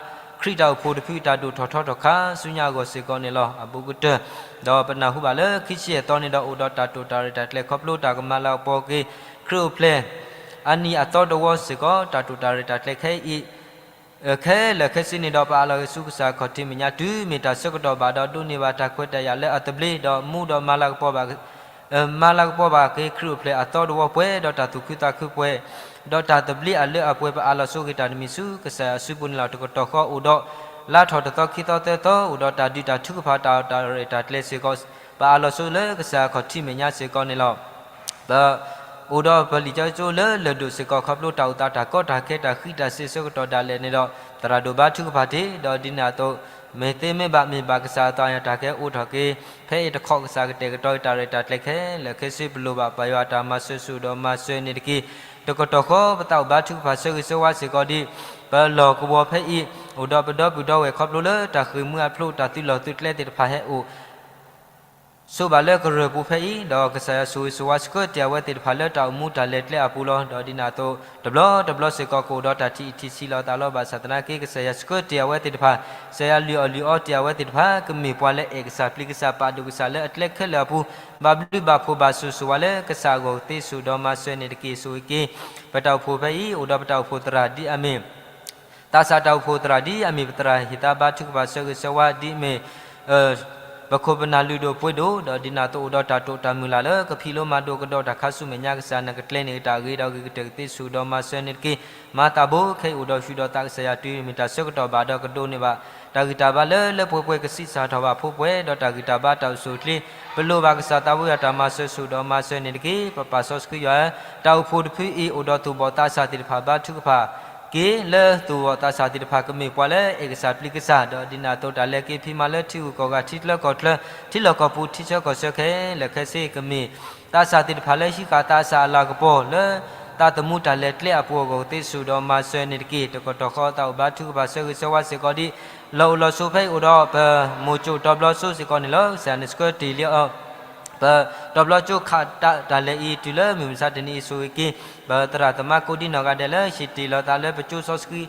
ခရံာ်တၢ်အိၣ်ဖှိၣ်တဖုတၢ်ဒိၣ်ထီၣ်ထီထီၣ်ခါဆူညါအဂီၢ်စ့ၢ်ကီးန့ၣ်လီၤ. အဘူးကတၢၢ် ဒီးပနၢ်ဟူဘၣ်လၢခံဆံယဲၢ်သီန့ၣ်ဒီး အိၣ်ဒီးတၢ်တိာ်တၢ်ရဲၣ်တၢ်ကျဲၤခီဖျိတၢ်ကမၤလၤကပီၤက့ၤ ခရံာ်အိၣ်ဖျဲၣ် အနံၣ်အသီတဝီစ့ၢ်ကီး တၢ်တိာ်တၢ်ရဲၣ်တၢ်ကျဲၤခဲအံၤ ခဲလၢာ်ခဲဆ့န့ၣ်ဒီး ပအးလီၤက့ၤဆူကစၢ်ခီၣ်ထံးမဲာ်ညါတုၤမ့ၢ်တၢ်ဆၢကတီၢ်ဘၣ်ဒီး ဒိးန့ၢ်ဘၣ်တၢ်ခွဲးတၢ်ယာ်လၢအသဘျ့ ဒီးမူဒီးမၤလၤကပီၤဘၣ် မၤလၤကပီၤဘၣ်က့ၤခရံာ်အိၣ်ဖျဲၣ်အသီတဝီပှဲၤဒီးတၢ်သူၣ်ခုသးခုပှဲၤ ဒီးတၢ်သဘျ့အလၢအပှဲၤ ပအးလီၤဆိဂ့ၤတၢ်တမံၤဆူကစၢ်ယွၤအစုပူၤန့ၣ်လီၤ. တကတီၢ်ဃီအိၣ်ဒီး လါထီၣ်တသီခံသီသၢသီ အိၣ်ဒီးတၢ်ဒုးတၢ်ထုကဖၣ်တၢ်အိၣ်တၢ်ရဲၣ်တၢ်ကျဲၤစ့ၢ်ကီး ပအးလီၤဆိလၢကစၢ်ခီၣ်ထံးမဲာ်ညါစ့ၢ်ကီးန့ၣ်လီၤ. ပအိၣ်ဒီးပလံာ်စီဆှံကၠိလၢလၢၢ်ဒိၣ်စ့ၢ်ကီး ခီဖျိတၢ်အိၣ်သးတၢ်ကီတၢ်ခဲတၢ်ဃံးတၢ်စ့ၤဆၢကတီၢ်ဒၣ်လဲာ်န့ၣ်ဒီး သရၣ်ဒိၣ်ဘါထုကဖၣ်တ့ၢ် ဒီးဒ်န့ၣ်အသိး မ့ၢ်သ့မ့ၢ်ဘၣ်မ့ၢ်ဘၣ်ကစၢ်အသး တၢ်ကဟဲအိၣ်ထီၣ်က့ၤ ဖဲအံၤတခီ ကစၢ်ကတဲာ်ကတီၤက့ၤတၢ်ရဲၣ်တၢ်ကျဲၤခဲလၢာ်ခဲဆ့ ပလိၣ်ဘၣ်ပၢ်ယွၤတၢ်မၤစၢၤဆူၣ်ဒီးမၤစၢၤန့ၣ်တက့ၢ်. တကတီၢ်ဃီ ပသးအိၣ်ဘါထုကဖၣ်ဆၢဂ့ၤဆၢဝါစ့ၢ်ကီးဒ် ပလီၢ်ကဝီၤဖဲအံၤ အိၣ်ဒီးပဒီပုၢ်ဒီဝဲၢ်ခီဖျိလၢတၢ်ဃ့ၢ်မှံဟးဖျိး တၢ်သုးလီၢ်သုးကျဲသ့ၣ်တဖၣ်ဟဲအိၣ် ဆိးဘၣ်လၢကရၢၢ်ပူၤဖဲအံၤ, ဒီးကစၢ်ယွၤဆိၣ်ဂ့ၤဆိၣ်ဝါဆှၢတ့ၢ်အဝဲသ့ၣ်တဖၣ်လၢတၢ်အိၣ်မူတၢ်လဲၤကျဲအပူၤလီၤ. ဒီးဒ်န့ၣ်အသိး တဘျီတဘျီစ့ၢ်ကီးကအိၣ်ဒီးတၢ်ထံၣ်အံၣ်ထံၣ်ဆံးလီၤသးလီၤ. ဘၣ်ဆၣ်သနာ်က့ ကစၢ်ယွၤဆှၢတ့ၢ်အဝဲသ့ၣ်တဖၣ်, ကစၢ်ယွၤလုၢ်အီၣ်လုၢ်အီတ့ၢ်အဝဲသ့ၣ်တဖၣ် ကမ့ၢ်ပှၤလၢအဲၣ်ကစၢ်ပျံၤကစၢ်ပာ်ဒိၣ်ကစၢ်လၢအကျဲခဲလၢာ်အပူၤ, ဘၣ်ဘျုးဘၣ်ဖှိၣ်ဘၣ်ဆိၣ်ဂ့ၤဆိၣ်ဝါလၢကစၢ်အဂီၢ် ကသ့ဆိၣ်ဒီးမၤစၢၤန့ၣ်တက့ၢ်ဆိၣ်ဂ့ၤက့ၤ ပတၢ်အိၣ်ဖှိၣ်ဖဲအံၤ အိၣ်ဒီးပတၢ်အိၣ်ဖှိၣ်သရၣ်ဒ်အမ့ၢ် သးစၢ်တၢ်အိၣ်ဖှိၣ်သရၣ်ဒ်အမ့ၢ် ပသရၣ်ဟ့ၣ်သးဘါထုကဖၣ်ဆၢဂ့ၤဆၢဝါဒ်အမ့ၢ် ပခိၣ်ပနၢ်လုၢ်ဒိၣ်ပှ့ၤဒိၣ်, ဒီးဒ်န့ၣ်အသိးအိၣ်ဒီးတၢ်တိာ်တၢ်မုၢ်လၢ်လၢ ကဖံးလိမၤဒိးကဒီးတၢ်ခါဆူမဲာ်ညါ ကစၢ်နကကျဲန့ၢ်တၢ်အဂ့ၤဒီးအဂ့ၤကတၢၢ် ကသ့ဆိၣ်ဒီးမၤစၢၤန့ၣ်တက့ၢ်. မၤသးဘိ ခဲအံၤအိၣ်ဒီးဟံၣ်ဒီးသး ကစၢ်ယွၤတုၤမ့ၢ်တၢ်ဆၢကတီၢ်ဘၣ်ဒီးကဒိးန့ၢ်ဘၣ် တၢ်ဂံၢ်တၢ်ဘါလၢလၢပှဲၤပှဲၤ ကဆံးစၢ်ထီၣ်ဘၣ်ဖိပှဲၤဒီးတၢ်ဂံၢ်တၢ်ဘါတၢ်အိၣ်ဆူၣ်အိၣ်ချ့ ပလိၣ်ဘၣ်ကစၢ်သးဘိယွၤတၢ်မၤစၢၤဆိၣ်ဒီးမၤစၢၤန့ၣ်တက့ၢ်. ပပၢ်စီဆှံယွၤဧၢ, တၢ်အိၣ်ဖှိၣ်တဖုအံၤ အိၣ်ဒီးသူၣ်ဘီၣ်သးစၢ်သ့ၣ်တဖၣ်ဘါထုကဖၣ်က့ၤ လၢသူၣ်ဘီၣ်သးစၢ်သ့ၣ်တဖၣ်ကမ့ၢ်ပှၤလၢအဲၣ်ကစၢ်ပျံၤကစၢ်, ဒီးဒ်န့ၣ်အသိးတၢ်လဲၤက့ၤဖံးမၤလၢထံဂုၤကီၢ်ဂၤ ထံချၢကီၢ်ချၢ ထံလီၢ်ကီၢ်ပူၤ ထံဆၢကီၢ်ဆၢခဲလၢာ်ခဲဆ့ ကမ့ၢ်သးစၢ်သ့ၣ်တဖၣ်လၢဟံးဃာ်သးစၢ်အလၤကပီၤလၢ သးသမူတၢ်လဲၤကျဲအပူၤအဂီၢ် ကသ့ဆိၣ်ဒီးမၤစၢၤန့ၣ်တက့ၢ်. တကတီၢ်ဃီသးအိၣ်ဘါထုကဖၣ်ဆၢဂ့ၤဆၢဝါစ့ၢ်ကီးဒ် လီၢ်အိၣ်လီၢ်ဆိးဖဲအံၤအိၣ်ဒီး ပမိၢ်ကၠိၣ်တီဘျီကၠိစ့ၢ်ကီးန့ၣ်လီၤ. ကစၢ်နဆှၢတ့ၢ်လံအီၤ ပတီဘျီကၠိခးတၢ်လဲၤအံၤ တုၤလၢမုၢ်မဆါတနံၤအံၤ ဆိၣ်ဂ့ၤက့ၤ ပသရၣ်သမါကိးဒံနီၢ်ဂၤဒဲးလၢ ဟ့ၣ်တ့ၢ်လီၤသးလၢပကၠိစီဆှံ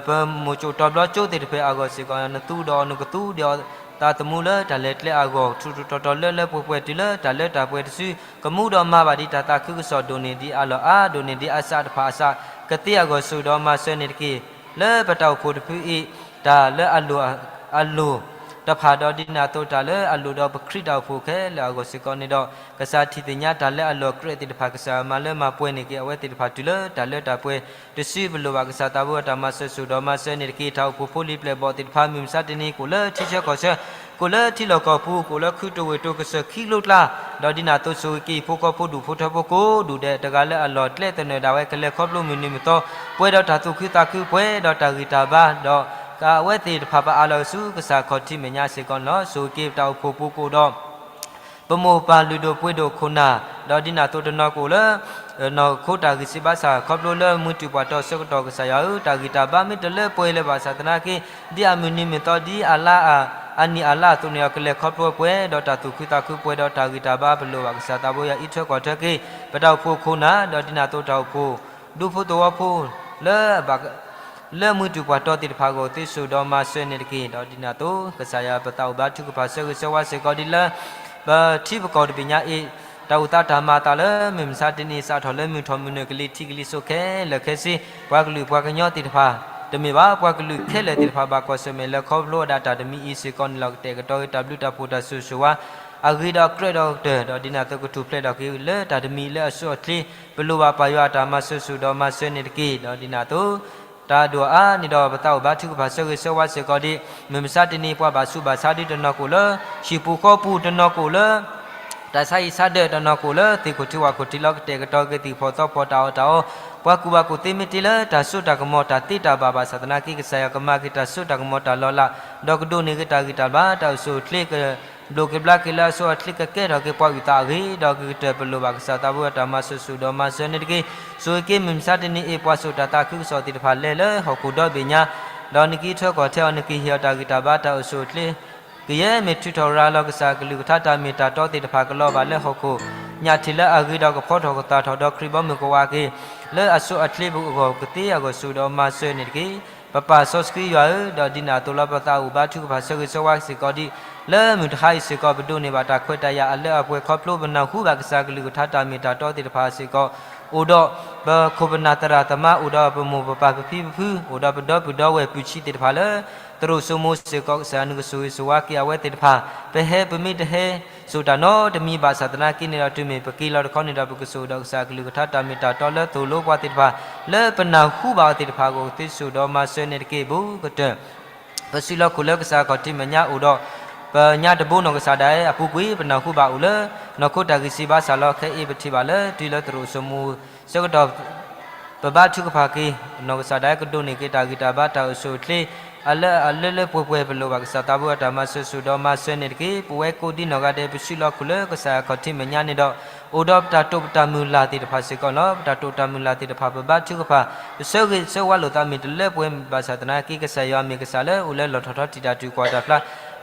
ပမိၢ်ကၠိၣ်တီဘျီကၠိသ့ၣ်တဖၣ်အဂီၢ်စ့ၢ်ကီး နသူဒီးအီၤ နကသူဒီးအီၤ သးသမူလၢတၢ်လဲၤကျဲအဂီၢ် ထူးထူးတီၤတီၤလၢလၢပှဲၤပှဲၤ တုၤလၢတၢ်လၢတၢ်ပှဲၤတစု ကမူဒီးမၤဘၣ်ဒံးတၢ်သးခုကစီၣ် ဒိၣ်န့ၢ်ဒံးအါလီၢ်အါ ဒိၣ်န့ၢ်ဒံးအစးတဖၣ်အစး ကသ့အဂီၢ် ဆိၣ်ဒီးမၤစၢၤန့ၣ်တက့ၢ်. လၢပတၢ်အိၣ်ဖှိၣ်တဖုအံၤ တၢ်လၢအလိၣ် အလိၣ်တဖၣ်ဒီးဒ်န့ၣ်အသိး တၢ်လၢအလိၣ်ဒီးပခရံာ်တၢ်အိၣ်ဖှိၣ်ခဲလၢာ်အဂီၢ်စ့ၢ်ကီးန့ၣ်ဒီး ကစၢ်ထံၣ်သ့ၣ်ညါတၢ်လၢအလီၢ်အကြၢးသ့ၣ်တဖၣ် ကစၢ်မၤလၢမၤပှဲၤန့ၢ်က့ၤအဝဲသ့ၣ်တဖၣ် တုၤလၢတၢ်လၢတၢ်ပှဲၤတစု ပလိၣ်ဘၣ်ကစၢ်သးဘိတၢ်မၤစၢၤ ဆိၣ်ဒီးမၤစၢၤန့ၣ်တက့ၢ်. တၢ်အိၣ်ဖှိၣ်ဖိလံၤပျဲၢ်ဘီၣ်သ့ၣ်တဖၣ် မုၢ်မဆါတနံၤ ကအိၣ်လၢထံဆၢကီၢ်ဆၢ ကအိၣ်လၢထံလီၢ်ကီၢ်ပူၤ ကအိၣ်လၢခုတဝ့ၢ်တိၤကစၢၢ်ခံကျိကျါ ဒီးဒ်န့ၣ်အသိး ဆိၣ်ဂ့ၤက့ၤဖိဃီဖိဒူၣ်ဖိထၢဖိကိးဒူၣ်ဒဲး တဂၤလၢအလီၢ်ကျဲသနၢၣ်ဒၣ်ဝဲ ကလဲၤခီဖျိမုၢ်နံၤမုၢ်သီ ပှဲၤဒီးတၢ်သူၣ်ခုသးခု ပှဲၤဒီးတၢ်ဂံၢ်တၢ်ဘါ ဒီးအဝဲသ့ၣ်တဖၣ်ပအးလီၤက့ၤဆူကစၢ်ခီၣ်ထံးမဲာ်ညါစ့ၢ်ကီးန့ၣ်လီၤ. ဆိၣ်ဂ့ၤက့ၤပတၢ်အိၣ်ဖှိၣ်ပူၤကအိၣ်ဒီး ပမိၢ်ပၢ်လုၢ်ဒိၣ်ပှ့ၤဒိၣ်ခိၣ်နၢ် ဒီးဒ်န့ၣ်အသိးတနီၤကအိၣ်လၢ နီၢ်ခိတၢ်ဂံၢ်စၢ်ဘါစၢ် ခီဖျိလၢမုၢ်တူၢ်ပှၢ်တီဆၢကတီၢ် ကစၢ်ယွၤဧၢ, တၢ်ဂံၢ်တၢ်ဘါမ့ၢ်တလၢပှဲၤလၢၤဘၣ်ဆၣ်သနာ်က့ ဒ်အမုၢ်နံၤမုၢ်သီ ဒ်အလါ အနံၣ်အလါအသိးန့ၣ်ဒီး ကလဲၤခီဖျိပှဲၤဒီးတၢ်သူၣ်ခုသးခု ပှဲၤဒီးတၢ်ဂံၢ်တၢ်ဘါ ပလိၣ်ဘၣ်ကစၢ်သးဘိယွၤအံးထွဲကွၢ်ထွဲက့ၤ ပတၢ်အိၣ်ဖှိၣ်ခိၣ်နၢ် ဒီးဒ်န့ၣ်အသိးတၢ်အိၣ်ဖှိၣ် ဒူဖိသဝီဖိ လၢ လၢမုၢ်တူၢ်ပှၢ်တီသ့ၣ်တဖၣ်အဂီၢ် ကသ့ဆိၣ်ဒီးမၤစၢၤန့ၣ်တက့ၢ်. ဒီးဒ်န့ၣ်အသိး ကစၢ်ယွၤပသးအိၣ်ဘါထုကဖၣ်ဆၢဂ့ၤဆၢဝါစ့ၢ်ကီးဒ်လၢ ပထံပကီၢ်တဘ့ၣ်ညါအံၤ တၢ်အိၣ်သးတၢ်မၤအသးလၢ မုၢ်မဆါတနံၤ စးထီၣ်လၢမုၢ်ထီၣ်မုၢ်နုာ်ကလံၤထံးကလံၤစိးခဲလၢာ်ခဲဆ့ ပှၤကလုာ်ပှၤကညီသ့ၣ်တဖၣ် တမ့ၢ်ဘၣ် ပှၤကလုာ်ခဲလၢာ်သ့ၣ်တဖၣ် ဘၣ်ကွၢ်ဆၢၣ်မဲာ်လၢခီဖျိဝဲဒၣ်တၢ်တမံၤအံၤစ့ၢ်ကီးန့ၣ်လီၤ. ကတဲာ်ကတီၤက့ၤတၢ်ဘျုးတၢ်ဖှိၣ်တၢ်ဆိၣ်ဂ့ၤဆိၣ်ဝါ အဂ့ၤဒီးအကြၢးဒီးကတၢၢ် ဒီးဒ်န့ၣ်အသိးကထူၣ်ဖျဲးထီၣ်က့ၤလၢတၢ်တမံၤလၢအဆိအချ့ ပလိၣ်ဘၣ်ပၢ်ယွၤအတၢ်မၤစၢၤဆိၣ်ဒီးမၤစၢၤန့ၣ်တက့ၢ်. ဒီးဒ်န့ၣ်အသိး တၢ်ဒိၣ်အါန့ၣ်ဒီး ပသးအိၣ်ဘါထုကဖၣ်ဆၢဂ့ၤဆၢဝါစ့ၢ်ကီးဒ် မုၢ်မဆါတနံၤပှၤဘၣ်ဆူးဘၣ်ဆါဒ်တနီၤကအိၣ်လၢ ဟံၣ်ပူၤဃီပူၤ တနီၤကအိၣ်လၢ တၢ်ဆါဟံၣ်ဆါဒၢး တနီၤကအိၣ်လၢ သ့ၣ်ခိၣ်ထံဝၣ်ခိၣ်ထံလီၤ. ကတဲာ်ကတီၤက့ၤသ့ၣ်ဖီၣ်သီဖီၣ်တၢ်အီၣ်တၢ်အီ ပှၤကူၣ်ဘၣ်ကူၣ်သ့မ့ၢ်တ့လၢ တၢ်စိတၢ်ကမီၤတၢ်သ့တၢ်ဘၣ်ဘၣ်ဆၣ်သနာ်က့ ကစၢ်ယွၤကမၤက့ၤတၢ်စိတၢ်ကမီၤတၢ်လီၤလး ဒီးကဒိးန့ၢ်က့ၤတၢ်ဂံၢ်တၢ်ဘါ တၢ်အိၣ်ဆူၣ်အိၣ်ချ့ ဘျိးက့ၤဘျါက့ၤလၢအဆိအချ့ ကကဲထီၣ်က့ၤပှၤအုၣ်သးအဂ့ၤ ဒီးကကတၢၢ်ပလိၣ်ဘၣ်ကစၢ်သးဘိတၢ်မၤစၢၤဆိၣ်ဒီးမၤစၢၤန့ၣ်တက့ၢ်. ဆိၣ်ဂ့ၤက့ၤမုၢ်မဆါတနံၤအံၤ ပှၤစိာ်တၢ်သးခုကစီၣ်သ့ၣ်တဖၣ်လဲၤလၢဟီၣ်ခိၣ်ဒီဘ့ၣ်ညါ ဒီးနကဟံးထွဲကွၢ်ထွဲအီၤ နကဟ့ၣ်အီၤတၢ်ဂံၢ်တၢ်ဘါတၢ်အိၣ်ဆူၣ်အိၣ်ချ့ ကယဲၢ်မ့ၢ်ထုးထီၣ်ရၤလီၤကစၢ်ကလုၢ်ကထါတၢ်မ့ၢ်တၢ်တီသ့ၣ်တဖၣ်ကလီၤဘၣ်လၢဟီၣ်ခိၣ် ညၣ်ထံၣ်လၢအဂ့ၤဒီးကဖီထီၣ်ကသၣ်ထီၣ် ဒီးခရံာ်ဘီမုၢ်ကဝါက့ၤ လၢအဆိအချ့ပူၤအဂီၢ် ကသ့အဂီၢ်ဆိၣ်ဒီးမၤစၢၤန့ၣ်တက့ၢ်. ပပၢ်စီဆှံယွၤဧၢ, ဒီးဒ်န့ၣ်အသိးလီၤ ပသးအိၣ်ဘါထုကဖၣ်ဆၢဂ့ၤဆၢဝါစ့ၢ်ကီးဒ် လၢမုၢ်တဟါအံၤစ့ၢ်ကီး ပဒိးန့ၢ်ဘၣ်တၢ်ခွဲးတၢ်ယာ်အလၢအပှဲၤခီဖျိ ပနၢ်ဟူဘၣ်ကစၢ်ကလုၢ်ကထါတၢ်မ့ၢ်တၢ်တီသ့ၣ်တဖၣ်စ့ၢ်ကီး အိၣ်ဒီး ပခိၣ်ပနၢ်သရၣ်သမါ အိၣ်ဒီးပမိၢ်ပပၢ်ပဖံပဖု အိၣ်ဒီးပဒီပုၢ်ဒီဝဲၢ်ပုၢ်ဆံးသ့ၣ်တဖၣ်လၢ သရိာ်စိမိၤစ့ၢ်ကီး ကစၢ်ယွၤနကဆိၣ်ဂ့ၤဆိၣ်ဝါက့ၤအဝဲသ့ၣ်တဖၣ် ပဟဲပမ့ၢ်တဟဲစိာ်တၢ်နီတမံၤဘၣ်ဆၣ်သနာ်က့န့ၣ်ဒီး တုၤမ့ၢ်ပက့ၤလီၤတခီန့ၣ်ဒီး ပကဆိၣ်ဒီးကစၢ်ကလုၢ်ကထါတၢ်မ့ၢ်တၢ်တီလၢသိၣ်လိပှၤသ့ၣ်တဖၣ် လၢပနၢ်ဟူဘၣ်အီၤသ့ၣ်တဖၣ်အဂီၢ် ကသ့ဆိၣ်ဒီးမၤစၢၤန့ၣ်တက့ၢ်. ဘူးကတၢၢ် ပစုလီၢ်ခိၣ်လၢကစၢ်ခီၣ်ထံးမဲာ်ညါအိၣ်ဒီး ပညါတဘိနီၢ်ကစၢ်ဒၣ်အပူၤကွံာ် ပနၢ်ဟူဘၣ်အိၣ်လၢ နီၢ်ခိတၢ်ဂံၢ်စၢ်ဘါစၢ်လီၤ. ခဲအံၤပထံၣ်ဘၣ်လၢ တုၤလၢသရိာ်စိမိၤဆၢကတီၢ် ပဘါထုကဖၣ်က့ၤ နီၢ်ကစၢ်ဒၣ်ကဒိးန့ၢ်က့ၤတၢ်ဂံၢ်တၢ်ဘါတၢ်အိၣ်ဆူၣ်အိၣ်ချ့ အလၢအလၢလၢပှဲၤပှဲၤ ပလိၣ်ဘၣ်ကစၢ်သးဘိတၢ်မၤစၢၤဆိၣ်ဒီးမၤစၢၤန့ၣ်တက့ၢ်. ပဝဲကိးဒံနီၢ်ဂၤဒဲး ပစုလီၢ်ခိၣ်လၢကစၢ်ခီၣ်ထံးမဲာ်ညါန့ၣ်ဒီး အိၣ်ဒီးပတၢ်တိာ်ပတၢ်မုၢ်လၢ်သ့ၣ်တဖၣ်စ့ၢ်ကီးလီၤ. ပတၢ်တိာ်တၢ်မုၢ်လၢ်သ့ၣ်တဖၣ် ပဘါထုကဖၣ် ပဆၢဂ့ၤဆၢဝါလိာ်သးမ့ၢ်တလၢပှဲၤဘၣ်ဆၣ်သနာ်က့ ကစၢ်ယွၤမ့ၢ်ကစၢ်လၢအိၣ်လၢလီၢ်ထီၣ်ထီတံာ်တာ်တုၤကွၢ်တၢ်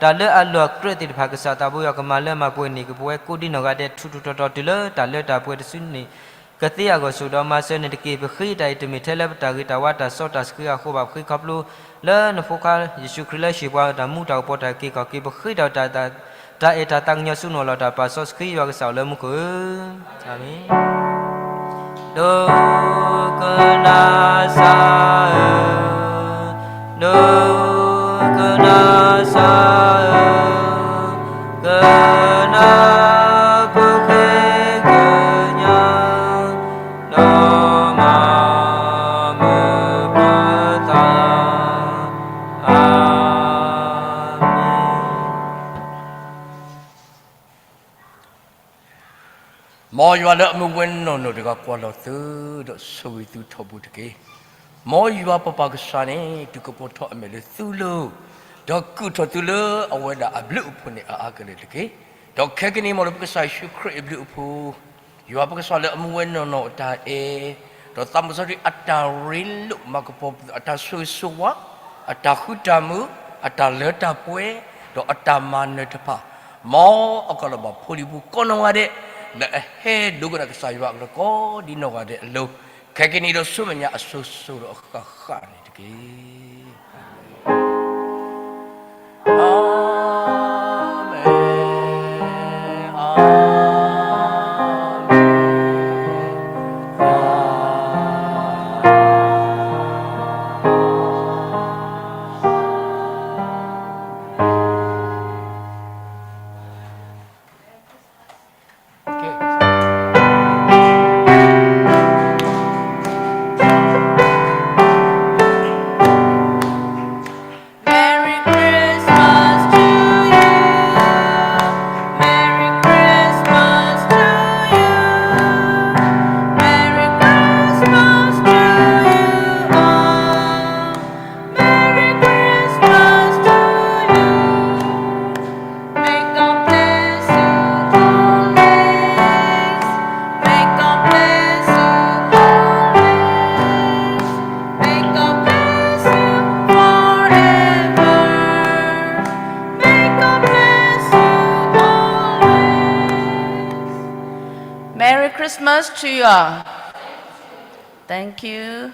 ဖျါ တၢ်လၢအလီၢ်အကြၢးသ့ၣ်တဖၣ် ကစၢ်သးဘိယွၤကမၤလၢမၤပှဲၤန့ၢ်က့ၤပဝဲကိးဒံနီၢ်ဂၤဒဲး ထူးထူးတီၤတီၤတုၤလၢတၢ်လၢတၢ်ပှဲၤတစုန့ၣ် ကသ့အဂီၢ်ဆူၣ်ဒီးမၤစၢၤန့ၣ်တက့ၢ်. ပဃ့တၢ်အံၤတမ့ၢ်ထဲလၢပတၢ်ဂ့ၤတၢ်ဝါတၢ်စီတၢ်ဆှံအဃိဘၣ်, ပဃ့ခီဖျိလၢနဖိခွါယ့ၣ်ၡူးခရံာ်လၢဟ့ၣ်ပှၤတၢ်မူတၢ်ကပီၤတၢ်က့ၤခီၣ်က့ၤ ပဃ့တၢ်တၢ်အဲၣ်တၢ်သးကညီၤဆူနအိၣ်လီၤ. တၢ်ပာ်စီဆှံယွၤကစၢ်အိၣ်လၢမူခိၣ်ဧၢ, အၤမ့ၣ်. ဒိကနၣ်စၢ်ဧၢ, ဒိကနၣ်စၢ်ဧၢ, ကနၣ်ပဃ့ကညး, ဒီးမၤမုာ်ပသး, အၤမ့ၣ်. မ်ယွၤလၢအမူဝဲနီၢ်နီၢ်တဂၤ ကွၢ်လီၤသု, ဒီးဆိၣ်ဂ့ၤသုထီဘိတက့ၢ်. မ်ယွၤပပၢ်ကစၢ်န့ၣ် ဒုးကပီၤထီၣ်အမဲာ်လၢသုလိၤ, ဒီးကုာ်ထီၣ်သုလၢအဝဲဒၣ်အဘျုးအဖှိၣ်န့ၣ် အအါကလဲာ်တက့ၢ်. ဒီးခဲကနံၣ်အံၤ မ်လၢပကစၢ်ယ့ၣ်ၡူးခရံာ်အဘျုးအဖှိၣ်, ယွၤပကစၢ်လၢအမူဝဲနီၢ်နီၢ်အတၢ်အဲၣ်, ဒီးသးစီဆှံအတၢ်ရ့လိာ်မၤကပီၤ အတၢ်ဆိၣ်ဂ့ၤဆိၣ်ဝါ, အတၢ်ဃူတၢ်မုာ်, အတၢ်လၢတၢ်ပှဲၤ, ဒီးအတၢ်မၤနၢၤတဖၣ်, မ်အကလီၤဘၣ်ဖိလံၤဖိကိးနီၢ်ဂၤဒဲး, လၢအဟဲဒိကနၣ်ကစၢ်ယွၤအကလုၢ်ကိးဒံနီၢ်ဂၤဒဲးအလိၤ, ခဲကနံၣ်ဒီးဆူမဲာ်ညါအစိၤစိၤဒီးအဃၣ်ဃၣ်န့ၣ်တက့ၢ်. အၤမ့ၣ်, အၤမ့ၣ်, အၤမ့ၣ်. Merry Christmas to you all. Thank you.